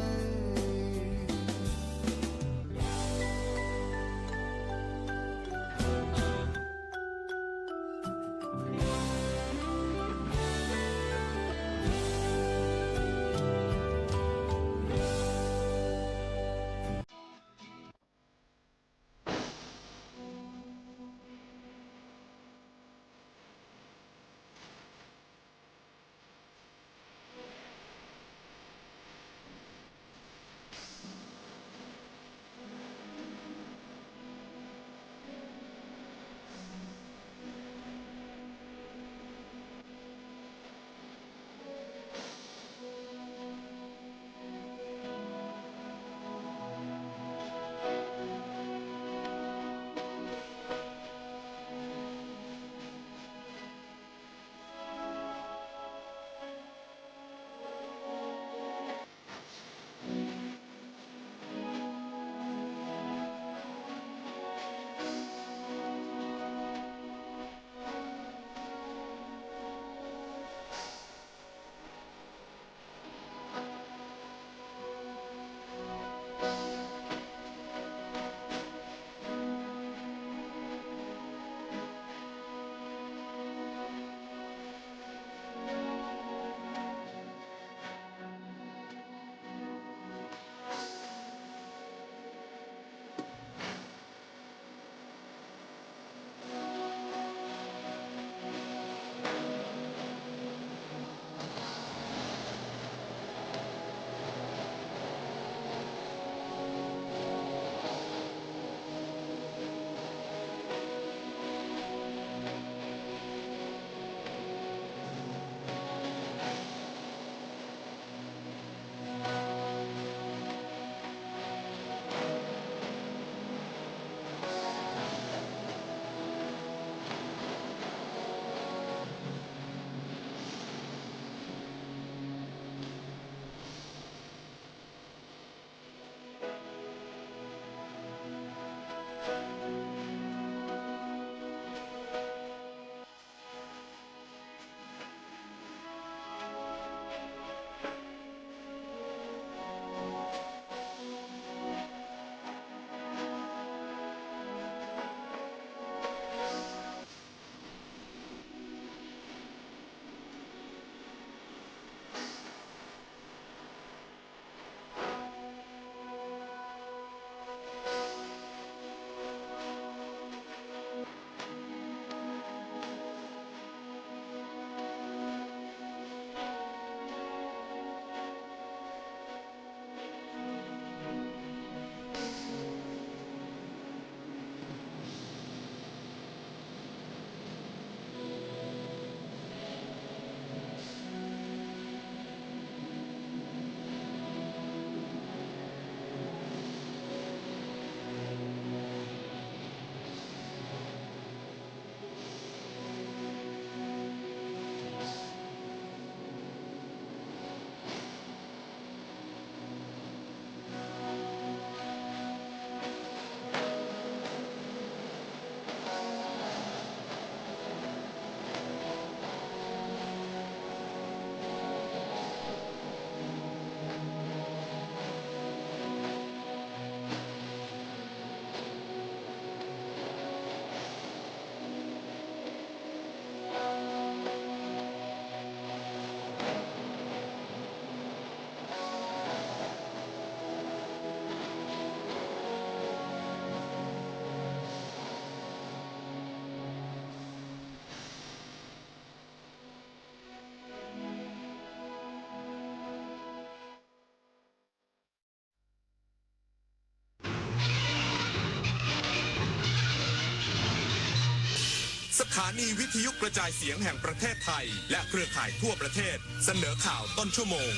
สถานีวิทยุกระจายเสียงแห่งประเทศไทยและเครือข่ายทั่วประเทศ เสนอข่าวต้นชั่วโมง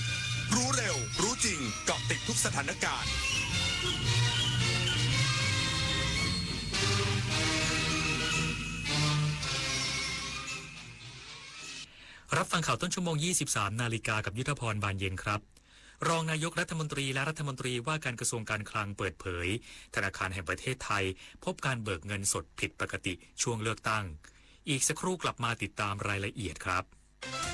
รู้เร็ว รู้จริง เกาะติดทุกสถานการณ์ รับฟังข่าวต้นชั่วโมง ยี่สิบสาม นาฬิกา กับยุทธพร บานเย็นครับ รองนายกรัฐมนตรีและรัฐมนตรีว่าการกระทรวงการคลังเปิดเผย ธนาคารแห่งประเทศไทยพบการเบิกเงินสดผิดปกติช่วงเลือกตั้ง อีกสักครู่กลับมาติดตามรายละเอียดครับ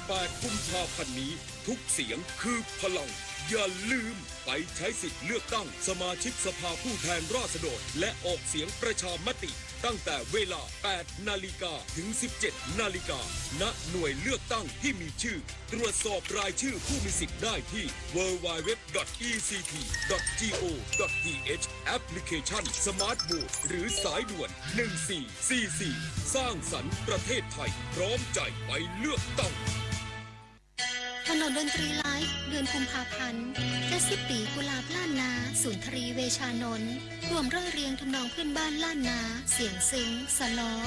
แปดกุมภาพันธ์นี้ ทุกเสียงคือพลัง อย่าลืมไปใช้สิทธิ์เลือกตั้งสมาชิกสภาผู้แทนราษฎร และออกเสียงประชามติ ตั้งแต่เวลา แปดนาฬิกา ถึง สิบเจ็ดนาฬิกา ณ หน่วยเลือกตั้งที่มีชื่อ ตรวจสอบรายชื่อผู้มีสิทธิ์ได้ที่ ดับเบิลยู ดับเบิลยู ดับเบิลยู ดอท อี ซี ที ดอท จี โอ ดอท ที เอช แอปพลิเคชัน Smart Vote หรือสายด่วน หนึ่งสี่สี่สี่ สร้างสรรค์ประเทศไทย พร้อมใจไปเลือกตั้ง ถนนดนตรีไลฟ์ เดือนกุมภาพันธ์ เทศสิบปีกุหลาบล้านนา สุนทรี เวชานนท์ รวมร่อยเรียงทำนองเพื่อนบ้านล้านนา เสียงซึ้ง สะล้อ